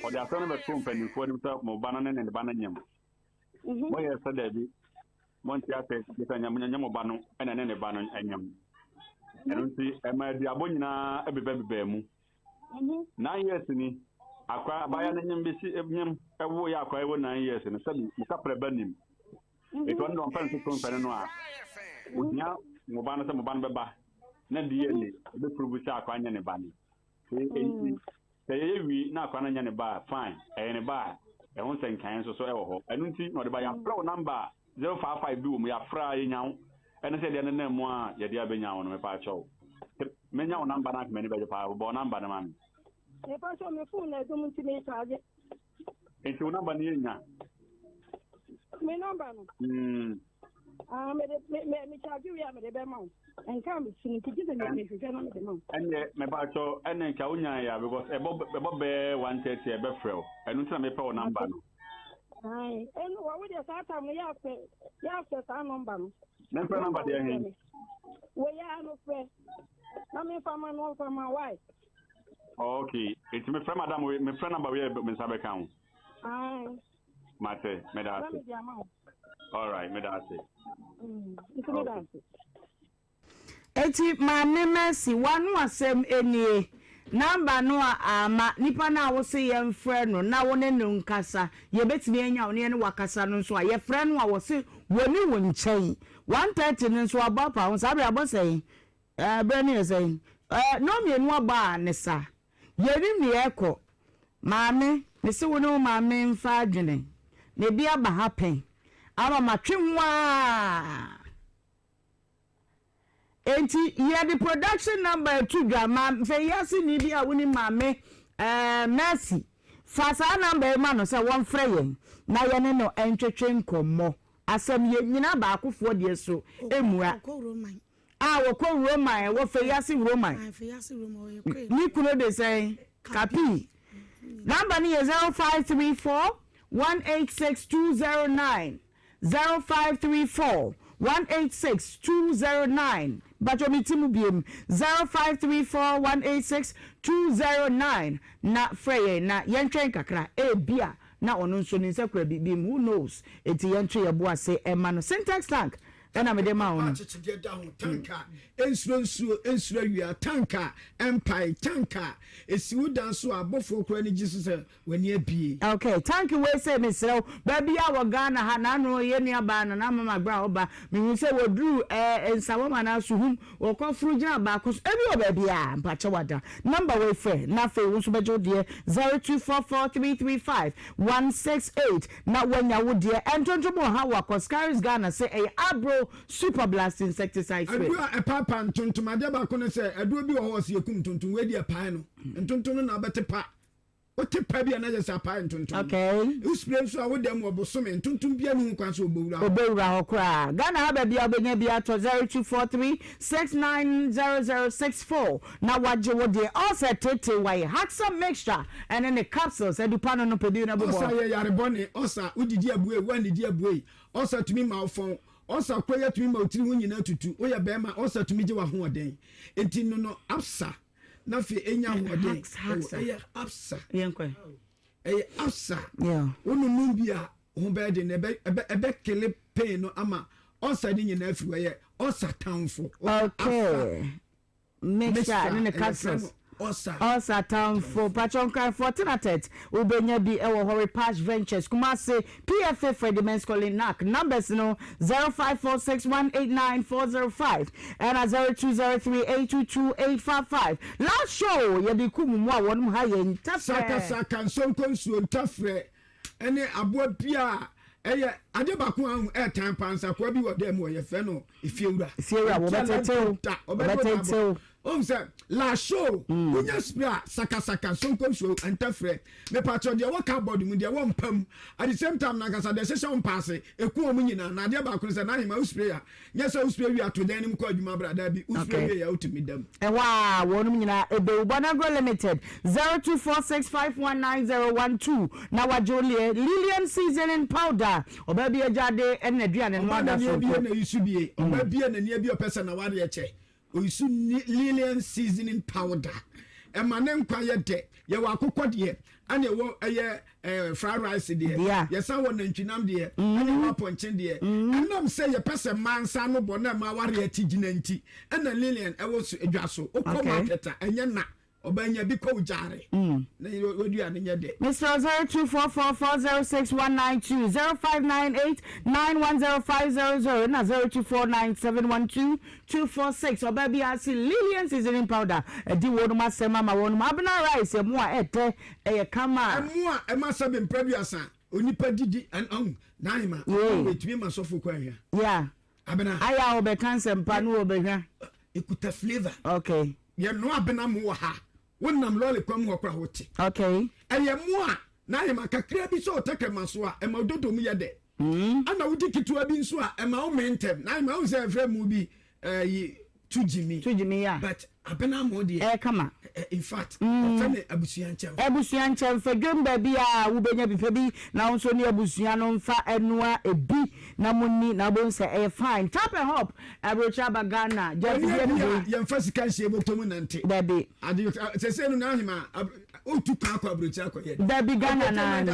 Ɔde asɛm no bɛtoo mpanimfoɔ anim sɛ mo ba no ne ne ba no nyem. Moyɛ sɛ daabi, monte ase gye sɛ nyɛ mo ba no ɛna ne ne ba no nyem. Ɛno nti, ɛma aduabɔ nyinaa bebabebaa mu. Nine years ni, akwa abaayewa no nyem besi nyem ɛwo yɛ akwa ɛwɔ nine years no sɛbi mo kaprɛ ba nim. Eti ɔno deɛ ɔmpɛ no toto mpɛ no no a, ohia mo ba no sɛ mo ba no bɛba na DNA ɛbɛpuruvu sɛ akwa nyɛ ne ba no. Enti sɛ yɛyɛ wie na akwa no nyɛ ne ba a, fine, ɛyɛ ne ba a, ɛho nsɛnkaeɛ nso so ɛwɔ hɔ. Ɛno nti na ɔde ba. Yɛafrɛ wo number a 055 bi wɔ mu, yɛafrɛ a yɛnya wo. Ɛne sɛ deɛ nenam mu a yɛde abɛnya wo no, mepaakyɛw. Sɛ menya wo number no a, m'ani bɛgye paa. Bɔ wo number no ma me. Mepaakyɛw, me phone na ɛdum nti mekyagye. Nti wo number no yɛnya? Me number no? Mm. Ah, me de me me me charge wie a me de bɛma wo. Nka me tiri nti gye sɛ me mehwehwɛ na me de ma wo. Ɛnneɛ mepaakyɛw ɛnne nka wonyae ya because ɛbɔ ɛbɔ bɛɛ 1:30 ɛbɛfrɛ wo. Ɛno nti na mepɛ wo number no. Ae, ɛno wɔ wo deɛ saa tam no yɛ afɛ yɛ afɛ saa number no. Memfrɛ number deɛ he? Wɔ yɛ ano frɛ na memfa ma no ɔmfa ma why? Oh, okay. Nti mefrɛ madam wei mefrɛ number wei a me nsa bɛka ho. Ae. Mate, meda ase. All right, meda ase. Nti meda ase. Eti Maame Mercy w'ano asɛm nie, number no a ama nipa no a wose yɛnfrɛ no na wo ne no nkasa, yɛbɛtumi anya wo na yɛne wo akasa no nso a, yɛfrɛ no a wɔse wɔni wo nkyɛn. 1:30 no nso abɔ apa ho, saa berɛ abɔ sɛn? Ɛɛ berɛ no yɛ sɛn? Ɛɛ nnɔnmienu abɔ a ne sa. Yɛnim nea ɛrekɔ. Maame, mese wo ne wo maame mfa adwene. Na ebi aba ha pɛn ama matwe ho ara. Enti yɛde production number ato dwa ma mfɛyiaseni bi a wonim Maame eh, Mercy. Fa saa number yi ma no sɛ wɔmfrɛ yɛn na yɛne no ntwetwe nkɔmmɔ. Asɛm yɛ nyina baakofoɔ deɛ so mmua. A wɔkɔ Roman, ɛwɔ Feyiase Roman. Ne kunu de sɛn? Kapi. Number no yɛ 0534 186 209. 0534 186 209. Mpakyɛw me ti mu biem 0534 186 209 na frɛ yɛn na yɛntwɛn kakra ebia na ɔno nso ne nsa kura biribi mu who knows enti yɛnto yɛn bo ase mma no. Syntax tank ɛna mede ma wo no. Akyekyedeɛ da ho, tank a ɛnsuro nsuo, ɛnsuro awia, tank a ɛmpae, tank a ɛsi wo dan so a abɔfoɔ koraa ani gye so sɛ w'ani abue. Ok thank you wei sei mesrɛ wo baabi a wɔ Ghana ha naano yɛ nua baa Nana Ama Magbra ɔba mehu sɛ wɔduru eh, Nsawam anaa Suhum wɔkɔ foro gyina baako so ebi wɔ baabi a mpakyɛ wada number wei frɛ na afei wo nso bɛgye wo deɛ 0244335168 na woanya wo deɛ ntontom wɔ ha wɔ Akɔskaris Ghana sɛ ɛyɛ Abro Super Blast Insecticide Spray. Aduro a ɛpaapaa ntontom adeɛ baako ne sɛ aduro bi wɔ hɔ ɔsɛ yɛkum ntontom wei deɛ pae no ntontom no na wobɛte pa Wote pa bi a na kyerɛ sɛ apae ntontom. Okay. Wo spray nso a woda mu ɔbosome ntontom biara nni ho kwan sɛ ɔbɛwura hɔ. Ɔbɛwura hɔ koraa. Ghana ha baabi a wobɛnya bi atɔ 0243 690064 na wagye wo deɛ. Ulcer tete wayɛ Haxan mixture ɛne ne capsules adupa no no pɛ bi na bobɔ. Ulcer yɛ yare bɔne. Ulcer, wodidi abuei, woannidi abuei. Ulcer tumi ma wo fɔn. Ulcer koyɛ tumi ma wo tiri ho nyinaa tutu. Woyɛ barima a, ulcer tumi gye w'ahoɔden. Enti no no absa. na afei enya ahoɔden ɛyɛ absa ɛyɛ absa wononom bi a ho bɛyɛ den ɛbɛ ɛbɛ ɛbɛ kele pain no ama ɔsa ne nyinaa firi hɔ ɛyɛ ɔsa tanfo okay mixture ne ne capsules ɔsa ɔsa tanfo patro nkranfoɔ tenatet wobɛnya bi ɛwɔ hɔ repash ventures kumase PFA Freddie Mens Calling Knack numbers no 0546189405 ɛna 0203822855 Last show yɛde kum mu a wɔnom ha yɛn ntafrɛ. Sakasaka, nsonko nsuo, ntafrɛ ne aboa biara a ɛyɛ. Adeɛ baako a ahu ɛɛtan paa nsakoa bi wɔ dan mu hɔ yɛfrɛ no efiewura. Efiewura wɔbɛtetew wɔbɛtetew. Ohun sɛ lasho wonya spray a sakasaka nsonkonsuo ntɛfrɛ mepatwɔ deɛ ɛwɔ cupboard mu deɛ ɛwɔ mpa mu at the same time nankasa deɛ ɛhyehyɛ wo mpa ase eku wɔn nyinaa na adeɛ baako ne sɛ n'ahema wo spray a Nyɛ sɛ wo spray wie a to dan no mu kɔ adwuma bra, daabi, wo spray wie a wotumi da mu. Ɛhɔ a wɔnom nyinaa ɛbɛwu. Bonagro Limited, 0246519012 na wagye wo leɛ Lilian Seasoning Powder, ɔbaa bi agyade ɛne n'aduane no Ɔbaa ada nani soronko. abie na yi so bie, ɔbaa bie nani abie ɔpɛ sɛ n'awareɛ kyɛ, Oyisu Lilian seasoning powder. Ɛma ne nkwa yɛ dɛ. Yɛwɔ akokɔ deɛ, ɛna ɛwɔ ɛyɛ ɛɛ fried rice deɛ. Yɛsan wɔ nantwinam deɛ, ɛna ɛwɔ apɔnkye deɛ. Ɛnam sɛ yɛpɛ sɛ mmaa nsa ano bɔ na mmaa awareɛ ti gyina nti, ɛna Lilian ɛwɔ so dwa so. Wokɔ market a, ɛnyɛ na. Ɔbaa nya bi kɔ wo gyaare na w'aduane nyɛ dɛ. Mesrɛ 0244406192, 0598910500 na 0249712246. Ɔbaa biara se Lilian seasoning powder adi wɔnom asɛm ama wɔnom. Abena rice ɛmo a ɛtɛ ɛyɛ kama. Ɛmo a ɛma sɛbe mprɛ aduasa onipa didi ɛn n'ahema ɛtumi ma sɔfo kɔ ahwia. Yeah. Abena. Ayɛ a wɔbɛka nsɛmpa no wɔbɛhwa. Ekuta flavour. Okay. Yɛnoa abena mo wɔ ha. Wonam lɔre kwan mu hɔ koraa wote. Okay. Ɛyɛ mo a n'ahema kakra bi sɛ ɔtɛkɛma so a ɛma ododo mu yɛ dɛ. Ɛna wodi ketewa bi nso a ɛma wo mee ntɛm. N'ahema wohu sɛ yɛfrɛ mo bi ɛyi tugyimi. Tugyimi ya. But abena mo deɛ. Ɛyɛ kama. In fact, yɛfrɛ no abusua nkyɛnfa. Abusua nkyɛnfa, dwam baabi a wobɛnya bi fa bi na wo nso ne abusua no mfa nnoa bi na monni na wobɛhu sɛ ɛyɛ fine. Tap and hop, aburokyire aba Ghana, gya afidie no bi. Ɛnyɛ bi a yɛmfa sika nhyɛ bɔtɔ mu nante. Dabi. Ade sɛsɛ no n'ahema wotu kwan akɔ aburokyire akɔyɛ. Dabi Ghana naa ni.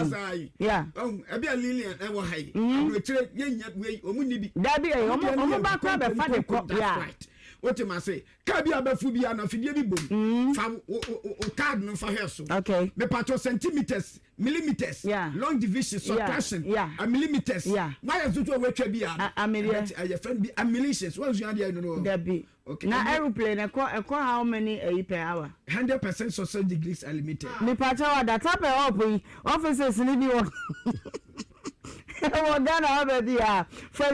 Yeah. Ɛbi a Lilian ɛwɔ ha yi. Aburokyire yɛnya wei wɔn ni bi. Dabi wɔn ba kora bɛfa de kɔ. Yeah. Wote ma se Car bi a bɛfo bi a na afidie bi bom. Fa wo wo card no fa hwɛ so. Okay. Mepatɔ centimeters, millimeters, yeah. long division, subtraction, yeah. yeah. millimeters. Yeah. Wayɛ nso to a watwa bi a. Amedeɛ. Ɛyɛ fɛn bi amilitions. Wɔn nsua adeɛ no no. Dabi. Okay. Na aeroplane ɛkɔ ɛkɔ how many ɛyi per hour? 100% success degrees are limited. Mepatɔ wa data per up yi offices ni bi wɔ. Wɔ Ghana ha baabi a, frɛ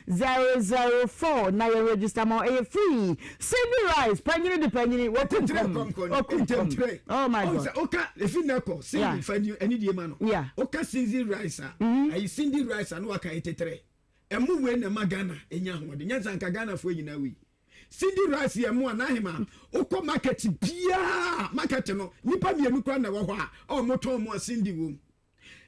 0535125004 na yɛ register ma wo. Ɛyɛ free. Cindy Rice, panyini de panyini, wakum kɔm. Wakum kɔm. Oh my God. Oka efi na kɔ Cindy fa anidie ma no. Yeah. Oka Cindy Rice a, ayi Cindy Rice a na waka etetere. Ɛmo wei na ɛma Ghana enya ahoɔden. Nyansa nka Ghanafoɔ nyinaa wei. Cindy Rice yɛ mo a n'ahema wokɔ market biara market no nipa mienu koraa na ɛwɔ hɔ a ɔmo tɔn mo a Cindy wom.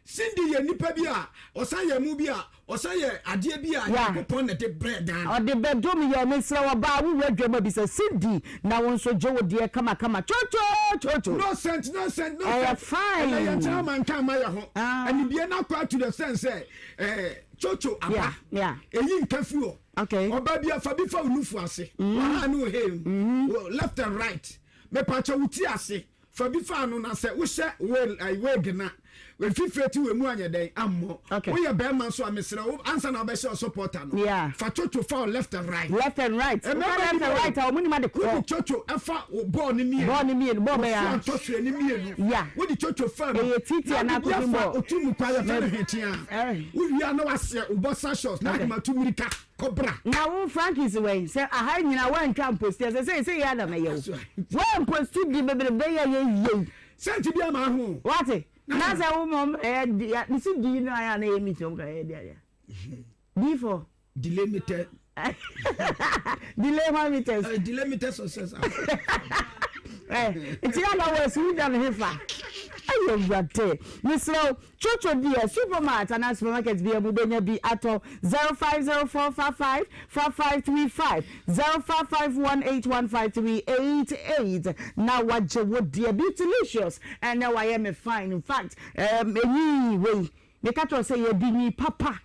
Cindy yɛ nipa bi a ɔsan yɛ mo bi a ɔsan yɛ adeɛ bi a Nyankopɔn na ɛde brɛ Ghana. Ɔde bɛdom yɛn mesrɛ wo ɔbaa wo wura dwam abisa Cindy na wo nso gye wo deɛ kama kama chocho chocho. No scent no scent no Ɛyɛ scent fine. Ɛnɛ yɛn kyerɛ ama nka ama yɛ ho Anibie no akɔ to the sense sɛ ɛɛ chocho aba Eyi nka fi hɔ. Okay. Ɔba bi afa bi fa wo nufu ase. Mm. Waha ne wo hair mu. Mm-hmm. Left and right. Mepakyɛ wo ti ase. Fa bi fa ano na sɛ wohyɛ wig eh, wig na efifire ti wɔ mu anyɛ dɛn ammɔ. Okay. Woyɛ bɛrima nso a mesrɛ wo ansa na wobɛhyɛ ɔsupporter no. Yeah. Fa twotwo fa wo left and right. Left and right. Ɛmɛɛma Woka bi left and wɔ right a wɔn nim ade korɔ. Wode twotwo ɛfa wo bɔɔl no mmienu. Bɔɔl no mmienu bɔɔl bɛyɛ a. Wɔfua ntɔhwere no mmienu. Yeah. Wode twotwo fa mu. Ɛyɛ titi Na anaa wode bi cooking afa ball. otu mu kwa yɛfrɛ no hwetea. Wowie a na waseɛ wo boxer shorts na ahema tu mirika kɔ bra. Na wo Frankis wɛn sɛ aha nyina woantwa mposti ɛsɛ sɛ sɛ yɛ na mɛyɛ wo woamposti di bebrebe yɛ yɛ yei. Sɛnti bi ama ho. Wate na sɛ wo mom ɛyɛ di ya mesi di no ayɛ na yɛ meeting ɔmo ka ɛyɛ di adeɛ di for. Delay meter. Delay one meters. Delay meter success. Nti yɛ na wɔ ɛsi wuda no hefa. Ɛyɛ awurade. Mesrɛ wo, Chocho deɛ supermart anaa supermarket biara mu wobɛnya bi atɔ 050455 5535 0551815388 na wagye wo deɛ. Beautilicious ɛnɛ wayɛ me fine in fact ɛm ɛnyi wei meka kyerɛ wo sɛ yɛde nwi papa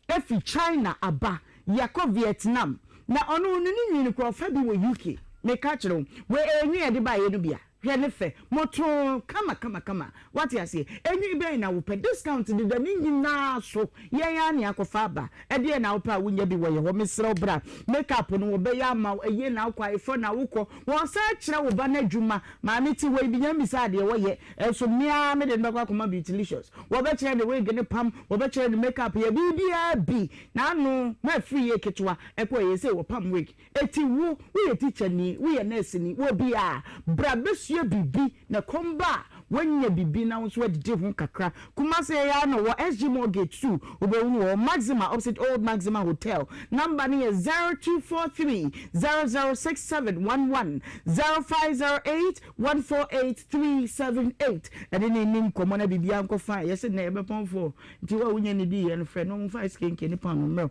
afi China aba yɛakɔ Vietnam na ɔno no ne nwi no koraa ɔfa bi wɔ UK meka kyerɛ wo wei ɛyɛ nwi a yɛde baeɛ no bi a. Hwɛ ne fɛ, mɔtoo kama kama kama. Wate aseɛ? Enwi bɛn na wopɛ? Discount deda ne nyinaa so. Yɛn ara na yɛakɔfa aba. Ɛdeɛn na wopɛ a wonnya bi wɔ yɛn hɔ? Mesrɛ wo bra. Make up no wɔbɛyɛ ama wo. Ayie na wokɔ, ayeforɔ na wokɔ. Wɔsan kyerɛ wo ba no adwuma. Maame te hɔ yi, menya mmisaa deɛ wɔyɛ. Nso me ara mede no bɛkɔ akɔma Beautylicious. Wɔbɛkyerɛ no wig no pam, wɔbɛkyerɛ no make up yɛ, biribiara bi. N'ano, mafiri yie ketewa kɔeɛ, seesei wɔpam wig. Eti wo, woyɛ tikyani, woyɛ nɛɛseni, wɔ bi a, bra bɛsua biribi na ɛkɔm ba a, woanya biribi na wo nso woadidi ho kakra. Kumasi ɛyɛ ara na wɔ SG Mall Gate 2, wobɛhunu wɔ Maxima opposite Old Maxima Hotel. Number no yɛ 0243 006711, 0508 148 378. Ɛne no nni nkɔmmɔ na biribiara nkɔ fine. Yɛse nnɛ yɛbɛpɔn fɔɔ, nti wo a wonya nnidiiɛ no frɛ na wɔmfa ice kenken ne paanoo mmrɛ wo.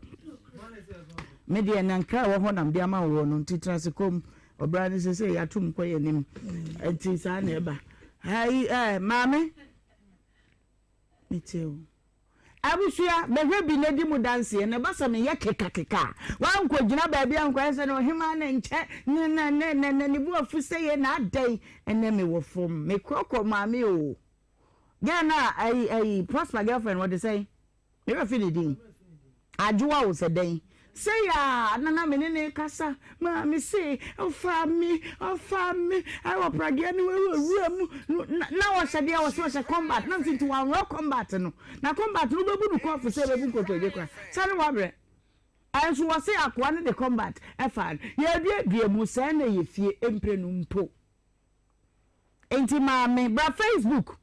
Me deɛ na nkra ɛwɔ hɔ na mede ama woɔ no nti tena ase komm. Ɔbra no sesei yɛatom kɔ yɛn anim nti saa na ɛba. Ayi eh, maame metie wo. Abusua bɛhwɛ bi na di mu danseɛ na ɛba sɛ meyɛ kekakeka a wankɔgyina baabi ankɔyɛ sɛ na ɔhemaa ne nkyɛ ne ne ne ne ne ne bo afu sɛ yɛ na adɛn ɛnɛ mewɔ fam mekorɔkorɔ maame o. Girl no a ayi ayi Prosper girlfriend wɔde sɛn? Me werɛ fi ne din. Adwoa o sɛ dɛn. Sei a na na me ne no rekasa ma me se ɔfaa me ɔfaa me wɔ pragea no wɔ wura mu na ɔhyɛ deɛ ɔse ɔhyɛ combat na mese nti wanworɔ combat no na combat no wobɛbu no kɔɔfo sɛ ɛbɛbu nkotodwe koraa sɛ ne wabrɛ ɛnso wɔse akoa no de combat ɛfaa no yɛduadua mu sɛɛ na ɛyɛ fie mprenu mpo. Enti maame, bra Facebook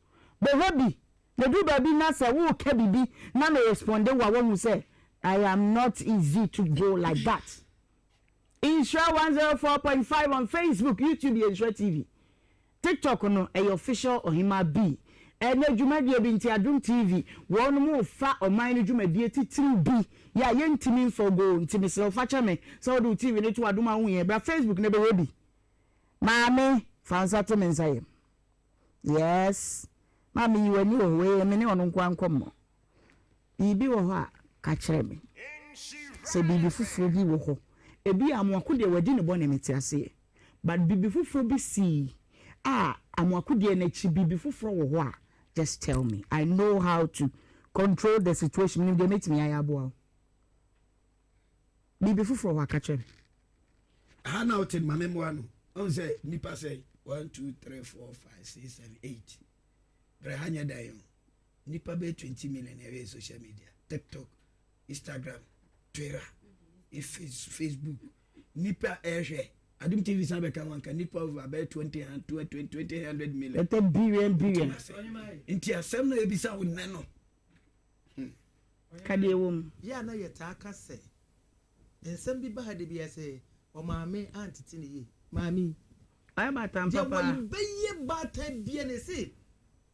bɛhwɛ bi, na ɛduru baabi na sɛ woreka biribi na me responde wo a woahu sɛ I am not easy to go like that. Nhyira 104.5 on Facebook, YouTube yɛ Nhyira TV. TikTok no ɛyɛ official Ɔhemaa B. Ɛnɛ dwumadie bi nti Adom TV wɔnom refa ɔman no dwumadie titiriw bi yɛ a yɛntumi mfa go nti mesrɛ wo fakyɛ me sɛ wode wo TV no to Adom a wohu yɛn bra Facebook na bɛhwɛ bi. Maame, fa wo nsa to me nsa yam. Yes. Maame, yi w'ani wɔ hɔ. Wei yɛ me ne ɔno nko ara nkɔmmɔ. Biribi wɔ hɔ a, ka kyerɛ me. Sɛ biribi foforɔ bi wɔ hɔ. Ebi a Amoako deɛ wadi ne bɔne, mete aseɛ. But biribi foforɔ bi sii a Amoako deɛ no akyi biribi foforɔ wɔ hɔ a, just tell me. I know how to control the situation. Menim deɛ mɛtumi ayɛ aboa wo. Biribi foforɔ wɔ hɔ a, ka kyerɛ me. Aha na wote no ma memmoa no. Ɔhu sɛ nnipa sɛ 1 2 3 4 5 6 7 8 brɛ ha nyɛ dan o. Nnipa bɛyɛ 20 million ɛwɛ social media, TikTok, Instagram, Twitter, Facebook. Nnipa ɛhwɛ Adum TV san bɛka ho anka nnipa over bɛyɛ 20 20 20 100 million. Ɛtɛ billion billion. Nti asɛm na ebisa wo nnɛ no. Ka deɛ ɛwɔ mu. Yɛ a na yɛtaa ka sɛ Nsɛm bi ba ha da bi a sɛ ɔmaame antete no yie. Maame yi. Ɔyɛ baatan papa. Deɛ wɔyi bɛyɛ baatan bia na ɛse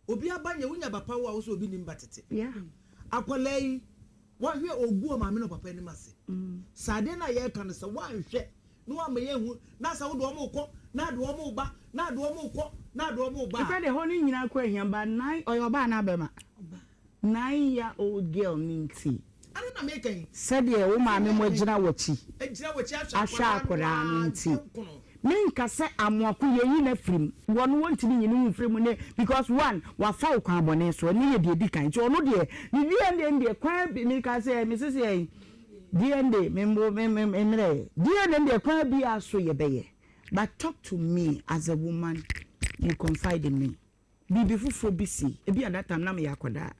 obi aba nyɛ wonya ba pa wo a wosɛ obi nim ba tete. Yeah. Akwadaa yi wahwɛ ogu ɔmaame na ɔpapa anim ase. Sɛ adeɛ no a yɛreka no sɛ woanhwɛ na woama yɛnhu na sɛ wode wɔn rekɔ na ade wɔn reba na ade wɔn rekɔ na ade wɔn reba a. Nokorɛ deɛ hɔ no nyinaa kɔ ahia ba nine ɔyɛ ɔbaa anaa bɛma? 9 year old girl no nti. Ɛno na meka yi. Sɛdeɛ wo maame mo agyina w'akyi Agyina w'akyi ahwɛ ahwɛ akwadaa no akwadaa no ara nti. nkono. Menka sɛ Amoako yɛyi no afiri mu. Wɔno wɔntumi nyi ne ho mfiri mu ne because one wafa wo kwan bɔne so ɛno yɛ deɛ ɛdi kan nti ɔno deɛ ne DNA no deɛ kwan bi meka sɛ mese sɛ yɛn DNA me me me mmerɛ DNA no deɛ kwan biara so yɛbɛyɛ but talk to me as a woman you confide in me. Biribi foforɔ bi sii. Ebia that time na meyɛ akwadaa.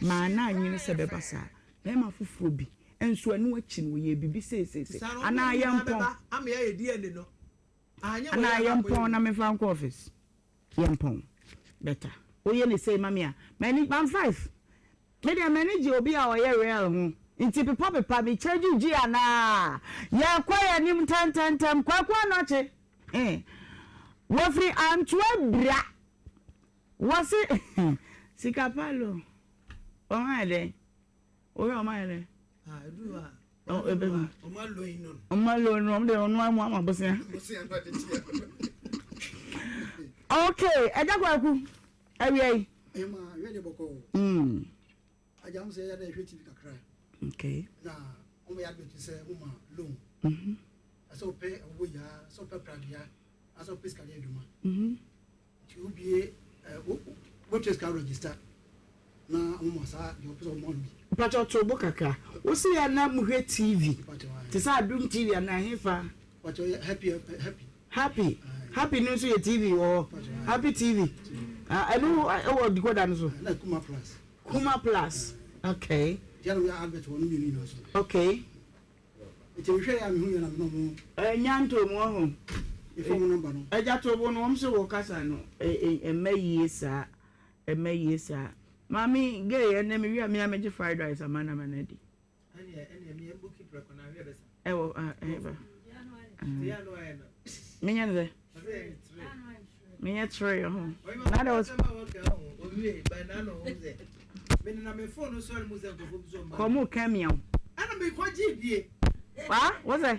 Maa na annwene sɛ ɛbɛba saa. Barima foforɔ bi nso ɛno akyi no ɔyɛɛ biribi seiseisei. Anaa yɛmpɔn. Anaa yɛmpɔn na memfa nkɔ office. Yɛmpɔn. Better. Woyɛ no sei ma me a, m'ani, I'm five. Me deɛ m'ani gye obi a ɔyɛ real ho nti pepa pepa me kyɛ gyi gyi anaa yɛkɔ yɛn anim ntɛntɛntɛm Kwaku Anɔkye eh wɔfiri Antoa Bira wɔse sika pa lo wɔn ayɛ dɛn wohwɛ wɔn ayɛ dɛn ɔma loan no ɔmo de ɔno amu ama bosea okay ɛgya Kwaku Awia yi. Ɛma awia deɛ bɔkɔ o. Mm. Agya ho sɛ yɛ dɛ hwɛ TV kakra. Okay. Na wɔn yɛ advert sɛ wɔn ma loan. Mhm. Sɛ ɔpɛ ɔwɔ ya, sɛ ɔpɛ pragea, sɛ ɔpɛ sika yɛ adwuma. Mhm. Nti wobie wobɛtua sika register na wɔma saa deɛ wɔpɛ sɛ wɔma no bi. Mpakyɛw to bo kakra. Wo se yɛ na mo hwɛ TV te sɛ Adom TV anaa ɛhefa? Mpakyɛw yɛ happy happy. Happy happy no nso yɛ TV wɔ hɔ happy TV ɛno ɛwɔ decoder no so. Na Kuma plus. Kuma plus okay. Nti ɛna yɛ advert wɔ no mmienu nyinaa so. Okay. Nti mehwɛ yɛ a mehu yɛ na me na ɔmo. Ɛnya ntomu ɔho. Efa ɔmo number no. Ɛgya to bo no wɔn sɛ wɔ kasa no ɛmɛ yie saa ɛmɛ yie saa. Maame gay ɛnɛ me wia me a megye fried rice ama na ma na di. Ɛwɔ ɛhefa menyɛ no sɛ menyɛ tere ho na de wɔs kɔmu ka miaw wa wo sɛ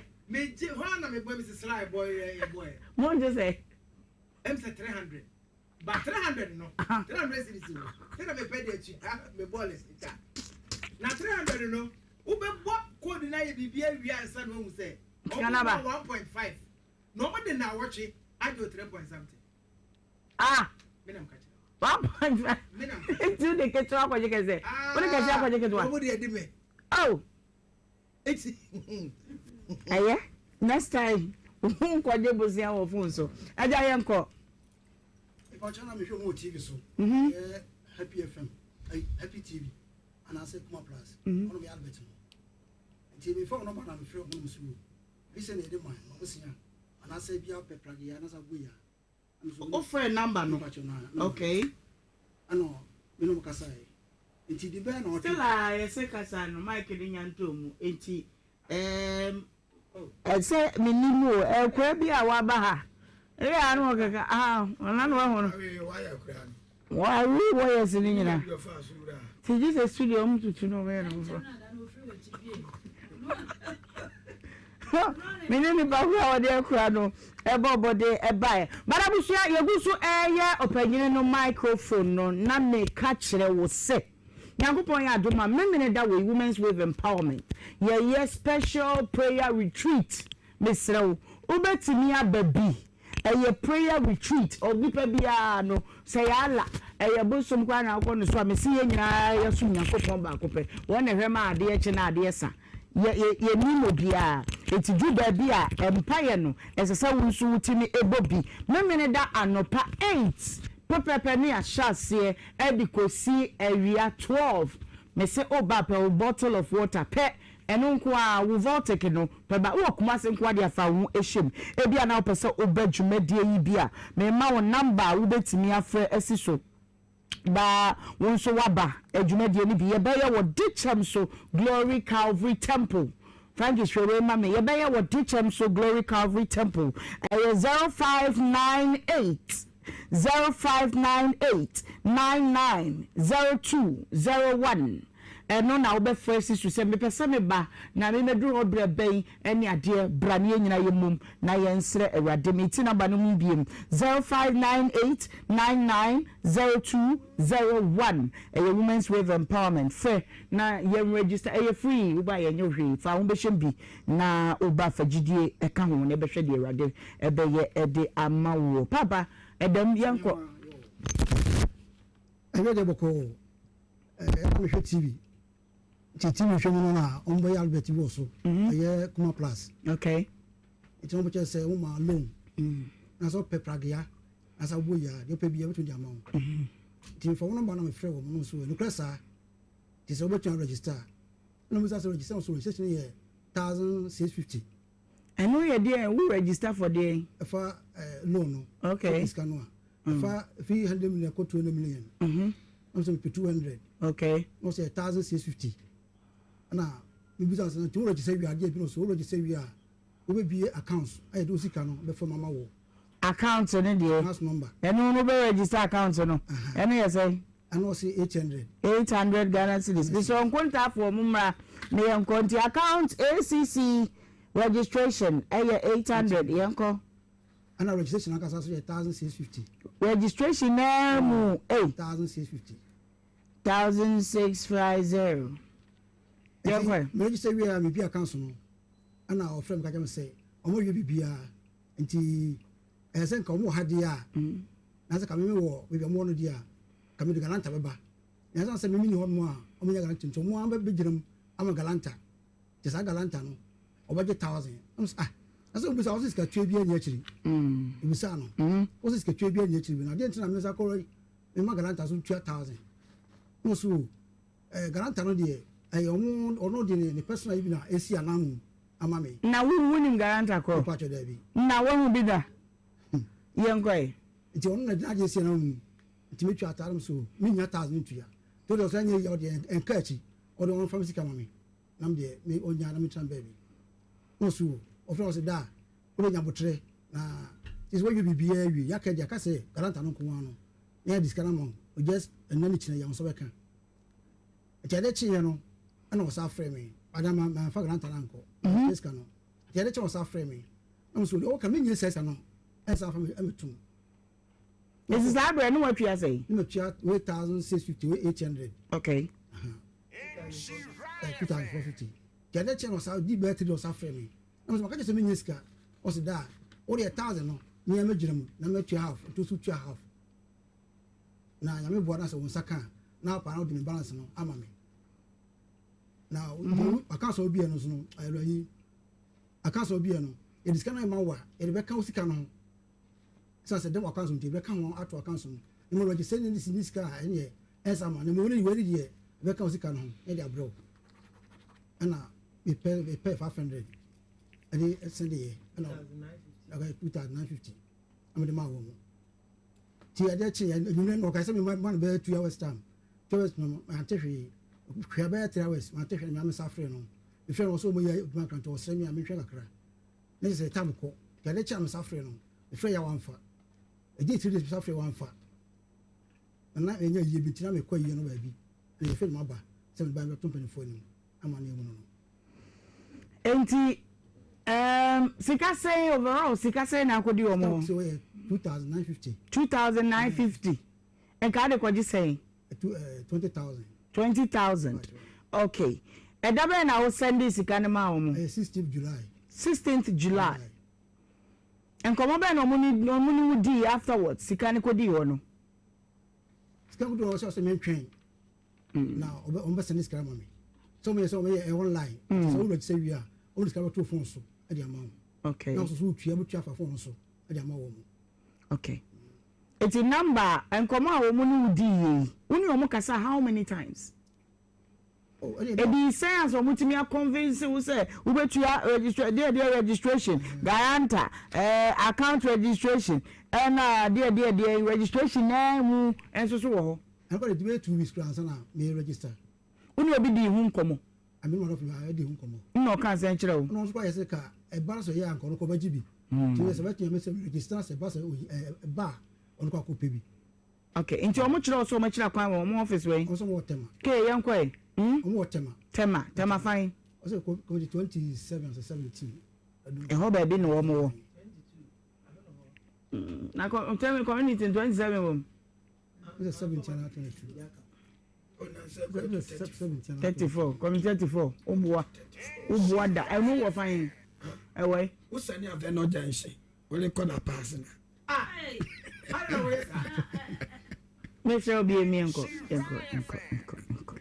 mo ngye sɛ Ba 300 no, 300 cedis no, sɛ na mepɛ de atua me bɔɔl sika. Na 300 no, wobɛbɔ code no ayɛ biribi awie ansa na wahu sɛ ɔmo ma 1.5 na ɔmo de naawɔtwe agye o 3 point something. Ah! Me na mka kyerɛ. 1.5. Me na mka kyerɛ. Nti wode ketewa akɔgye kɛsɛ. Wode kɛse akɔgye ketewa. Ɔmo de adi me. Oh! Eti. Ɛyɛ next time wo nkɔgye bosea wɔ phone so. Agya yɛn kɔ. Ìpàkyɛ na mehwɛ mu wɔ TV so. Mhm. Ɛyɛ Happy FM, Happy TV, anaasɛ Kuma Plus. Mhm. Ɔno yɛ advert no. Nti mefa wɔn nɔmba na mefrɛ wɔn so. Bi sɛ na yɛde man, ma bosea, anaasɛ bi apɛ pragea, anaasɛ aboya. Wofrɛ number no? Okay. Ɛna me ne wɔn kasaeɛ. Nti de bɛyɛ na ɔtwe. Still a yɛsɛ kasa no mic no nya ntɔɔ mu nti ɛɛm. Ɛsɛ menim o ɛkoa bi a waba ha ɛyɛ a na ɔkeka ah ɔna na wahu no wawe wɔyɛs no nyina nti gye sɛ studio ɔmo tutu na ɔbɛyɛ no foforɔ. Me ne nipa koro a ɔde akura no bɔ bɔde baeɛ. But abusua yɛgu so reyɛ ɔpanyini no microphone no na meka kyerɛ wo sɛ Nyankopɔn yɛ adom a Memeneda wei Women's Wave Empowerment yɛyɛ special prayer retreat mesrɛ wo wobɛtumi aba bi Ɛyɛ prayer retreat onipa biara no sɛ yɛ Allah ɛyɛ bosom koraa na wokɔ no so a mese yɛn nyinaa yɛsom Nyankopɔn baako pɛ wɔn na ɛhwɛ ma adeɛ kye na adeɛ sa yɛ yɛ yɛnim obiara enti duru baabi a mpaeɛ no ɛsɛ sɛ wo nso wotumi bɔ bi Memeneda anɔpa 8 pɛpɛpɛ ne yɛahyɛ aseɛ de kɔsi awia 12 mese woba pɛ wo bottle of water pɛ Ɛno nko ara, wo Voltic no pɛ ba. Wowɔ Kumasi nko ara deɛ a, fa wo ho hyɛ mu. Ebia na wopɛ sɛ woba dwumadie yi bi a, merema wo number a wobɛtumi afrɛ asi so na wo nso woaba dwumadie no bi. Yɛbɛyɛ wɔ Dikyɛm so Glory Calvary Temple. Frankie hwɛ wei ma me. Yɛbɛyɛ wɔ Dikyɛm so Glory Calvary Temple. Ɛyɛ 0598 0598 99 0201. Ɛno na wobɛfrɛ asi so sɛ, Mepɛ sɛ meba, na memɛduru hɔ berɛ bɛn ne adeɛ, bra na yɛn nyinaa yɛmmom na yɛnsrɛ Awurade. Meti number no mu biom, 0598990201. Ɛyɛ Women's Wave Empowerment. Frɛ na yɛn register, ɛyɛ free, woba a yɛnyɛ wo hwee, fa wo ho bɛhyɛm bi na woba fa gyidie ka ho na bɛhwɛ deɛ Awurade bɛyɛ de ama woɔ. Paapa, ɛdɛm, yɛnkɔ. Ɛnyɛ deɛ bɔkɔɔ. Ɛyɛ na mehwɛ TV. Nti TV hwɛ mu no na wɔn bɛyɛ advert bi wɔ so. Mhm. Ɛyɛ Kuma Plus. Okay. Nti wɔn kyerɛ sɛ wɔn ma loan. Mm. Na sɛ ɔpɛ pragea, na sɛ ɔbɔ yia, deɛ ɔpɛ bi ɛbɛtumi de ama wɔn. Mhm. Nti nfa wɔn nɔmba na mefrɛ wɔn no nso ɛnukurɛ saa. Nti sɛ wɔbɛtumi register. Ɛna wɔn sɛ register nso registration yɛ 1,650. Ɛno yɛ deɛ wo register for deɛ? Ɛfa eh, loan no. Okay. Sika no a. Ɛfa fi 100 million kɔ 200 million. Mhm. Na sɛ mepɛ 200. Okay. Na sɛ 1,650. Ɛna mebisa sɛ nti wo register wie adeɛ bi no so wo register wie a wobɛbie accounts ayɛ de wo sika no bɛfa mu ama wo. Account no deɛ. Account number. Ɛno no bɛ register account no. Ɛno yɛ sɛ. Ɛna ɔse 800. 800 Ghana cedis. Mesrɛ nkontaafoɔ mo mmra na yɛnkɔ nti account ACC registration ɛyɛ 800 yɛnkɔ. Ɛna registration ankasa nso yɛ 1650. Registration naa mu ei. 1650. 1650. Yɛnkɔ. Nti me register wie a me bi account no ɛna ɔfrɛ me ka kyerɛ me sɛ ɔmo wie biribiara nti ɛyɛ sɛ nka ɔmo wɔ ha deɛ a. Na sɛ ka me mewɔ baabi a wɔwɔ no deɛ a, ka mede Galanta bɛba. Na ɛsiane sɛ me menni hɔnom a wɔnyɛ Galanta nti, wɔn ara bɛgyina mu ama Galanta. Nti saa Galanta no, wɔbɛgye thousand. Na mesɛ, ah, na sɛ wobisa, wo se sikatua biara nni akyiri. Mebisaa no, wo se sikatua biara nni akyiri bi no, adeɛ nti na me nsa kɔ mema Galanta so tua thousand. Na ɔse o, eh, Galanta no deɛ, ɛyɛ ɔmo, ɔno de ne personal yi bi na ɛsi ananmu ama me. Na wo, wonim Galanta korɔ? Mepakyɛ daabi. Na woahu bi da? Yɛnkɔ ɛ. Nti ɔno na n'adeɛ si ananmu, nti metua ataare m so, mennya thousand ntua. Nti ɔde ɔsɛ ɛnyɛ yie a ɔdeɛ ɛnka akyi, ɔde ɔmfa me sika ma me. Na me deɛ me ɔnyaa na metra baabi na ɔse o ɔfrɛ ɔse daa wode nya boterɛ na kyerɛ sɛ wawie biribiara awie yɛaka deɛ aka sɛ galanta no nko ara no na yɛde sika no ama wo just ɛnna ne kyina yɛ wo nsa bɛka nti ade kyeeɛ no ɛna ɔsa frɛ me ada ma mamfa galanta no ankɔ mm sika no nti ade kye ɔsa frɛ me na mo so ɔka menyɛ sɛ sika no ɛnsa fa me ɛmɛtum Esi saa berɛ no watua sɛn? Ne matua 1650 800. Okay. 2450. Nti ade kyɛ no ɔsa di bɛyɛ 3 ɔsa frɛ me. Na mesɛ maka kyerɛ sɛ menyɛ sika. Ɔse daa wode yɛ 1000 no mea mɛgyina mu na matua half nti nso tua half. Na nyame boa na sɛ wo nsa ka na apa na wode me balance no ama me. Na aka sɛ obi no so no ayɛlɔ aka sɛ obi no yɛde sika no ma wo a yɛde bɛka wo sika no ho. Esiane sɛ dɛm ɔkwan so nti, yɛbɛka ho ato ɔkwan so no, na mmom wɔagye sɛ ne ne sika a ɛneɛ ɛnsa ama, na mmom wei ne deɛ ɛbɛka wo sika no ho na ɛde abrɛ wo. Ɛna mepɛ mepɛ 500 ɛde sɛdeɛ ɛna ɛka 2950 na mede maa wɔn mu. Ti adeɛ kye anwummerɛ no ɔkae sɛ mema no bɛyɛ 2 hours time 2 hours no mante hwee hwɛ bɛyɛ 3 hours mante hwee na mesa frɛ no mefrɛ no ɔsɛ ɔmo yɛ adwuma kakra nti ɔsrɛ me a menhwɛ kakra ne sɛ tam kɔ nti ade kye a mesa frɛ no mefrɛ yɛ wamfa ɛgye three days mesa frɛ wamfa na na ɛnyɛ yie bi nti na mekɔ yie no baabi na yɛfrɛ no maba sɛ meba bɛto mpanimfoɔ anim ama no ehu no no. Enti um, sika sɛn overall sika sɛn na akɔdi wɔn hɔ? Sɛ wɔyɛ 2950. 2950 nka ade kɔgye sɛn? 20000. 20000 okay ɛda bɛn na wo sɛnde sika no maa wɔn? Ɛyɛ 16th July. 16th July. Nkɔmɔ bɛn na wɔn ne wɔn ne wo dii afterwards sika no kɔdii hɔ no? Sika kɔdii hɔ sɛ ɔsɛ mentwɛn na ɔbɛ wɔn bɛ sɛnde sika ama me sɛ wɔn yɛ sɛ wɔn yɛ online sɛ wɔn register wie a wɔn de sika bɛto phone so ɛde ama wɔn. Okay. Na wɔn nso so tua bɛtua afa phone so ɛde ama wɔn. Okay. Eti number nkɔmɔ a wɔn ne wo dii yɛ yi wo ne wɔn kasa how many times? Ɛdii sɛn ansa wɔtumi akɔnvinse wo sɛ wobɛtua registra deɛ deɛ registration, guarantor, eh, account registration, ɛna deɛ deɛ deɛ registration naa mu nso so wɔ hɔ. Ɛno kora de bɛyɛ 2 weeks kora ansa na me register. Wo ne obi dii ho nkɔmmɔ? Ame ma dɔfo bi di ho nkɔmmɔ. Nna ɔka sɛn kyerɛ wo? Ɔno nso kora yɛ sɛ ka ɛba no sɛ ɔyɛ anka ɔno kɔ bɛgye bi. Nti sɛ bɛtumi ame sɛ register sɛ ɛba sɛ ɛba a ɔno kɔ akɔpɛ bi. Ok nti ɔmo kyerɛ wo sɛ ɔmo akyira kwan wɔ ɔmo office wɛn? Ɔmo sɛ ɔmo wɔ Tema. Kay yɛn kɔ ɛ. Hmm? Ɔmo wɔ Tema. Tema, Tema fan? Ɔsɛ kɔ kɔ 27 sɛ 17. Ɛhɔ baabi na ɔmo wɔ. Na kɔ Tema community 27 wɔ mu. Ɔsɛ 17 na 22. 34 community 34 woboa woboa da ɛno wɔ fan ɛwɔ yi. Wosani avɛ na ɔgya nhyɛn wɔde kɔ na paase na. Mesrɛ wo bie mi nkɔ nkɔ nkɔ nkɔ nkɔ.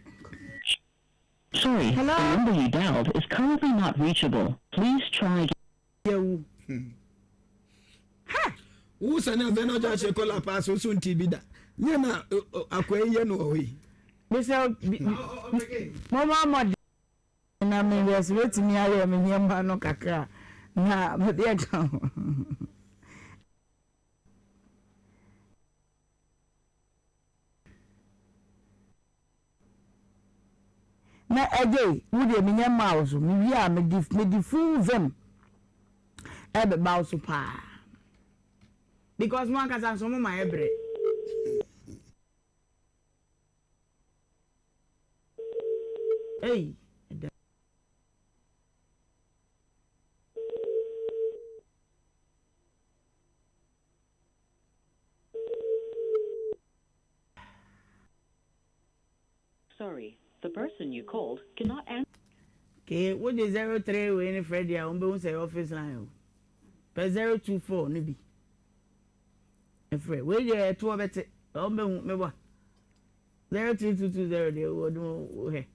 Sorry, Hello? the number you dialed is currently not reachable. Please try again. Yɛwu. Ha! Wo sani afei na ɔgya hyɛ kɔla paa so so nti bi da. Nyɛ na akwa yi yɛ no wɔ hɔ yi. Mesrɛ wo mo ma mmɔden. Na me deɛ sɛ mɛtumi ayɛ me nneɛma no kakra a, na mede aka ho. Na ɛgye wo deɛ menyɛ mmaa wo so, mewie a mede mede full vim ɛbɛba wo so paa because mo ankasa nso mo ma yɛ brɛ. Ei, ɛda. Sorry, the person you called cannot answer. Okay, wode 03 wei ne frɛ deɛ a wɔbɛhu sɛ ɛyɛ office line o. Pɛ 024 no bi. Ɛfrɛ wei deɛ ɛtoɔ bɛte wɔn bɛhu meboa 02220 deɛ wɔde mo hwɛ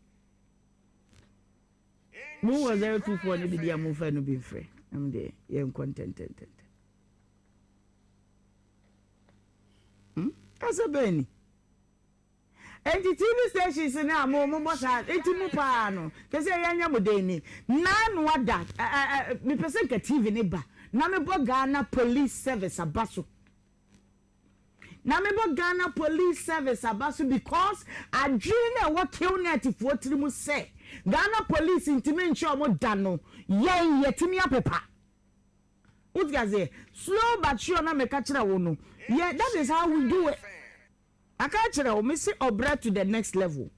mo wɔ 024 ne bi deɛ mo nfa no bi mfrɛ ɛm deɛ yɛn nkɔ ntɛntɛntɛntɛm hmm asɛ bɛn ni. Enti TV stations no a mo mo bɔ saa eti mo paa no kyerɛ sɛ yɛnyɛ mo dɛn ni Nano ada ɛ ɛ mepɛ sɛ nka TV no ba na mebɔ Ghana police service aba so na mebɔ Ghana police service aba so because adwene no a ɛwɔ Qnet foɔ tiri mu sɛ Ghana police ntumi nkyerɛ wɔn da no yɛn yɛtumi apepa wote aseɛ slow but sure na meka kyerɛ wo no yɛ that is how we do it. Maka akyerɛ wo, mese ɔbra to the next level.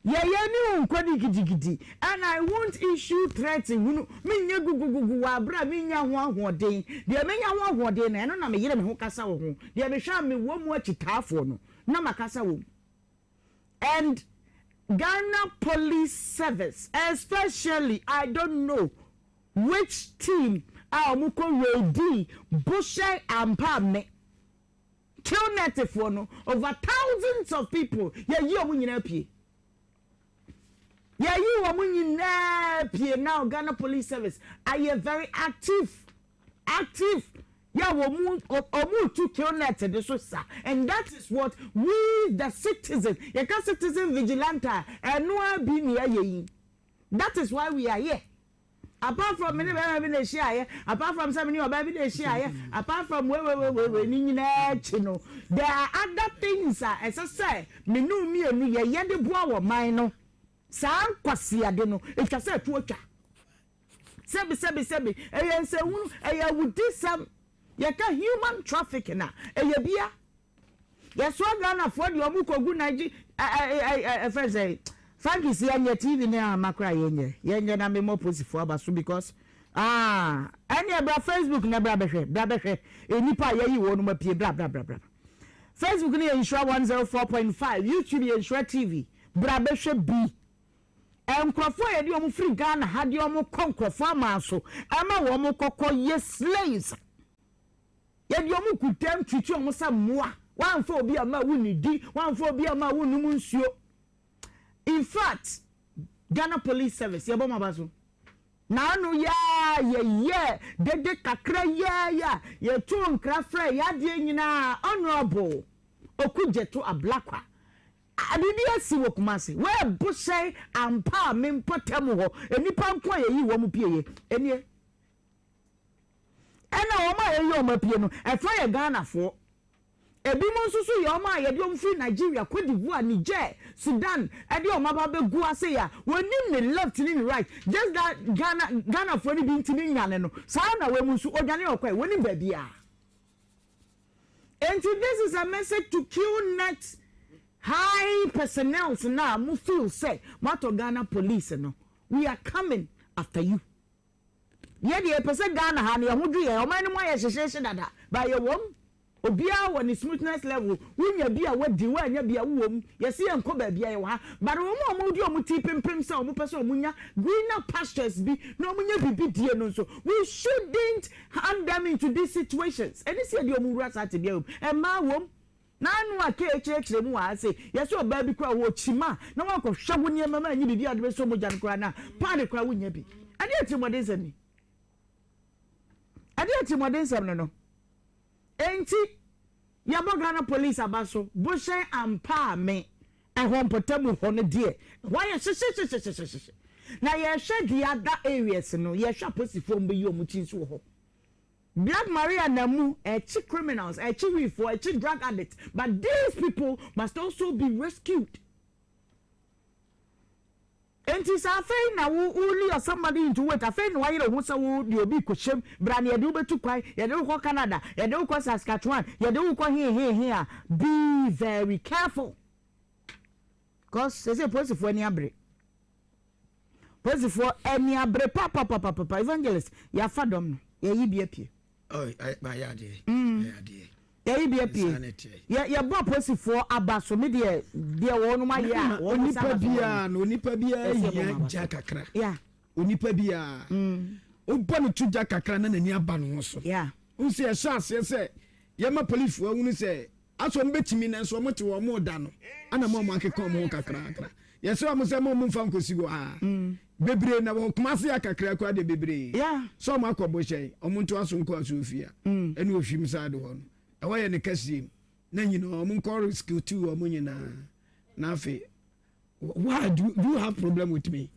Yɛ yɛn ne wo nkɔdi gidigidi and I won't issue threat hunu, menyɛ gugugugu wɔ aberɛ a mennya ho ahoɔden. Deɛ menya ho ahoɔden no, ɛno na meyere me ho kasa wɔ ho. Deɛ mehwɛ a mewɔ mu akyitaafoɔ no, na makasa wɔ mu. And Ghana Police Service especially, I don't know which team a wɔkɔ raidii Bohyɛn ampa me. Killnet foɔ no over thousands of people yɛyi wɔn nyinaa pie yɛyi wɔn nyinaa pie now Ghana Police Service ayɛ very active active yɛ wɔn mu wɔn tu killnet de so sa and that is what we the citizen yɛka citizen vigilante a ɛno ara bi na yɛayɛ yi that is why we are here. Apart from me ne bɛrima bi na ehyiaeɛ, apart from sɛ me ne ɔbaa bi na ehyiaeɛ, apart from wei wei wei wei wei ne nyinaa akyi no, there are other things a ɛsɛ sɛ me ne wo mmienu yɛyɛ de boa wɔ man no. Saa nkwaseade no, etwa sɛ ɛto atwa. Sɛbi sɛbi sɛbi, ɛyɛ nsɛnhunu, ɛyɛ awudisɛm. Yɛka human trafficking a, ɛyɛ bia. Yɛsoa Ghana foɔ deɛ ɔmo kɔ gu Naije ɛ ɛfɛn sɛ Frankis yɛnyɛ TV ne ama koraa yɛnyɛ yɛnyɛ na me mɔ posifoɔ aba so because ah ɛneɛ bra Facebook na bra bɛhwɛ bra bɛhwɛ nnipa a yɛyi wɔn mo apue bra bra bra bra Facebook ne yɛ Nhyira 104.5 YouTube yɛ Nhyira TV bra bɛhwɛ bi nkurɔfoɔ a yɛde wɔn firi Ghana ha de wɔn kɔ nkurɔfoɔ aman so ɛma wɔn kɔkɔ yɛ slaves. Yɛde wɔn gu dɛm treat wɔn sɛ mmoa. Woamfa obi amma a wonnidi, woamfa obi amma a wonnom nsuo. In fact, Ghana Police Service, yɛbɔ mo aba so. Naano yi ara yɛyɛɛ dede kakra yi ara yi a yɛtoo nkra frɛɛ yɛn adeɛ nyinaa Honourable Okudzeto Ablakwa. Biribi asi wɔ Kumasi. Wɔrebo hyɛn ampa a me mpɔtam hɔ nnipa nko a yɛyii wɔn pieeɛ nie. Ɛna wɔn a yɛyi wɔn apue no, ɛfa yɛ Ghanafoɔ. Ebinom nso so yɛ wɔn a yɛde wɔn firi Nigeria, Cote d'Ivoire, Niger, Sudan de wɔn aba abɛgu ase yi a wɔnnim ne left ne ne right. Just that Ghana, Ghanafoɔ no bi ntumi nnwane no, saa ara na wɔn nso, wɔdwane a wɔkɔɛ, wɔnnim baabiara. Enti this is a message to QNet high personnels no a mo feel sɛ moatɔ Ghana police no, we are coming after you. Yɛ deɛ yɛpɛ sɛ Ghana ha no yɛn ho dwo yɛn, ɔman no mu ayɛ hyehyeehye dada but yɛwɔ mu. Obiara wɔ ne smoothness level, wonya bi a woadi, woannya bi a wowɔ mu. Yɛse yɛnkɔ baabiara yɛwɔ ha but wɔn a wɔde wɔn ti pempem sɛ wɔpɛ sɛ wɔnya greener pastures bi na wɔnya biribi die no nso, we shouldn't hand them into these situations. Ɛne sɛ yɛde wɔn wura saa tebea wei mu. Mmaa wɔ mu. N'ano a Kay kyerɛkyerɛ mu wɔ ha se, yɛsɛ ɔbaa bi koraa wɔ kyima na wankɔhwɛ wo nneɛma ma anyi biribi a wode bɛsɔ mogya no koraa no a, paade koraa wonnya bi. Ɛdeɛ atirimuɔdensɛm ni? Ɛdeɛ atirimuɔdensɛm no no? Enti, yɛbɔ Ghana Police aba so, bohyɛn ampa a me, ɛhɔ mpɔtamu hɔ no deɛ, ɛhɔ ayɛ hyehyehyehyehyehye. Na yɛhwɛ the other areas no, yɛhwɛ apolisifoɔ a wɔbɛyi wɔn ti nso wɔ hɔ. Black Maria nam mu ɛkye criminals, ɛkye wifoɔ, ɛkye drug addicts but these people must also be rescued. Enti sɛ afei na wo wo lure somebody into it, afei na wayere wo ho sɛ wo de obi rekɔhyɛm, bra na yɛde wo bɛtu kwan, yɛde wo kɔ Canada, yɛde wo kɔ Saskatchewan, yɛde wo kɔ he he he a, be very careful. Cause sɛsɛ polisifoɔ ani abere. Polisifoɔ ani abere papapapapa evangelist yafa dɔm no yɛyi bi apue. Yɛyi bi apue yɛbɔ polisifoɔ aba so me deɛ deɛ wɔn ayɛ a wɔn nsa aba so biara no onipa biara hia gya kakra onipa biara wobɔ ne to gya kakra na n'ani aba ne ho so n sɛ ɛhyɛ aseɛ sɛ. Yɛma polisfoɔ ahunu sɛ asɛ wɔn bɛtumi nanso wɔn te wɔn da no ana ma wɔn akeka wɔn ho kakrakra. Yɛsrɛ wɔn sɛ ma wɔn mfa nkɔsi hɔ aa. Bebree na wɔ Kumasi ha kakra koraa deɛ bebree. Sɛ wɔn akɔ Bohyɛn, wɔn ntoa so nkɔ Asuofia ɛne Ohwim side hɔ no. Ɛhɔ yɛ ne kɛseɛ mu. Na nyinaa wɔn nkɔ rescue wɔn nyinaa. Na afei Why do you have problem with me?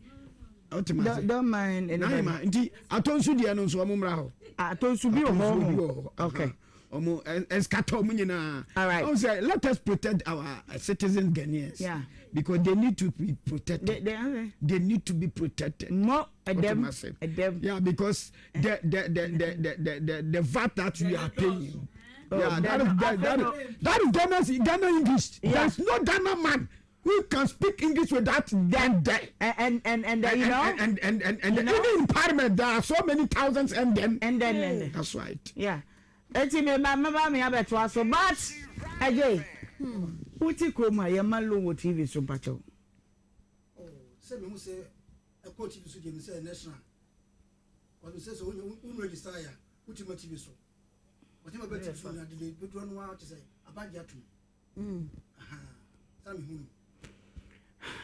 Don't, don't mind anybody. Nahima nti atɔnsu deɛ no nso ɔmo mmra hɔ. Atɔnsu bi wɔ hɔ. Bi wɔ hɔ. Okay. Ɔmo ɛskata ɔmo nyinaa. All right. Ɔmo sɛ let us protect our citizens Ghanaians. Yeah. Because they need to be protected. They, they need to be protected. Mo ɛdɛm ɛdɛm. Yeah, because the the the the the the the, the VAT that we are paying. Oh, yeah, that is that, that, is, that is Ghana's Ghana English. Yeah. There is no Ghana man who can speak English without then there. And and and, and you know and and and, and, you know? even in parliament there are so many thousands and then and then and then. That's right. Yeah. Eti me ma me ba me abɛtoa so but ɛgye wote kurom a yɛma loan wɔ TV so mpakyɛw. Oh, sɛ mehu sɛ ɛkɔ TV so deɛ me sɛ national ɔno sɛ sɛ wo register a wotumi ma TV so ɔtumi ma bɛ TV so na de bɛdura no ara te sɛ abagye atom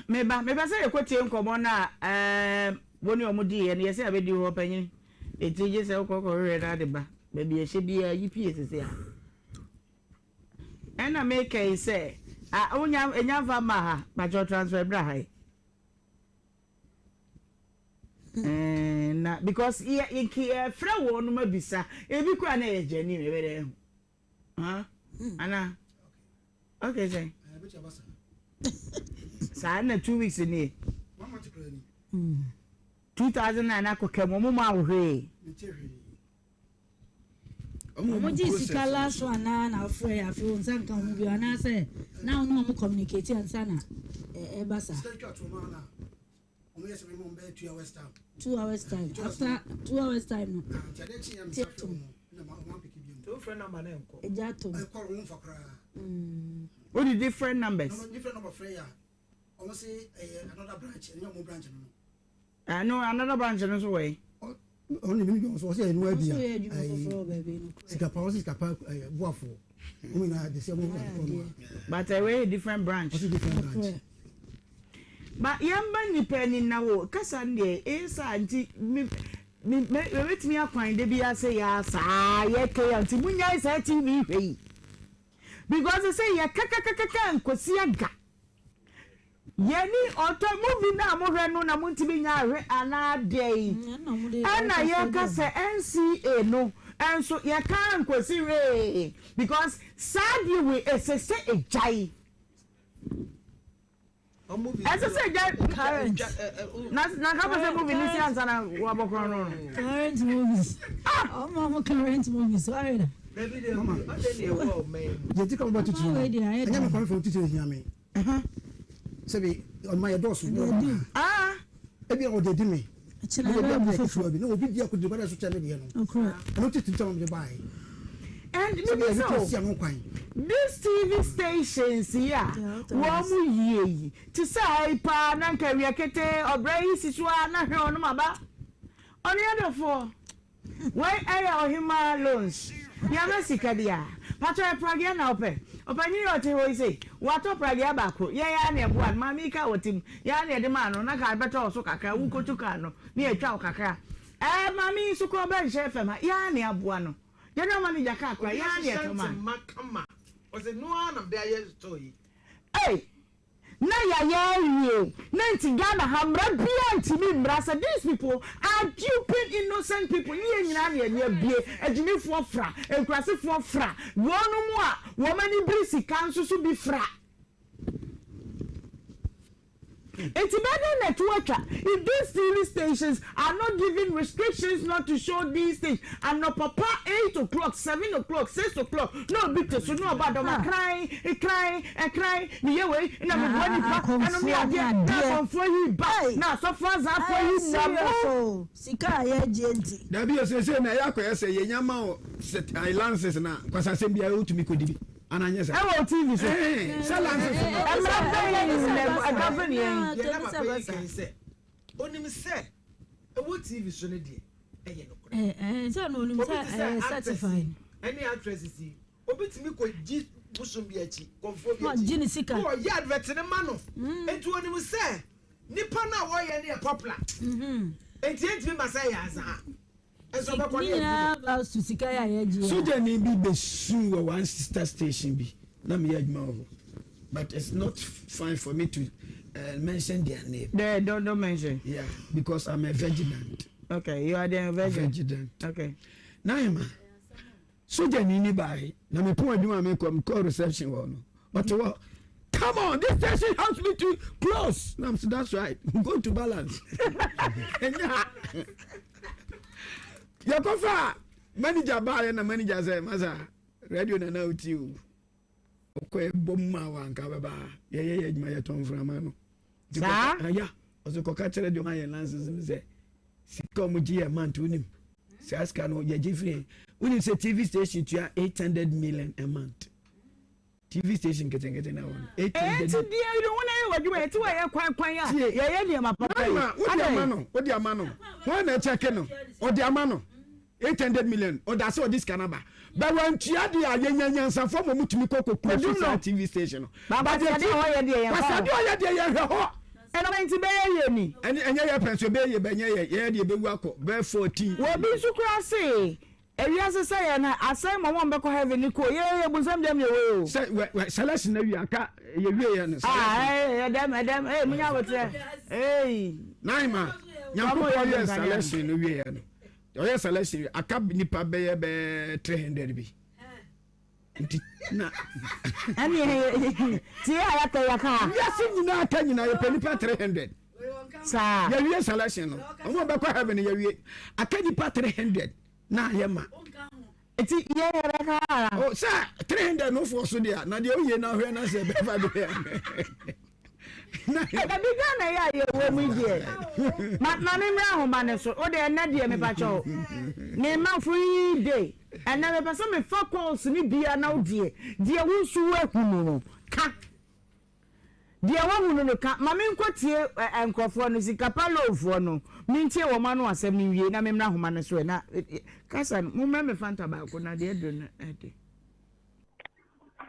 Meba, mepɛ sɛ yɛkɔtie nkɔmmɔ no a ɛɛm wo ne wɔn diiɛ no, yɛsɛ yɛabɛdi hɔ panyin. Enti gye sɛ wokɔ kɔhwehwɛ no ade ba. Baabi ɛhyɛ biara yi pie sese a. Ɛna meka yi sɛ, a wonya enya mfa mma ha, pakyɛ transfer bra ha yi. Ɛɛ na because yɛ yɛfrɛ wɔn no ma bisa, ebi koraa na ɛyɛ genuine, ɛbɛdɛ ɛho. Huh? Ana? Okay, sɛ. Saa na 2 weeks nie. 2009 akɔ kɛm ɔmo ma wo hwee. Ɔmo gye sika last one naa na afrɛ yɛ afei wɔn nsa nka ɔmo bio anaasɛ na ɔno ɔmo communicate ansa na ɛba saa. 2 hours time, after 2 hours time no ti atom. Ɛgya atom. Wo di different numbers. No, another branch no nso wɔ yi. Ɔno ne mi nso ɔsɛ ɛnu abi Ɔno nso yɛ adwuma foforɔ wɔ baabi no. Sikapa, ɔsɛ sikapa ɛyɛ buafoɔ wɔn nyinaa de sɛ wɔn wura kɔ no. But ɛwɔ yɛ different branch. Ɔsɛ different branch. Ba yɛn ba nipa ani na wo kasa no deɛ esa nti mi mi mi mɛtumi akwan de bi ase yɛ saa yɛ kɛ ya nti mu nyae saa TV hwɛ yi because sɛ yɛ kakakakaka nkosi aga yɛni ɔtɔ movie na mohwɛ no na montumi nya ahwɛ anaa deɛ yi ɛna yɛka sɛ NCA no ɛnso yɛka nkosi hwee because saa deɛ wei ɛsɛ sɛ egyae ɛsɛ sɛ egyae. Current. Na na ka pɛ sɛ movie ni si ansa na wabɔ korɔ no. Current movies. Ɔmo ɔmo current movies ɔyɛ dɛ. Deɛ ti ka mo ba titiri no Wei deɛ ayɛ ɛnyɛ mi dɛ. kwan fɛ o titiri hia mi sɛbi ɔma yɛ dɔɔso bi wɔ ha ebi a ɔde di mi Ɛkyerɛ ne abɛɛ yɛ bu bi foforɔ. ketewa bi na obi di akodi kwan so kyɛ ne deɛ no Ɔkorɛ. ɛno titiri sɛ ɔmo de ba yi And sɛbi mi ɛbi sɛ ti o si ano kwan. These TV stations yi a wɔn mu yie yi te sɛ ha yi paa na nka awia ketee ɔbrɛ yi si so a na hwɛ ɔnom aba ɔno yɛ dɔfoɔ wei ɛyɛ ɔhemaa loans yɛma sika bi a patɔ yɛ pragea na ɔpɛ ɔpanyin yɛ ɔte hɔ yi sei watɔ pragea baako yɛn yɛ na ɛboa no maame yi ka wɔ tim yɛn na yɛde maa no na kaa bɛtɔ wɔ so kakra wukotu kaa no ne yɛtwa wɔ kakra ɛɛ maame yi nso kɔ ɔbɛnhyɛ fam ha yɛn na aboa no general manager kaa kora yɛn na yɛtɔ maa no. Kama ɔsɛ noa na mede ayɛ store yi. Ei! Na yɛayɛ awie na nti Ghana ha mmara biara ntumi mmra sɛ these people are duping innocent people ne yɛn nyinaa na yɛn ani abue agyimifoɔ fra nkurasefoɔ fra wɔnom a wɔn ani bere sika nso so bi fra nti bɛyɛ dɛn na ɛto atwa if these TV stations are not giving restrictions not to show these things anɔpa pa 8 o'clock, 7 o'clock, 6 o'clock na obi te so na ɔba dɔm akran ekran ɛkran meyɛ wei na meboa nipa ɛno ne adeɛ na akɔnfoɔ yi ba na asɔfo azaafoɔ yi na mo. Sika a yɛgye nti. Dabi o, sese na ɛyɛ akɔyɛ sɛ yɛnya ma o sɛ license na kwasasɛm biara wotumi kɔdi bi ana nyɛ sɛ ɛwɔ TV so. Sɛ license no ɛmira bɛyɛ na ɛka fɛ nìyɛn. Deɛ na papa yi kan sɛ onim sɛ ɛwɔ TV so no deɛ ɛyɛ nokorɛ. Ɛɛ sɛ no onim Obi sɛ te sɛ ɛyɛ actors certified. yi ɛne actresses yi, obi Obi tumi kɔ gyi bosom bi akyi, kɔmfoɔ bi akyi. Ɔgye ne sika. Na ɔyɛ advert no ma no. Nti onim sɛ nipa no a wɔyɛ no yɛ popular. Nti ɛntumi ma sɛ ɛyɛ azaa. Nso ɔbɛkɔ Ne ne nyinaa agu no. ba so sika yɛ a yɛgye a. Sogyani bi bɛsuu wɔ one sister station bi na meyɛ adwuma wɔ hɔ but it's not fine for me to uh, mention their name. They don't mention. Yeah, because I'm a vigilant. Okay, you are the virgin. Vigilant. Okay. Naima, sogyani ni baae na mepɔn adwuma a mekɔ mekɔ reception hɔ no ɔte hɔ come on this station has me to close na so that's right go to balance ɛnyɛ ha yɛkɔfa manager baayɛ na manager sɛ masa radio na na wotie o ɔkɔ ɛbɔ mu a wanka bɛba yɛyɛ yɛ adwuma yɛtɔn mframa no Saa? Ya ɔsɛ kɔka kyerɛ deɛ ɔma yɛn license no sɛ sika ɔmo gye yɛ month wonim saa sika no yɛgye firi wonim sɛ tv station tua 800 million a month tv station nketenkete na wɔn 800 Eti deɛ yi wɔn ayɛ wɔ adwuma yɛ ti wɔ yɛ kwan kwan a yɛyɛ nneɛma papa yi. Naima wode ama no wode ama no wɔn na ɛkyɛke no ɔde ama no 800 million ɔda sɛ ɔde sika no aba bɛ wantua deɛ a yɛnya nyansafoɔ ma ɔmutumi kɔ kɔkura so saa tv station no Ba kwasiade a ɔyɛ deɛ yɛn fa kwasiade ɔyɛ deɛ yɛhwɛ hɔ Ɛnna nti bɛyɛ yie ni. Ɛnyɛ ɛnyɛ yɛ pɛ nso ɛbɛyɛ yie bɛnyɛ yɛ yɛyɛ deɛ ɛbɛwu akɔ bɛyɛ 14. Wɔ bi nso koraa se ewiase sɛ yɛn na asɛe ma wɔn bɛkɔ heaven ne koo yee yɛ bunsam gyam yɛ wei o. Sɛ wɛ wɛ selection na wie aka yɛ wie yɛ no. Ah ee ɛdɛm ɛdɛm ee munya abotrɛ ee. Naima Nyankopɔn yɛ selection no wie yɛ no ɔyɛ selection aka nipa bɛyɛ bɛyɛ 300 bi. Nti na. Ɛne tie a yɛaka yɛaka ha. Wiase nyinaa aka nyinaa yɛpɛ nipa 300. Saa. Yɛwie selection no. Ɔmo bɛkɔ heaven yɛwie. Aka nipa 300 na ayɛ ma. Nti yɛ yɛbɛka ara. Oh, sɛ 300 no foɔ so deɛ na deɛ woyie na ahwɛ na sɛ ɛbɛfa deɛ. Dabi Ghana yi a yɛwɔ mu yi deɛ ma ma me mmra ahoma no so wo deɛ ɛnɛ deɛ mepa kyɛw me ma free day ɛnɛ mepɛ sɛ mefa calls ne bia na wo deɛ deɛ wo nso woahunu no ka deɛ woahunu no ka ma menkɔ tie nkurɔfoɔ no sikapa lowfoɔ no mentie wɔn ano asɛm no nwie na me mmra ahoma no so ɛ na kasa no mommrɛ me fanta baako na deɛ aduro no ɛde.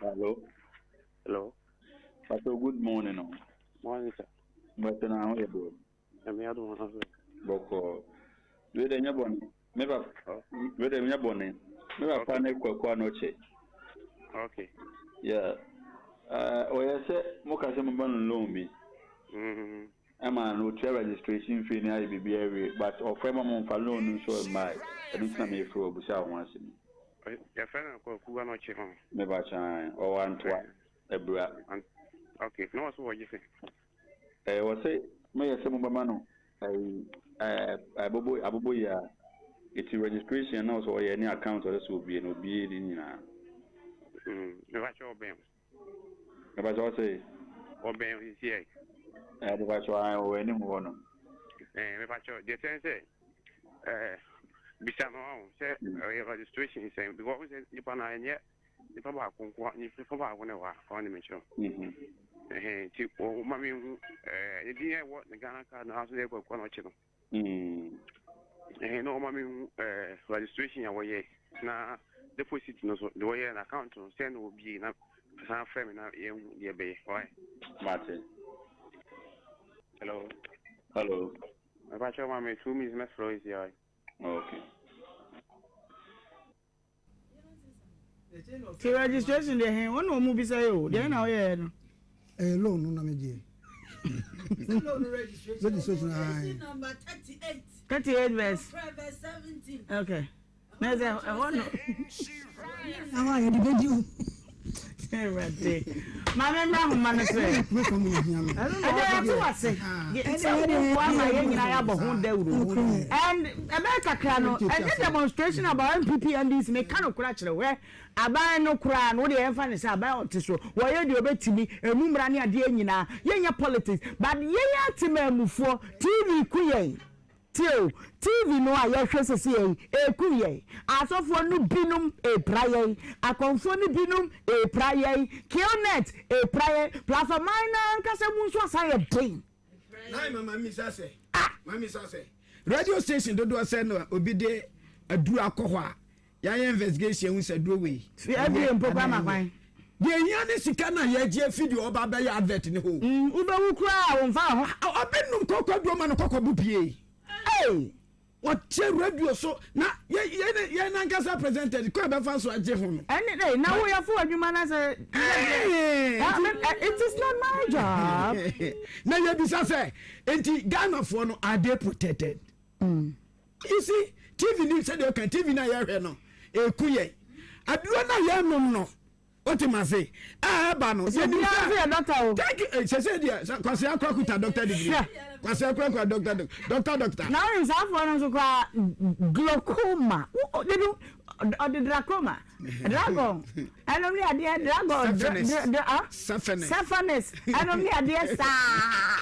Hello. Hello. Pastor, good morning. Oh. Morning, sir. Mbese na ho yɛ bro. Nyame adom ho sɛ. Bɔkɔ. Wei de nyɛ bɔne. Me papa, wei de nyɛ bɔne. Me papa ne Kwaku Anokye. Okay. Yeah. Uh, ɔyɛ sɛ mo ka sɛ mo ba no loan bi. Mm. Ɛma no otua registration fee ne ayɛ biribi awie but ɔfrɛ ma mo nfa loan no nso mmae. Ɛno nti na mefrɛ wɔ busa ho asɛm. Yɛfrɛ no Kwaku Anokye ho. Me ba kyan ɔwɔ Antoa. Abura. Ok, na wɔso wɔgye sɛ? Ɛɛ wɔse moyɛ sɛ mobɛma no ɛyi ɛɛ abobo abobo yi a eti registration na ɔsɛ ɔyɛ ne account ɔsɛ sɛ obie no obie ne nyinaa. Mm, mebakyɛ ɔbɛn. Mebakyɛ ɔsɛ. Ɔbɛn sisi ɛ. Ɛɛ mebakyɛ ɔhan wɔ anim hɔ no. Ɛɛ mebakyɛ deɛ sɛn sɛ ɛɛ bisa no ɔho sɛ ɔyɛ registration sɛn because sɛ nipa na ɛnyɛ. Nipa baako nko a nipa baako na ɛwɔ ha ɔne me kyerɛw. Ɛhɛn nti wɔma me hu ɛɛ ne din a ɛwɔ ne Ghana card no aso yɛ Kwaku Anɔkye no. Ɛhɛn na wɔma me hu ɛɛ registration a wɔyɛ na deposit no so deɛ wɔyɛ na account no sɛ na wɔbie na san frɛ me na yɛn hu deɛ ɛbɛyɛ ɔyɛ. Mate. Hello. Hello. Mepa kyɛw ma me 2 minutes mɛfrɛ wo esi ɔyɛ. Okay. Ti registration deɛ he wɔn na wɔn bisa yi o deɛ na ɔyɛ no. Ɛyɛ loan no na mi gye. Registration ayi. 38 verse. Okay. Na sɛ ɛhɔ no. Ɛhɔ a yɛde bɛdi o. Awurade. Maame mmra ahoma no so ɛ. Ɛdɛ yɛte wase. Sɛ woboa ma yɛn nyinaa yɛabɔ ho dawuro. And ɛbɛyɛ kakra no, ɛnyɛ demonstration about NPP NDC meka no kora kyerɛ wo ɛ. Aban no koraa no, wode yɛmfa no sɛ aban a ɔte so, wɔyɛ deɛ ɔbɛtumi, ɛmu mmara ne adeɛ nyinaa. Yɛnyɛ politics, but yɛn atemammufoɔ, TV ku yɛn. Tie o, TV no a yɛhwɛ seesei yi, ɛrekum yɛn. Asɔfoɔ no binom repra yɛn. Akɔmfoɔ no binom repra yɛn. Killnet repra yɛn. Platform no ankasa mu nso asan yɛ den. Nai mama misa sɛ, ah mama misa sɛ, radio station dodoɔ sɛ na obi de aduru akɔ hɔ a. Yɛayɛ investigation ahu sɛ aduro wei. FDA mpo koraa ma kwan. Deɛ ehia ne sika no a yɛgye afi deɛ ɔba abɛyɛ advert no hɔ o. Mm, wobɛwu koraa a womfa wo ho. Ɔbɛnum kɔkɔ aduro ma no kɔkɔ bo pie. Ei! Ɔte radio so na yɛ yɛ yɛn ankasa presenters kwan a bɛfa so agye ho no. Ɛne dɛ na woyɛfo adwuma na sɛ. It is not my job. Na yɛbisa sɛ nti Ghanafoɔ no are they protected? Mm. You see, TV ni sɛdeɛ ɔka TV no a yɛhwɛ no ɛku yɛn. Aduro no a yɛnom no wote ma se a ɛba no yɛnim sɛ thank you sɛ sɛ deɛ Kwasi akora kuta doctor degree Kwasi akora kuta doctor doctor doctor. Na ɔyɛ nsaafoɔ no nso koraa glaucoma ɔde glaucoma dragon ɛnom ne adeɛ dragon syphilis ɛnom ne adeɛ saa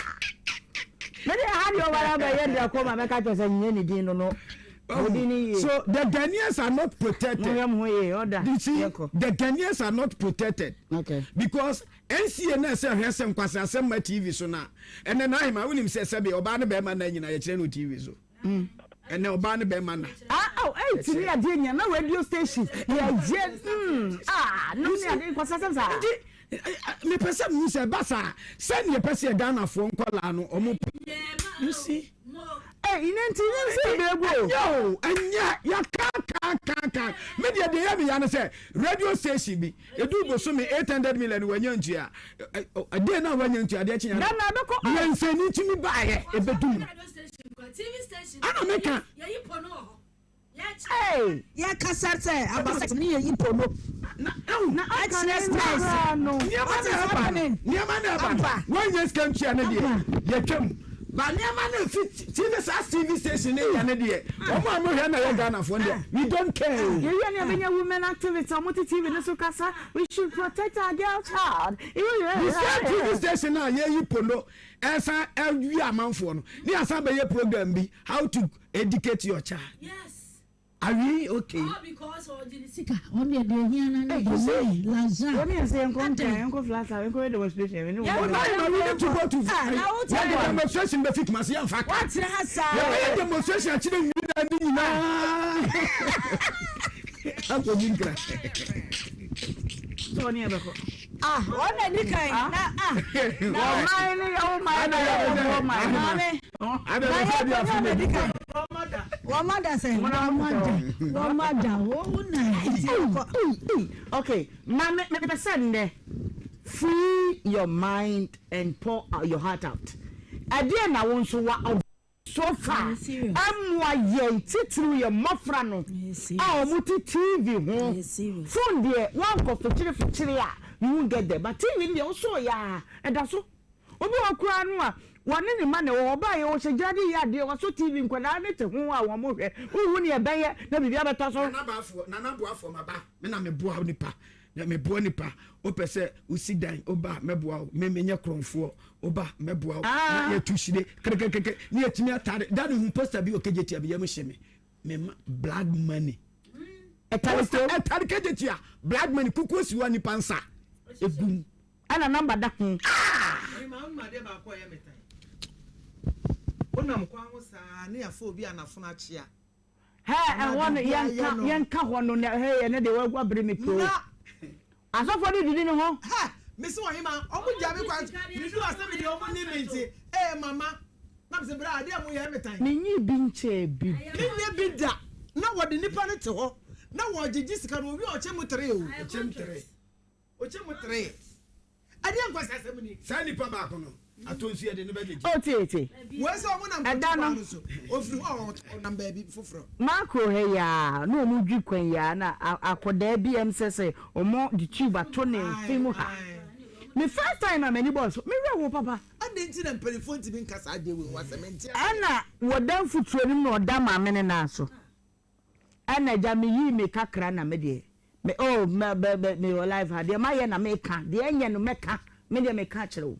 mede ha deɛ ɔwara bɛyɛ glaucoma mɛka kyerɛ sɛ nyɛ ne din no no. So the Ghanaians are not protected. You see, the Ghanaians are not protected. Okay. Because NCA na ɛsɛ hwɛ sɛ nkwasi asɛm ma TV so na ɛnɛ na ahema wonim sɛ sɛbi ɔbaa ne bɛrima na nyina yɛkyerɛ no TV so. Ɛnɛ ɔbaa ne bɛrima na. Ah, oh, ɛy tini adeɛ nyina na radio station yɛ yɛ mm ah no ne adeɛ nkwasi asɛm saa. Nti mepɛ sɛ mehu sɛ ɛba saa sɛdeɛ ɛpɛ sɛ Ghanafoɔ nkɔlaa no ɔmo you see. Ɛ ine nti ne nso ebegu o. Ɛnyɛ o, ɛnyɛ yɛka ka ka ka. Me deɛ deɛ ɛyɛ me ya ne sɛ radio station bi edu bosome 800 million wanya ntua. Ɛdeɛ na wanya ntua adeɛ kye ya. Dana ɛbɛkɔ. Yɛnsɛni tumi baayɛ ebedu mu. Ana meka. Hey! Yɛkasa sɛ abasɛm ne yɛyi pono. Na ɛkyerɛ styles. Nneɛma na ɛba no, nneɛma na ɛba no, wɔnyɛ sika ntua ne deɛ, yɛtwam. Ba nneɛma na efi TV saa TV station ne yɛ ne deɛ, wɔn a wɔhwɛ na yɛ Ghanafoɔ deɛ, we don't care. Yɛwie ne yɛbɛnya women activists a wɔte TV no so kasa, we should protect our girl child. The same TV station a yɛyi pono ɛsan ɛwi amanfoɔ no, ne yɛasan bɛyɛ program bi how to Educate your child. Yes. Are we okay? All because ɔgye ne sika. Ɔno deɛ deɛ ohia no ne deɛ l'argent. Wɔn yɛn sɛ yɛn kɔ nkran yɛn kɔ flata yɛn kɔ yɛ demonstration. Wɔn na yɛn we need to go to. Yɛn de demonstration bɛ fi kumasi yɛn fa ka. Wɔn tena ha saa. Yɛn bɛ yɛ demonstration akyerɛ nwura ne nyinaa. Akɔ bi nkira. Sɛ ɔne yɛ bɛkɔ. Ah, wɔn na di kan na ah. Wɔn man ne yɛ wo man na yɛ wɔ man. Maame. Na yɛ kɔ nyɛ na di kan. Wɔn ma da sɛ. Wɔn ma da. Wɔn ma da. Wɔn na nti kɔ. Okay, maame mepɛ sɛ nnɛ free your mind and pour your heart out. Ɛdeɛ na wo nso wa. So far, ɛmmoa yɛn, titiriw yɛn mmofra no a wɔte TV ho. Phone deɛ, woankɔ fikyere-fikyere a, you won't get there. But TV no deɛ, wosɔɔ yɛ a, ɛda so. Obi wɔ hɔ koraa no a, wɔne ne mma na ɛwɔ hɔ. Ɔbaeɛ, ɔhyɛ gyaade reyɛ adeɛ, wasɔ TV, nkwadaa no te ho a wɔhwɛ. Wonhu nea ɛbɛyɛ na biribi abɛtɔ so. Nana Baafoɔ, Nana Boafoɔ, maba, me na meboa nipa. Na meboa nipa, wopɛ sɛ wosi dan, woba a mɛboa wo, me menyɛ korɔmfoɔ, woba a mɛboa wo, na yɛtu hyire krekekeke, ne yɛtumi atare, da ne hu poster bi wɔ KJT a meyam hye me, mema blood money. Poster ɛtare KJT a blood money, kukuo si hɔ a nipa nsa egum. Ɛna number da ho. Ah! Wonam kwan ho saa ne yɛafa obi a n'afono akyea. Hɛ ɛhɔ no yɛnka yɛnka hɔ no na hɛ yɛ ne deɛ wagu abere me kuro. Asɔfoɔ no didi ne ho. Hɛ mesi wɔ hema ɔmo gya me kwan me du asɛ me deɛ ɔmo ni me nti ee mama na me sɛ bra adeɛ mo yɛ me tan. Me nyi bi nkyɛɛ bi da. Me nyɛ bi da na wɔde nipa no te hɔ na wɔgyegye sika no owie ɔkyɛ mu tere o. Ɔkyɛ mu tere. Ɔkyɛ mu tere. Ɛdeɛn nkwaseasɛm ni? Saa nipa baako no, atɔ nsu yɛde no bɛgyegye. Oh tie tie. Wei sɛ ɔmo nam Ɛda kɔtu no. kwan no so, ofiri hɔ a ɔnam baabi foforɔ. Makro ha yi aa na ɔmo dwi kwan yi aa na akɔdaa bi ɛm sɛ sɛ ɔmo de tube ato ne mfe mu ha. Me first time a m'ani bɔɔ so, me werɛ hoo papa. Adɛn nti na mpanimfoɔ ntumi nka saa adeɛ wei ho asɛm? Mente aseɛ. Ɛna wɔda mfuturo no mu na ɔda maame no nan so. Ɛna agya me yii me kakra na me deɛ me oh mɛ bɛ bɛ me wɔ life ha deɛ mayɛ na meka deɛ ɛnyɛ no mɛka me deɛ meka kyerɛ wo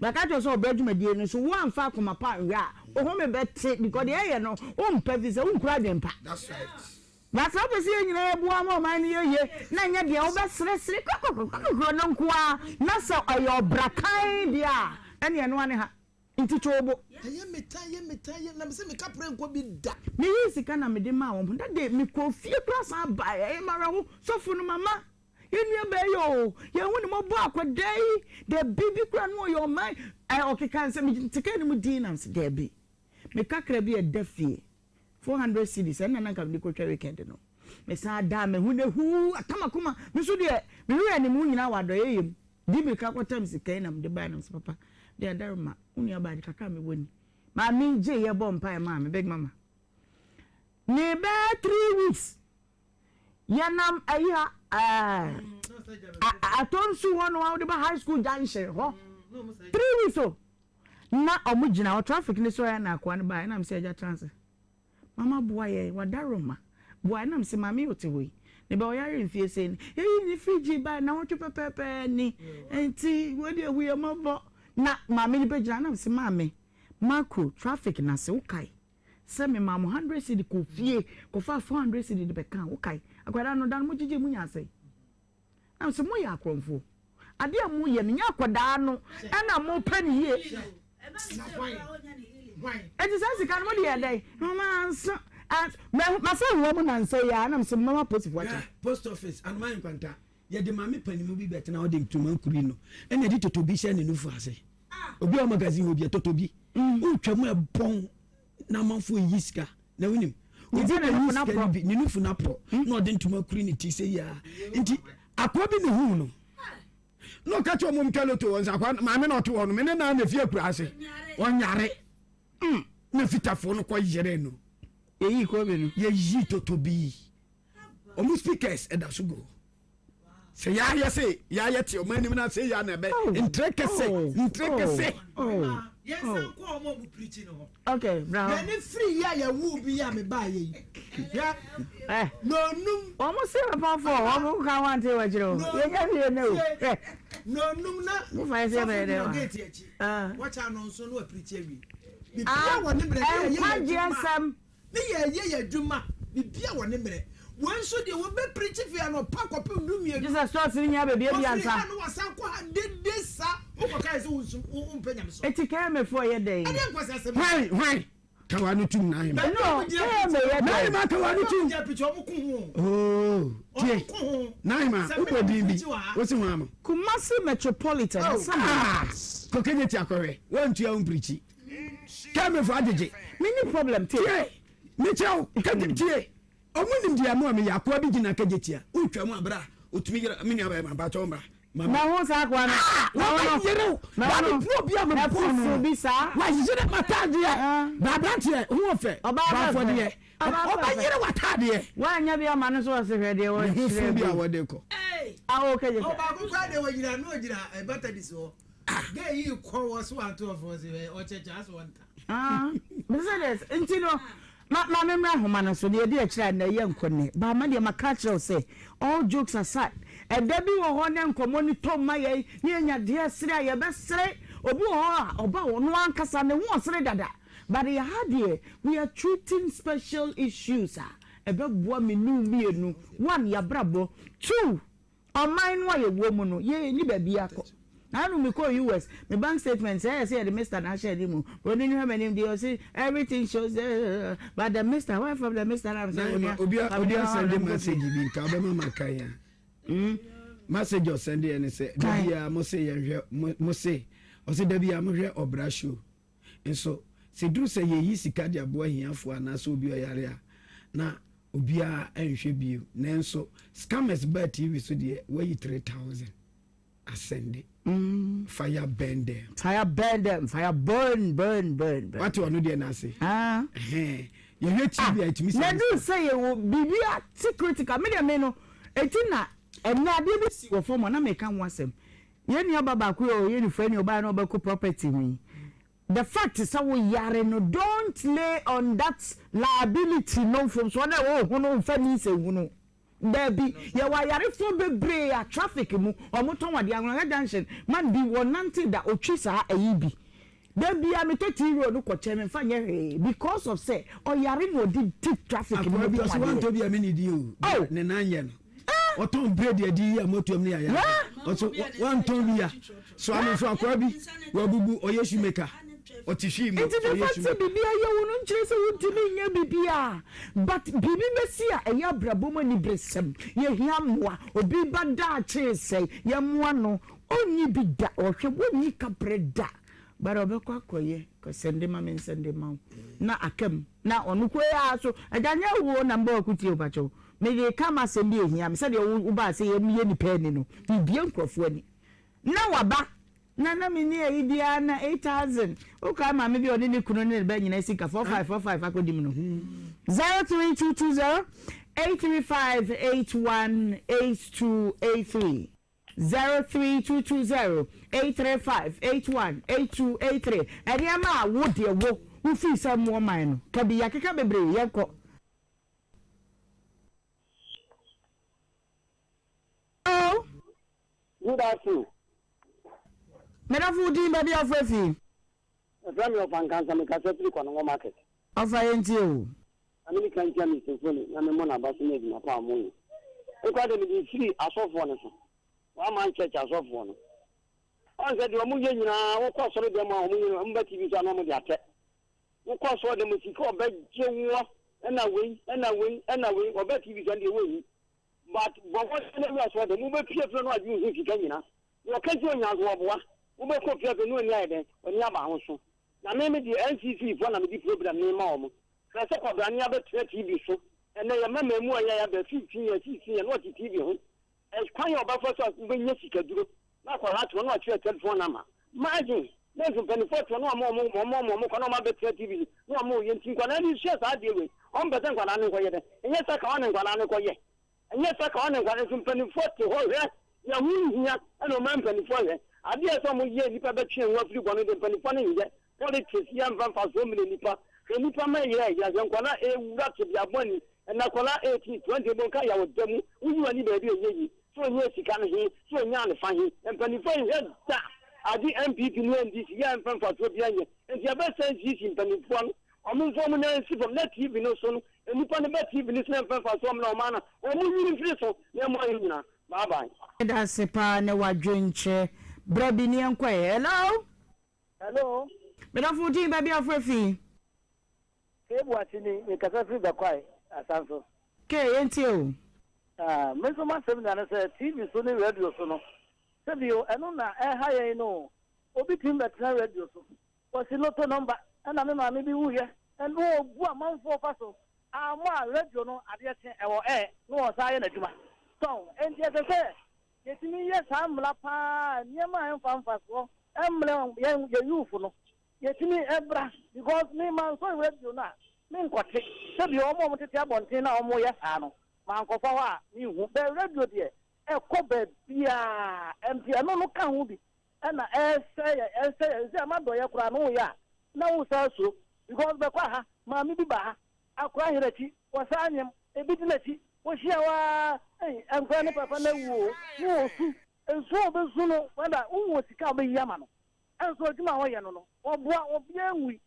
mɛka kyerɛ sɛ ɔbrɛ dwumadie no so wo amfa akoma pa anhwɛ a wo ho me bɛte because deɛ ɛyɛ no wompɛ fi sɛ wonkura adwen pa na sɛ wopɛ sɛ yɛn nyinaa yɛboa ma ɔman no yɛye na ɛnyɛ deɛ wobɛseresere kɔkɔkɔkɔkɔ no nko ara na sɛ ɔyɛ ɔbra kan deɛ a ɛne ɛno ane ha nti twe wo bo. Ɛyɛ me tan, ɛyɛ me tan, ɛyɛ na mese me kapre nkɔ bi da. Meyii sika na mede maa wɔn. That day mekɔɔ fie koraa san baeɛ. Ɛyɛ me awerɛho. Sɔfo no mama yɛn nua baa yi oo, yɛn ho ne mmɔbɔ akwadaa yi. Dabi bi koraa no ɔyɛ ɔman. Ɛ ɔkeka nsɛm mete kaa no mu dinn na mese dabi. Me kakra bi a ɛda fie, 400 cedis, ɛno na na anka mede kɔtwa weekend no. Mesan daa me ho na huu aka m'akoma. Me nso deɛ, me werɛ ne me ho nyinaa wɔ adɔeɛyɛ mu. Di mmirika kɔtam sika yi na mede baeɛ na mese papa, deɛ adaroma, wo nuabaa de kakra a mewɔ ni. Maame yi gyeeɛ bɔɔ mpaeɛ maa me, Big Mama. Ne bɛyɛ three weeks, yɛnam ayi ha, ɛɛ, Atonsu hɔ no a wode ba high school junction hɔ. 3 weeks o. Na ɔmo gyina hɔ traffic no so ɛ na akoa no baeɛ na mese agya tena ase mama boa yɛn wadaroma boa yɛn na mese maame yi ɔte hɔ yi ne ba ɔyare mfie sei ni yɛyi ne fridge baeɛ nawɔtwe pɛpɛɛpɛ ni nti wei deɛ hu yɛn mmɔbɔ na maame no bɛgyina na mese maame makro traffic no ase wokae sɛ memaa mo 100 cedi kɔ fie kɔfaa 400 cedi de bɛkaa wokae akwadaa no da no mogyegye mu nya asɛe. Na mese, Moyɛ akorɔmfoɔ. Adeɛ a moyɛ no, nyɛ akwadaa no na mopɛ no yie. Enti saa sika no, mode yɛ dɛn? Mama ansa. Masa wɔ mu nansa yi ara, na mese, mɛma apolisifoɔ akyɛ. Post office, Anomaa Nkwanta, yɛde maame panimu bi bɛtena hɔ de ntoma nkuri no ɛna ɛde totobi hyɛ ne nufu ase. Obi a ɔwɔ magazine hɔ bi totobi. Wotwa mu ɛbɔn na amanfoɔ yi sika. Na wonim, obi bɛyi sika no bi, ne nufu no aporɔ, hmm? na ɔde ntoma kuri ne ti sɛ yia. Nti akoa bi ne huu no. Na ɔka kyerɛ ɔmo ntwa loto wɔn sɛ akoa maame na ɔte hɔ no, me ne naa na efi akura ase. Ɔnyare. Mm. Na fitafoɔ no kɔ yere no. Yɛyi kɔ bi no. Yɛyi toto bi. Ɔmo speakers ɛda so gu hɔ. Sɛ yɛayɛ se yɛayɛ te ɔmo anim na sɛ yɛ na ɛbɛ oh. ntere kɛse oh. ntere oh. kɛse. Yɛnsan kɔ ɔmo a ɔmo pirikyi no hɔ. Okay, bra. Yɛne firi yi a yɛwoo bi yi a mebaa yɛ yi. Hwɛ. Eh. Nonum. Ɔmo se papa fo ɔmo ka ho ante wɔ akyire o. Yɛnya wie ne o. Hwɛ. Nonum na. Mo fa yɛ sɛ ɛbɛyɛ dɛ wa. Sɔfo gyina gate akyi. Wɔkyɛ ano nso na wapirikyi awie. Bibia wɔ ne mmerɛ ne yɛyɛ yɛ adwuma. Nkwagyeɛ Ne yɛyɛ yɛ adwuma bibia wɔ ne mmerɛ. Wei nso deɛ wɔbɛ pirikyi firi anɔpa kɔpem du mmienu. Gye sɛ stores no nyinaa bɛbie bi ansa. Ɔfiri ha no wasan kɔ ha dede sa wokɔ kae sɛ wonsu wompɛ nyamesom. Eti KMA foɔ yɛ dɛn? Ɛdeɛ nkwasi asɛm ni. Hwan hwan ka w'ano tum Nahima. No KMA yɛ dɛn? Nahima ka w'ano tum. Gyina pirikyi ɔmo ko ho. Oh tie Ɔmo ko ho. Nahima Sɛ me wobɔ na din bi me pirikyi wɔ ha. wosi hwan mo. Kumasi Metropolitan Assembly. Ah kɔ Kejeti akɔhwɛ wantua wo mpirikyi. Kɛmefo agyegye. Me ni problem tie. Tie me kyerɛ wo kɛgye tie. Ɔmo nim deɛ mo a meyɛ akoa bi gyina kɛgye tia. Wotwa mu abira otumi yere me nua bɛrima mpakyɛ wo mmra. Ma ho saa akoa no. Ah wɔbɛ yere wo. Wɔde buo bi a me bɔ no. Ɛfufu bi saa. Wayere m'ataadeɛ. Ba aberanteɛ ho ɔfɛ. Ɔbaa Ba afɔdeɛ. Ɔbɛ yere w'ataadeɛ. Wanya bi ama no so ɔse hwɛ deɛ Ne ho wɔkyerɛ fun bi bi. a wɔde kɔ. Awo kɛgye tia. Ɔbaako koraa deɛ wɔgyina na ɔgyina Methodist hɔ. Gay yi kɔ wɔ so ato ɔfɔ ɔsi hɛ ɔkyɛkyɛ aso ɔnta. Ah, mesɛ dɛ nti no ma ma me mmra ahoma no so deɛ ɛdi akyire a na ɛyɛ nkɔ nnɛ ba ma deɛ maka akyerɛ wo sɛ all jokes aside ɛda bi wɔ hɔ na nkɔmmɔ no tɔ ma yɛn ne yɛnya deɛ sere a yɛbɛsere obi wɔ hɔ a ɔba ɔno ankasa ne ho ɔsere dada but yɛ ha deɛ we are treating special issues a ɛbɛboa me ne wo mmienu one yɛabrabɔ two Ɔman no a yɛwɔ mu no, yɛnni baabiara kɔ. Naanu mekɔɔ US, me bank statement, sɛ ɛyɛ sɛ yɛde Mister na ahyɛ anim, buroni no hwɛ m'anim deɛ ɔse everything shows the, but the Mister, where from the Mister na mesɛ onua, fa Obi me nneɛma asɛnde ma me nkɔ message fie. bi nka wobɛma makan a. Hmm? Message ɔsɛnde yɛ ne sɛ, da Kan. biara mo se yɛnhwɛ, mo mo se, ɔse da biara mohwɛ ɔbra show. Nso, sɛ ɛduru sɛ yɛyi sika de aboa ahiafoɔ anaasɛ obi a ɔyare a, na obiara nhwɛ bio. Nanso, scammers baa TV so deɛ, wɔayi 3000 asɛnde. Fire burn them. Fire burn them. Fire burn, burn, burn, burn. Wate ɔno deɛ no ase? Ah. Ɛhɛn. Yɛhwɛ TV a, ɛtumi sɛ. Na ɛduru sɛ yɛwɔ biribi a ti critical. Me deɛ me no, ɛti na ɛnɛ adeɛ bi si wɔ fam a na meka ho asɛm. Yɛn nua ba baako yi a ɔyɛ nifura ni ɔbaeɛ na ɔbɛko property ho yi, the fact sɛ wo yare no don't lay on that liability no mfomsoɔ no a ɛwɔ wo ho no nfa ni nsɛnhunu. Daabi, yɛwɔ ayarefoɔ bebree a traffic mu wɔn tɔn adeɛ, Anwonanka junction man bi wɔnante da ɔtwi saa ayi bi. Da biara metɔ tea roll no kɔkyɛ memfa nyɛ hwee because of sɛ ɔyare na ɔde di traffic no Akoa mu bi tɔn ɔsɛ adeɛ. wantɔ bi a mene di o. Oh! Ne nan nyɛ no. Ɔtɔn bread adi yi a motuam ne yaya. Ɔsɛ wantɔn bi a. So ano nso akoa bi wabubu ɔyɛ shoemaker. Ɔte hwii mu. Nti the fact sɛ biribi ayɛ wo no nkyerɛ sɛ wontumi nyɛ biribiara. But biribi bɛsi a ɛyɛ abrabɔ mu aniberesɛm. Yɛhia mmoa. Obi ba daakye resɛe, yɛmmoa no. Ɔnnyi bi da. Ɔhwɛ, wonnyi kaprɛ da. But ɔbɛkɔ akɔyɛ, kɔ sɛnde ma me nsɛnde mma wo. Na aka mu. Na ɔno koraa so, agya nyɛ wo na mebɔ w'akotie o, pakyɛw. Mede reka m'asɛm bi a ɛhia me. Sɛdeɛ wobaa sɛ yɛmmue nnipa ani no, mebue nkurɔfoɔ ani. Na waba. Na na menni ayi biara na 8000. Wokae maame bi a ɔne ne kunu ne ne ba nyinaa sika 45 45 akɔdi mu no? 03220 835 81 8283 03220 835 81 8283 Nneɛma a wo deɛ wo wofii sɛ mmoɔ man no ka bi yɛakeka bebree yɛnkɔ. Hello. Good afternoon. Medafo wo din baabi a wofrɛ fi. Yɛfrɛ me Ɔfa Nkansa mekasa firi Kwanongo market. Ɔfa yɛntie o. Na mede kan kyia Mister Foni na memmɔ n'aba so ne adwuma pa a wɔyɛ. Me koraa deɛ mede firi asɔfoɔ no so, one man church asɔfoɔ no. Ɔn sɛ deɛ wɔyɛ nyinaa wokɔ asɔre dɛm a wɔyɛ no wɔba TV so a na wɔde atɛ. Wokɔ asɔre dɛm sika ɔbɛgye woɔ ɛna wei ɛna wei ɛna wei wɔba TV so a deɛ wɔnyi. But bɔ mmɔden na wura asɔre dɛm wobɛpie fie no adwene ho sika nyina. Deɛ ɔka kyerɛ onyaa nso ɔboa. Wobɛkɔ fie afei na w'ani ayɛ dɛn? W'ani aba ho so. Na me me deɛ NCC foɔ na mede program no rema wɔn. Hwɛ sɛ kwabrane abɛtena TV so. Ɛnnɛ yɛn mma mmaamua yi a yɛaba 15 years, 16 years na wɔte TV ho. Ɛkwan a wɔbɛfa so a wobɛnya sikaduro na akwadaa te hɔ na wakyerɛ telephone number. Imagine! Na nso mpanimfoɔ te hɔ na wɔama wɔn wɔn wɔn wɔn kwan na wɔabɛtena TV so na wɔreyɛ nti nkwadaa no sua saa adeɛ wei. Wɔmpɛ sɛ nkwadaa no nkɔyɛ dɛn? Ɛnyɛ sɛ ka wɔne nkwadaa no kɔyɛ. Ɛnyɛ sɛ ka ɔne nkwadaa nso mpanimfoɔ te hɔ hwɛ deɛ ɛho nhia ɛna ɔma mpanimfoɔ hwɛ adeɛ a ɛsɛ wɔn yɛ nnipa bɛtwe yɛn ho afiri bɔne deɛ mpanimfoɔ no nyɛ politics yɛ mfa mfasoɔ mmrɛ nnipa hwɛ nnipa ma ɛyɛ ɛya hwɛ nkwadaa ɛwura tebea bɔne ɛna akwadaa 18 20 bɔ nka yaw da mu woyi w'ani baabi a ɛnyɛ yie sɛ ɔnya sika no he sɛ ɔnya ne fa he mpanimfoɔ nhwɛ da ade NPP ne NDC yɛ mfa mfasoɔ biara nyɛ nti ɛbɛsɛn sisi mpanimfoɔ no wɔn mfa wɔn nan nsi fam na TV no so no Nnipa no bɛ TV no so na mfa mfasoɔ mmra ɔman no a wɔn nyini mfiri so na ɛmmoa yɛn nyinaa. Bye bye. Medase paa ne wadwenkyerɛ. Bra bi ne yɛnkɔ ɛ. Hello. Hello. Medɔfo wo din baabi a wofrɛ fi. Kay Boakye ni, mekasa firi Bɛkwae, Asanso. Kay, yɛntie o. Ah, me nso m'asɛm nyinaa ne sɛ TV so ne radio so no, sɛbio ɛno na ɛha yɛn no o. Obi tumi bɛtena radio so, Wɔsi lotto number ɛna me maame bi wuiɛ ɛna ɔbu amanfoɔ fa so ammɔ a radio no adeɛ kye ɛwɔ air na ɔsan yɛ n'adwuma so enti ɛsɛ sɛ yɛtumi yɛ saa mmara paa nneɛma a ɛmfa mfasoɔ mmrɛ yɛn yɛ youth no yɛtumi ɛbra because me mansɔ radio no a menkɔte sɛdeɛ wɔn a wɔtete abɔnten na wɔyɛ saa no mankɔfa hɔ a menhu bɛ radio deɛ ɛkɔ baabiaa ɛnti ɛno no ka ho bi Ɛna ɛsɛe yɛn ɛsɛe yɛn sɛ ɛma dɔyɛ koraa no woyɛ a na wo san suro because bɛkɔ ha maame bi ba ha akora hene akyi wɔsan nyem ebi di n'akyi wɔhyia hɔ aa ei nkora ne papa no awu oo ne ɔsu nsu a ɔbɛsu no wada wowɔ sika a wobɛyi ama no ɛnso adwuma a ɔyɛ no no ɔboa obiara nwui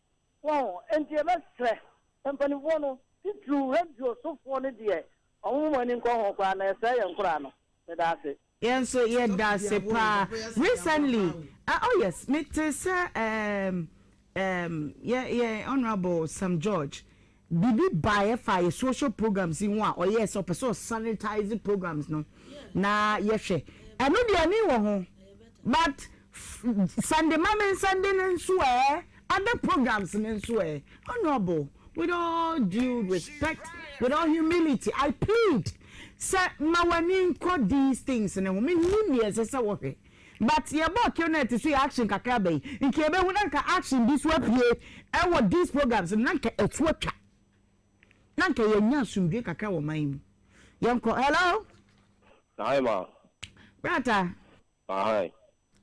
wɔn enti yɛbɛsrɛ mpanimfoɔ no titiriw radio sofoɔ no deɛ wɔn mo ani nkɔ ho koraa na ɛsɛe yɛn koraa no meda ase. Yɛn nso yɛda ase paa. Recently, ah oh yes, me te sɛ um, um, yɛ yɛ Honourable Sam George, biribi baeɛ fa yɛ social programs yi ho a ɔyɛɛ sɛ ɔpɛ sɛ ɔsanitize programs no na yɛhwɛ. Ɛno deɛ ani wɔ ho, but Sunday ma me nsɛnde no nso ɛ, other programs no nso ɛ. Honourable, with all due respect, with all humility, I plead sɛ ma w'ani nkɔ these things no ho. Mennim deɛ ɛsɛ sɛ wohwɛ but yɛbɔɔ Qnet so yɛ action kakra ba yi, nka yɛbɛhu na nka action bi so apue ɛwɔ these programs no na nka ɛto atwa. Na nka yɛanya asomdwoe kakra wɔ ɔman yi mu. Yɛnkɔ. Hello? Hi ma. Brata. Ahan.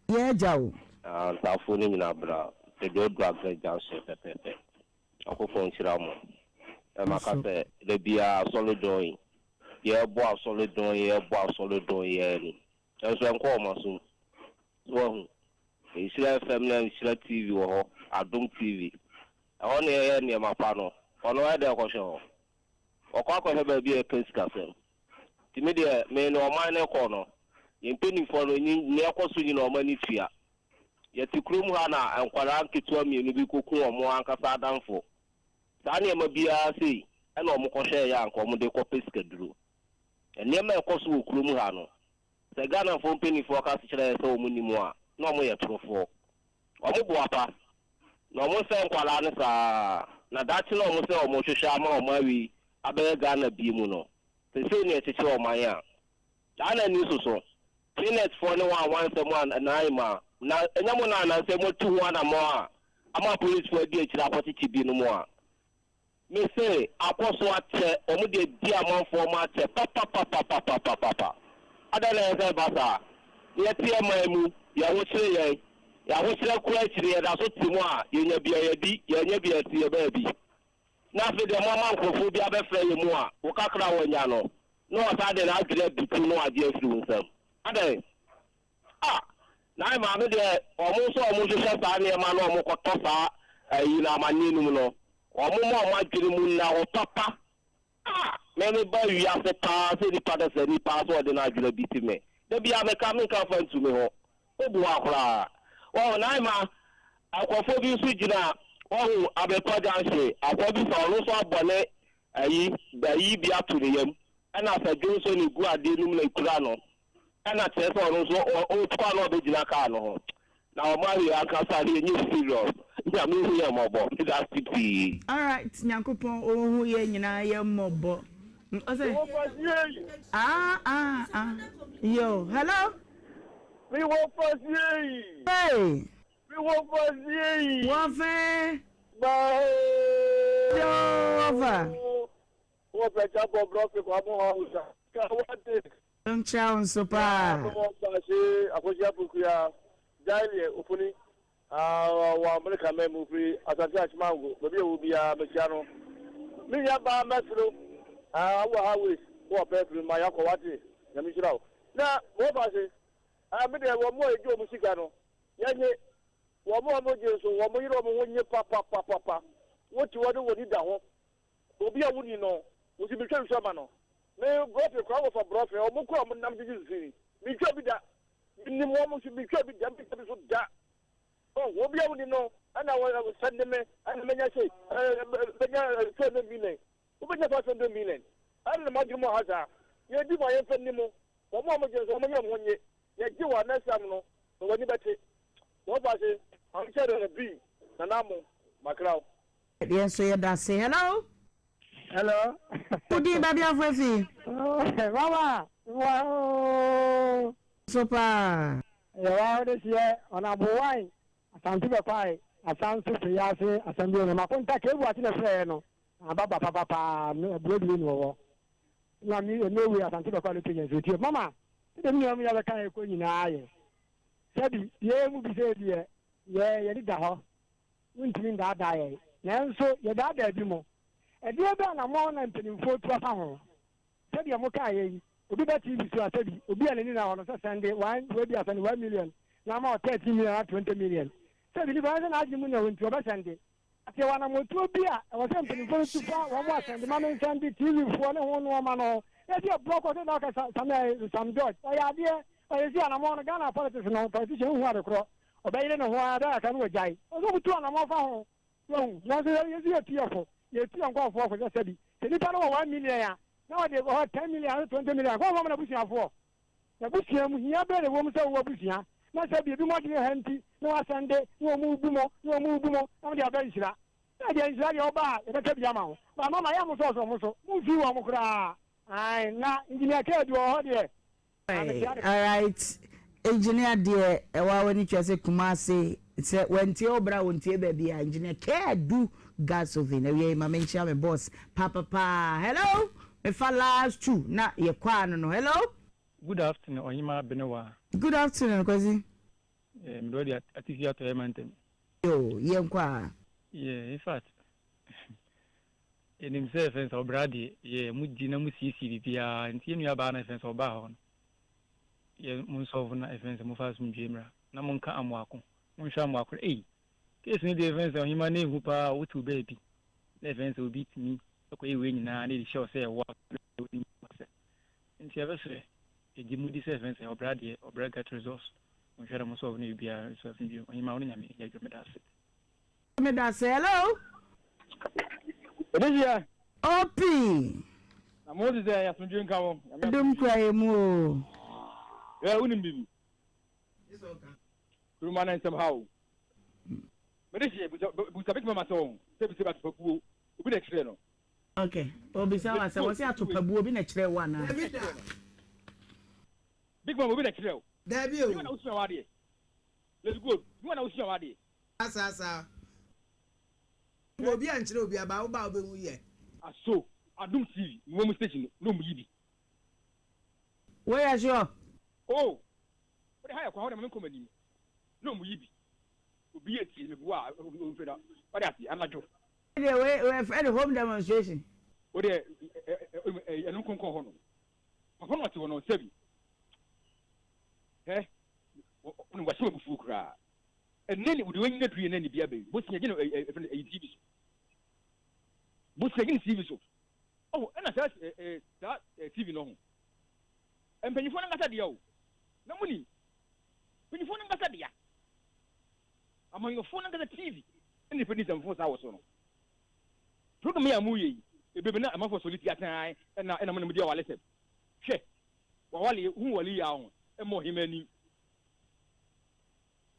Yɛ agya o. Ah ntafoɔ no nyinaa bra Peduadua Aggrey junction pɛpɛɛpɛ Nyankopɔn nhyira mo Na maka sɛ da biara asɔre dɔn yi yɛbɔ asɔre dɔn yi yɛbɔ asɔre dɔn yi ara ni Nanso ɛnkɔ wɔn asom So wahu Nhyira FM ne Nhyira TV wɔ hɔ Adom TV Ɛhɔ na yɛyɛ nneɛma pa no Ɔno ɔyɛ dɛn kɔhwɛ hɔ Ɔkɔ akɔhwɛ baabi a yɛka sikasɛm Nti me deɛ, me ne ɔman no kɔ no, yɛn mpanimfoɔ no, nyi, nea ɛkɔ so nyinaa wɔn ani tua. Yɛte kurom ha na nkwadaa nketewa mmienu bi kɔku wɔn ankasa adamfo. Saa nneɛma biara sei na wɔkɔhwɛeɛ a anka wɔde rekɔpɛ sikaduro. Nneɛma a ɛkɔ so wɔ kurom ha no, sɛ Ghanafoɔ mpanimfoɔ ka kyerɛ yɛn sɛ wɔnnim a, na wɔyɛ torofoɔ. Wɔboa pa, na wɔsɛe nkwadaa no saa ara. Na daakye no a wɔsɛ wɔhwehwɛ ama wɔn awi abɛyɛ Ghana bie mu no, seesei na yɛkyekyere ɔman a. Saa na ani soso. Peanut foɔ ne wɔn a wɔansɛ mo nan ma, na ɛnyɛ mo na anansɛ moatu ho anammɔn a ama apolisifoɔ adi akyire akɔkyekye binom a. Me se akɔ so akyɛ, wɔn de adi amanfoɔ ma akyɛ papapapapapapapa. Adɛn na ɛsɛ sɛ ɛba saa? Na yɛte yɛn man mu, yɛn ho kyere yɛn, yɛn ahokyerɛ koro akyiri yɛda so te mu a, yɛnya bi a yɛdi, yɛannya bi a yɛte yɛn baabi. Na afei deɛ moama nkurɔfoɔ bi abɛfra yɛn mu a, wo kakra a woanya no, na wasan de n'adwene abutu na wagye afiri wo nsam. Adɛn? Ah! Na maame deɛ, wɔn nso a wɔhwehwɛ saa nneɛma na wɔkɔtɔ saa ayi no amanneɛ no mu no, wɔmma wɔn adwene mu nna hɔ papa. Ah! Me meba wiase paa sɛ nipa dasani paa sɛ ɔde n'adwene abiti me. Da biara meka, menka mfa ntu me ho. Woboa koraa. Wahu, Naima, nkurɔfoɔ bi nso gyina, wahu, Aberekwa Junction, akoa bi sɛ ɔno nso abɔ ne ayi, ayi bi ato ne yam, ɛna sɛ dwonsɔ na egu adeɛ no mu na ekura no, ɛna kyerɛ sɛ ɔno nso ɔkɔ a na ɔbɛgyina kaa no ho. Na wɔn awie ankasa deɛ ɛnyɛ serious. Nyame hu yɛn mmɔbɔ. Meda ase pii. Alright Nyankopɔn ɔnhu yɛn nyinaa yɛn mmɔbɔ. Ɔsɛ ah ah ah yo hello. Mi wɔ fasie yi. Hey. Mi wɔ fasie yi. Wɔ fɛ. Baa. Jehovah. Wɔ fɛ kya bɔ brɔfi kɔ amo hɔ awusa. Ka wa de. Nkyia wo nso paa. Mo baase akosi apokuya jaile ofoni wɔ Amerika mɛ mu firi asante achimango baabi a wɔ biara mekyia no. Me nua baa mɛsoro wɔ highways wɔ pɛ firi ma yakɔ wate nyame nhyira wo. Na mo baase me deɛ wɔn a yɛgye wɔn sika no yɛnye wɔn a wɔgye nso wɔn yere wɔn ho nye papapapapa wote hɔ ne wɔn ni da ho obi a wonni no wosi metwa nsu ama no me brɔfe koraa wɔfa brɔfe wɔn kora wɔn nam gyegye nsu yi metwa bi da menim wɔn nso metwa bi da metwa bi so da oh obi a wonni no ɛna wɔ sɛnde me ɛna menya se ɛɛ menya 200 million wobɛnya 500 million ɛna na madwene mu ha saa yɛdi mu a yɛmfa nni mu wɔn a wɔgye nso wɔn nyɛ wɔn ho nye yɛgye wɔ next time no na wɔn ani bɛte wɔn fa se ahokyɛ no bi nana mo makraw. Yɛn nso yɛda ase. Hello. Hello. Wo din baabi afo afi? Mama, wa ooo. So paa. Yɛ wa wo de seɛ ɔnabo wan asante bɛ kwae asan so firi ase asɛm bi no makonta kebu ate na frɛ no aba ba papa paa buebue ni wɔwɔ na mi ɛnɛ wei asante bɛ kwae no pagya nso tie mama sɛdeɛ me nua mu yɛ bɛka yɛ kɔ nyinaa yɛ sɛbi yɛ mu bi sɛ deɛ yɛ yɛde da hɔ Wontumi ndaadaa yɛn, nanso yɛdaadaa binom. Ɛdeɛn bɛn anammɔn na mpanimfoɔ tu afa ho? Sɛdeɛ mokaeɛ yi, obi ba TV so a, sɛbi, obi a n'ani nna hɔ no, sɛ sɛnde one, wei bi a sɛnde 1 million na ama wo 13 million anaa 20 million. Sɛbi, nipa no sɛ n'adwene mu nna hɔ nti, ɔbɛsɛnde. Ate wɔ anammɔntuo bi a ɛwɔ sɛ mpanimfoɔ no tu fa wɔn a sɛnde ma mensɛnde TV foɔ ne ho nnoɔma no ho. Na ebi ɛborɔ kɔ sɛ na ɔka Sam, Sam George, ɔyɛ adeɛ, ɔyɛ si anammɔn no, Ghana politics no, politician nhu adekorɔ. Ɔbɛyere ne ho ara bɛyɛ kakra na wagyae. Ɛsɛ sɛ wɔtu anammɔn fa ho. So wahu? Nanso yɛn nso yɛtu yɛn fo. Yɛtu yɛn nkurɔfoɔ fo sɛ sɛbi, sɛ nipa no wɔ 1 million a, na ɔde hɔ 10 million anaasɛ 20 million a, nka ɔmfa mma n'abusuafoɔ. N'abusua mu, hia bɛn na ɛwɔ mu sɛ wowɔ abusua, na sɛbi ebinom adwene ha nti na wɔasɛnde, na wɔrebu mo, na wɔrebu mo, na mode aba nhyira? Na deɛ nhyira deɛ woba a, yɛbɛka bi ama wo. Ba mama yɛ mo sɔɔsɔ mo so, momfii wɔn koraa. Ae, na Engineer Kadu wɔ hɔ deɛ. Alright engineer deɛ ɛwɔ a w'ani tua sɛ Kumasi sɛ wantie wo bra wontie baabi a engineer Kadu gas oven awia yi ma menkyia me boss papapaa hello mefa last two na yɛkɔ ano no hello. Good afternoon Ɔhemaa Benewaa. Good afternoon Kwasi. Yeah, mede wadi atifi atɔeɛ mantam. Yoo, yɛnkɔ a. Yeah, in fact, yɛnim sɛ ɛfɛn sɛ ɔbra deɛ yɛ mo di na mo siesie biribiara nti yɛn nua baa na ɛfɛn sɛ ɔbaa hɔ no yɛ mo nsɔfo na ɛfɛn sɛ mo fa asomdwie mmra na mo nka amoako mo nhwɛ amoako ei case no deɛ ɛfɛn sɛ ɔhema na ehu paa wotu baabi na ɛfɛn sɛ obi tumi ɛkɔyɛ wei nyinaa na ɛde hyɛ ɔsɛ ɛwɔ sɛ nti ɛbɛsrɛ yɛgye mu di sɛ ɛfɛn sɛ ɔbra deɛ ɔbra get results. Monhwɛ na mo solve no biribiara nso asomdwie. Ɔhemaa wo ne Nyame nyɛ adwuma meda ase. Meda ase. Hello. Odehyeɛ. OP. Na mo te sɛ asomdwie nka mo. Nyame Adom asomdwie. kura yɛ mu o. Hwɛ wonim biribi. Kuruma na nsɛm ha o. Mede hyeɛ busa busa bɛtumi ama sɛ wɔn sɛ bisa bi atopabuo obi na kyerɛ no. Ok obisa wa sɛ wɔsi atopabuo obi na kyerɛ wo anaa. Dabi da. Big man obi na kyerɛ wo. Dabi o. Niwa na wosua w'adeɛ. Let's go. Niwa na wosua w'adeɛ. Saa saa. Obi ankyerɛ obi aba wo ba wobɛhu yɛ. Aso Adom TV mewɔ mo station no na ɔmo yi bi. Woyɛ sure? Oh wode ha yɛ kwa hɔ de ma me nkɔ m'anim na ɔmo yi bi. Obi etie me boa a ɔmfiri na wade ase anadwo. Deɛ wei wɔfrɛ no home demonstration. Wo deɛ ɛno nkonkɔn hɔ no papa no ɔte hɔ no sɛbi hɛ wɔn wahyɛ abufuo koraa ɛnɛ ne wode wanyina duru yɛ na ne bi abɛyi bosia gye no ɛyi tv so bosia gye ne tv so ɔho ɛna saa saa tv no ho mpanyinfoɔ no nkasa deɛ o na mo ni mpanyinfoɔ no nkasa deɛ amanyɔfoɔ no ankasa TV ɛna nipa di nsɛmfo saa wɔ so no. Program yi a mo yɛ yi, ebebe na amanfoɔ sɔre tia tan ɛna ɛna mo na mo di awale sɛm. Hwɛ, wawale, hu wale yi a ho, ɛmɔ ɔhema anim.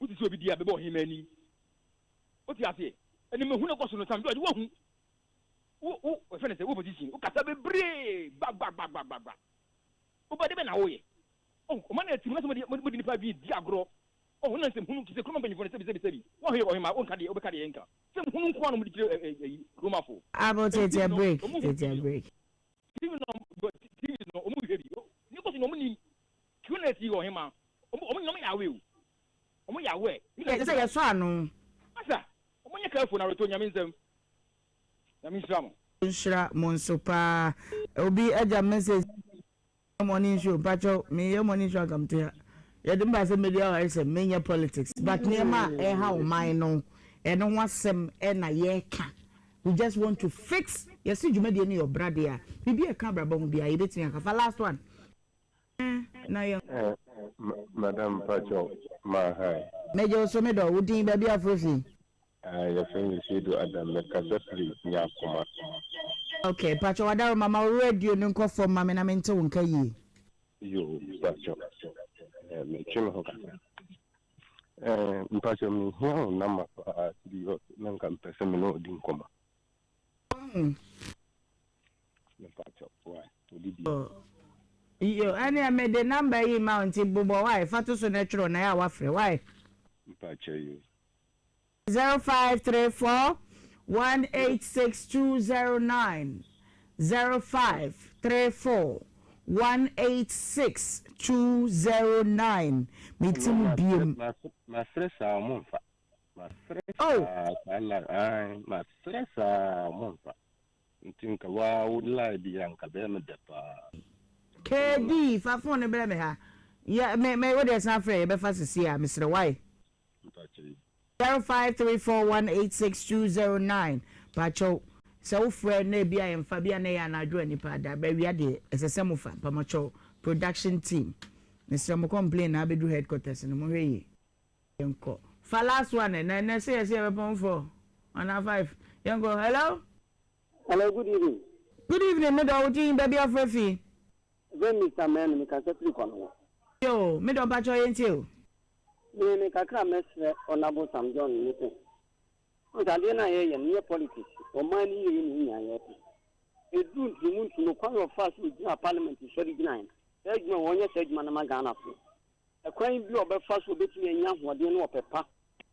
Wo sisi obi di a bɛbɛ ɔhema anim. Wo te aseɛ? Ɛne mahu na kɔ so no, Sam George, wahu. Wo, wo, ɛfɛ ne sɛ, wo position, wo kasa bebree, gba gba gba gba gba gba. Wo ba de bɛ na wo yɛ. Oh, ɔma na atim na sɛ mo de, mo de nipa adwene di agorɔ. Oh na nsɛm hunu te sɛ kuroma mpanyinfoɔ no sɛbi sɛbi sɛbi wɔn hwɛ ɔhema wonka deɛ wobɛka deɛ yɛnka nsɛm hunu nko ara na wɔde kyerɛ ɛ ɛ ɛyi kuromafo. Abo Ɛyi tete TV no break wɔn hu tete TV no break. TV no TV no wɔn hwɛ bi ne kɔ so na wɔn nim kuro na esi ɔhema wɔn wɔn nyinaa wɔn yɛ awɛ o wɔn yɛ awɛ. Yɛ sɛ yɛsɔ ano. Masa wɔn nyɛ careful na awerɛtɔ nyame nsɛm nyame nhyira mo. Nhyira mo nso paa obi agya message. Morning show mpakyɛw meyɛ morning show anka mete ha yɛde mba sɛ media ware sɛ menyɛ politics but nneɛma a ɛha ɔman no ɛno ho asɛm ɛna yɛka we just want to fix yɛse dwumadie no yɛ ɔbra deɛ a biribi a ɛka abrabɔ ho biara yɛbɛtumi aka fa last one na yɛ. Eh, madam mpakyɛw ma hi. Megye wo so me dɔ, wo din, baabi a wofrɛ fi? Ah, yɛfrɛ me Seidu Adam, mekasa firi Nyakoma. Ok, mpakyɛw Adaroma ma wo radio no nkɔ fam ma me na mente wo nka yie. Yoo, mpakyɛw, eh, metwe me ho kakra. Eh, mpakyɛw mehia wo number paa serious na nka mpɛ sɛ me ne wo di nkɔmmɔ. Wahu. Mepakyɛw, why? Odidi. Yo, ɛneɛ mede number yi ma wo nti bobɔ why, fa to so na twerɛ na yɛ a wafrɛ why. Mpakyɛw yoo. 0534 186209 0534 186209 Me ti mu biem. Mafrɛ saa ɔmo nfa. Mafrɛ Oh. saa saa line ae mafrɛ saa ɔmo nfa. Nti nka waa wo line bi a nka bɛyɛ me dɛ paa. KD fa phone no brɛ me ha. Yɛ me me wo deɛ san frɛ yɛbɛfa sisi a mesrɛ why. Mpakyɛ yi. 0534186209 Pakyɛw sɛ wo frɛ na ebi a yɛnfa bi a na ɛyɛ anadwo a nipa ada bɛ awia deɛ ɛsɛ sɛ mo fa mpamokyɛw production team mesrɛ mo complain na abɛduru headquarters no mo hwɛ yie. Yɛnkɔ fa last one ɛ na ɛnɛ sɛ yɛsɛ yɛbɛpɔn 4 anaa 5 yɛnkɔ hello. Hello good evening. Good evening me dɔ wo din baabi a wofrɛ fi. Vɛ Mister Manu me kasa firi Kɔnɔwɔ. Yoo me dɔ mpakyɛw yɛntie o. Me me kakra a mɛsrɛ Honourable Sam John ne sɛ, wohu sɛ adeɛ no a yɛyɛ no nyɛ politics, ɔman no yieyɛ ne nyinaa yɛpɛ. Ɛduru ntumu ntumu kwan a ɔfaa so ɔgyinaa parliament sɔre gyinaeɛ no, saa adwuma wɔ ɔnyɛ saa adwuma no ma Ghanafoɔ. Ɛkwan bi a ɔbɛfa so ɔbɛtumi anya ahoɔden ne ɔpɛ pa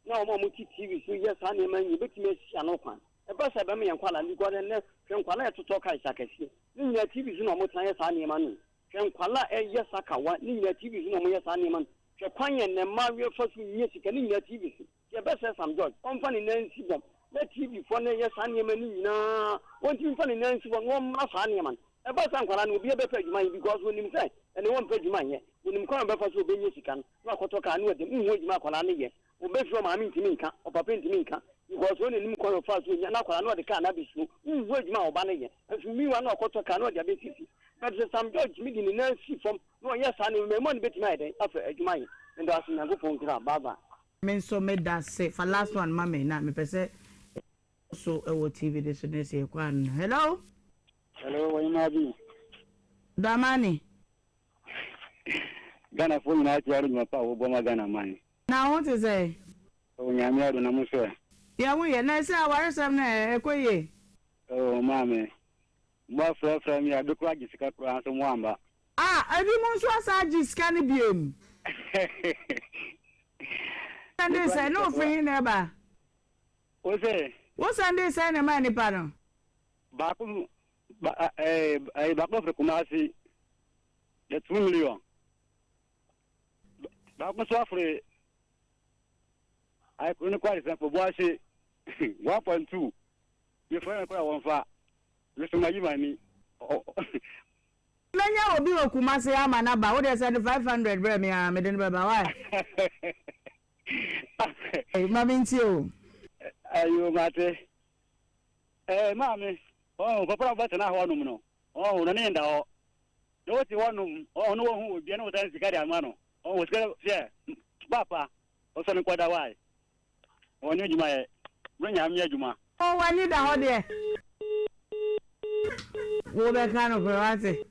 na wɔn a wɔte TV so yɛ saa nneɛma nyinaa ɔbɛtumi asi ano kwan. Ɛba saa ɛbɛma yɛn nkwadaa no because ɛnnɛ hwɛ nkwadaa a ɛtotɔ cars akɛseɛ ne nyinaa TV so na wɔtena yɛ saa nneɛma no. Hwɛ nkwadaa a ɛyɛ sakawa ne nyinaa TV so na wɔyɛ saa nneɛma no. Hwɛ kwan a nnɛ mmaayewa fa so nya sika ne nyinaa TV so. Yɛbɛsrɛ Sam George ɔmfa ne nan nsi fam na TV foɔ no yɛ saa nneɛma no nyinaa wɔntumi mfa ne nan nsi fam na wɔmmra saa nneɛma no. Ɛba saa nkwadaa no obiara bɛpɛ adwuma ayɛ because wɔnim sɛ ɛnɛ wɔmpɛ adwuma nyɛ. Wɔnim kwan a wɔbɛfa so wɔbɛnya sika no na wakɔtɔ kaa na wɔde nhu adwuma akwadaa no yɛ. Wɔbɛfiri ɔmaame ntumi nka, ɔpapa ntumi nka because wɔn na nim kwan a wɔfa so nya na akwadaa no ɔde kaa no abɛsi hɔ. Nhu adwuma a ɔba no yɛ. Nso meanwhile na wakɔtɔ kaa na ɔde abɛsi fie. But sɛ Sam George tumi de ne nan si fam na ɔyɛ saa no, mmaamua no bɛtumi ayɛ dɛn afa adwuma ayɛ. Meda ase Nyankopɔn nhyira bye bye. Me nso meda ase fa last one ma me na mepɛ sɛ ɛkɔ so wɔ TV no so ne sɛ yɛkɔ ano no. Hello. Hello, Wanyima bi. Dramani. Ghana fo nyinaa tia adwuma pa a wɔbɔ ma Ghana man. Na wo te sɛ? Oh, Nyame adom na mo nso ɛ? Yɛ ho yɛ, na ɛsɛ awaresɛm no ɛ, ɛkɔ yie? Oh, maame. Mo afrɛfrɛ me a, bi koraa gye sika koraa nso mo amba. Ah, ebi mo nso asan agye sika no biom. Sɛnde sɛn na ofiri he na ɛba? Wo se? Wo sɛnde sɛn na ɛmaa nipa no? Baako, ba, ɛɛ, eh, baako firi Kumasi, the 2 million. Baako nso afiri ayɛ kuro no kɔ adesɛn fo Boase, 1.2. Mefrɛ no koraa wɔmfa. Mesoma yi m'ani. Mɛnya obi wɔ Kumasi ama no aba, wo deɛ sɛnde 500 brɛ me aa, mede no bɛba, why? Ma mentie o. Ayo mate. Eh, maame, ɔn papa na wobɛtena hɔ nom no, ɔn na ne nda hɔ. Na wote hɔ nom, ɔn na wɔhu obia na wɔsan sika de ama no. Ɔn wɔ sika hwɛ, papa, ɔsɔ ne nkɔda wae. Ɔnyɛ adwuma yɛ. Bro nya nyɛ adwuma. Oh w'ani da hɔ deɛ. Wo bɛ ka no korɛ wate.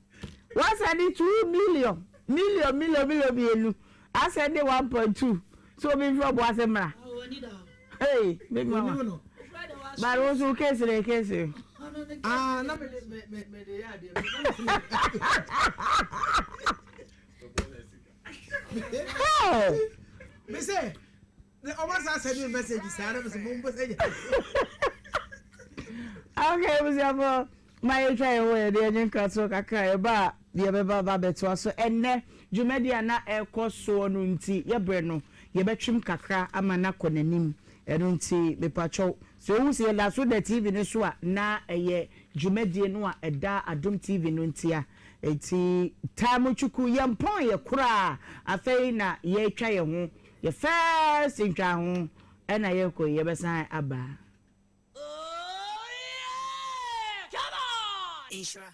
Wa sɛnde 2 million million million million mienu asɛnde 1.2 sɛ obi nfrɛ ɔbo ase mmra. Hey big mama. But wo nso wo case na case o. Ah na me de me me me de yɛ adeɛ. Hey. Me sɛ ɔba saa send me message saa na me sɛ mo mbɔ sɛ yɛ. Okay, abusuafo, ma yɛtwa yɛn ho yɛde yɛn nkratoɔ kakra yɛba a yɛbɛba ba bɛtoa so ɛnnɛ dwumadi a na ɛrekɔ soɔ no nti yɛbrɛ no yɛbɛtwem kakra ama no akɔ n'anim ɛno nti mepakyɛw sɛ wohu sɛ yɛda so da TV no so a na ɛyɛ dwumadie no a ɛda Adom TV no ntia Enti taa mu twuku yɛn pɔn yɛ koraa afei na yɛretwa yɛn ho yɛ first ntwaho ɛna yɛrekɔ yi yɛbɛsan aba. Nhyira.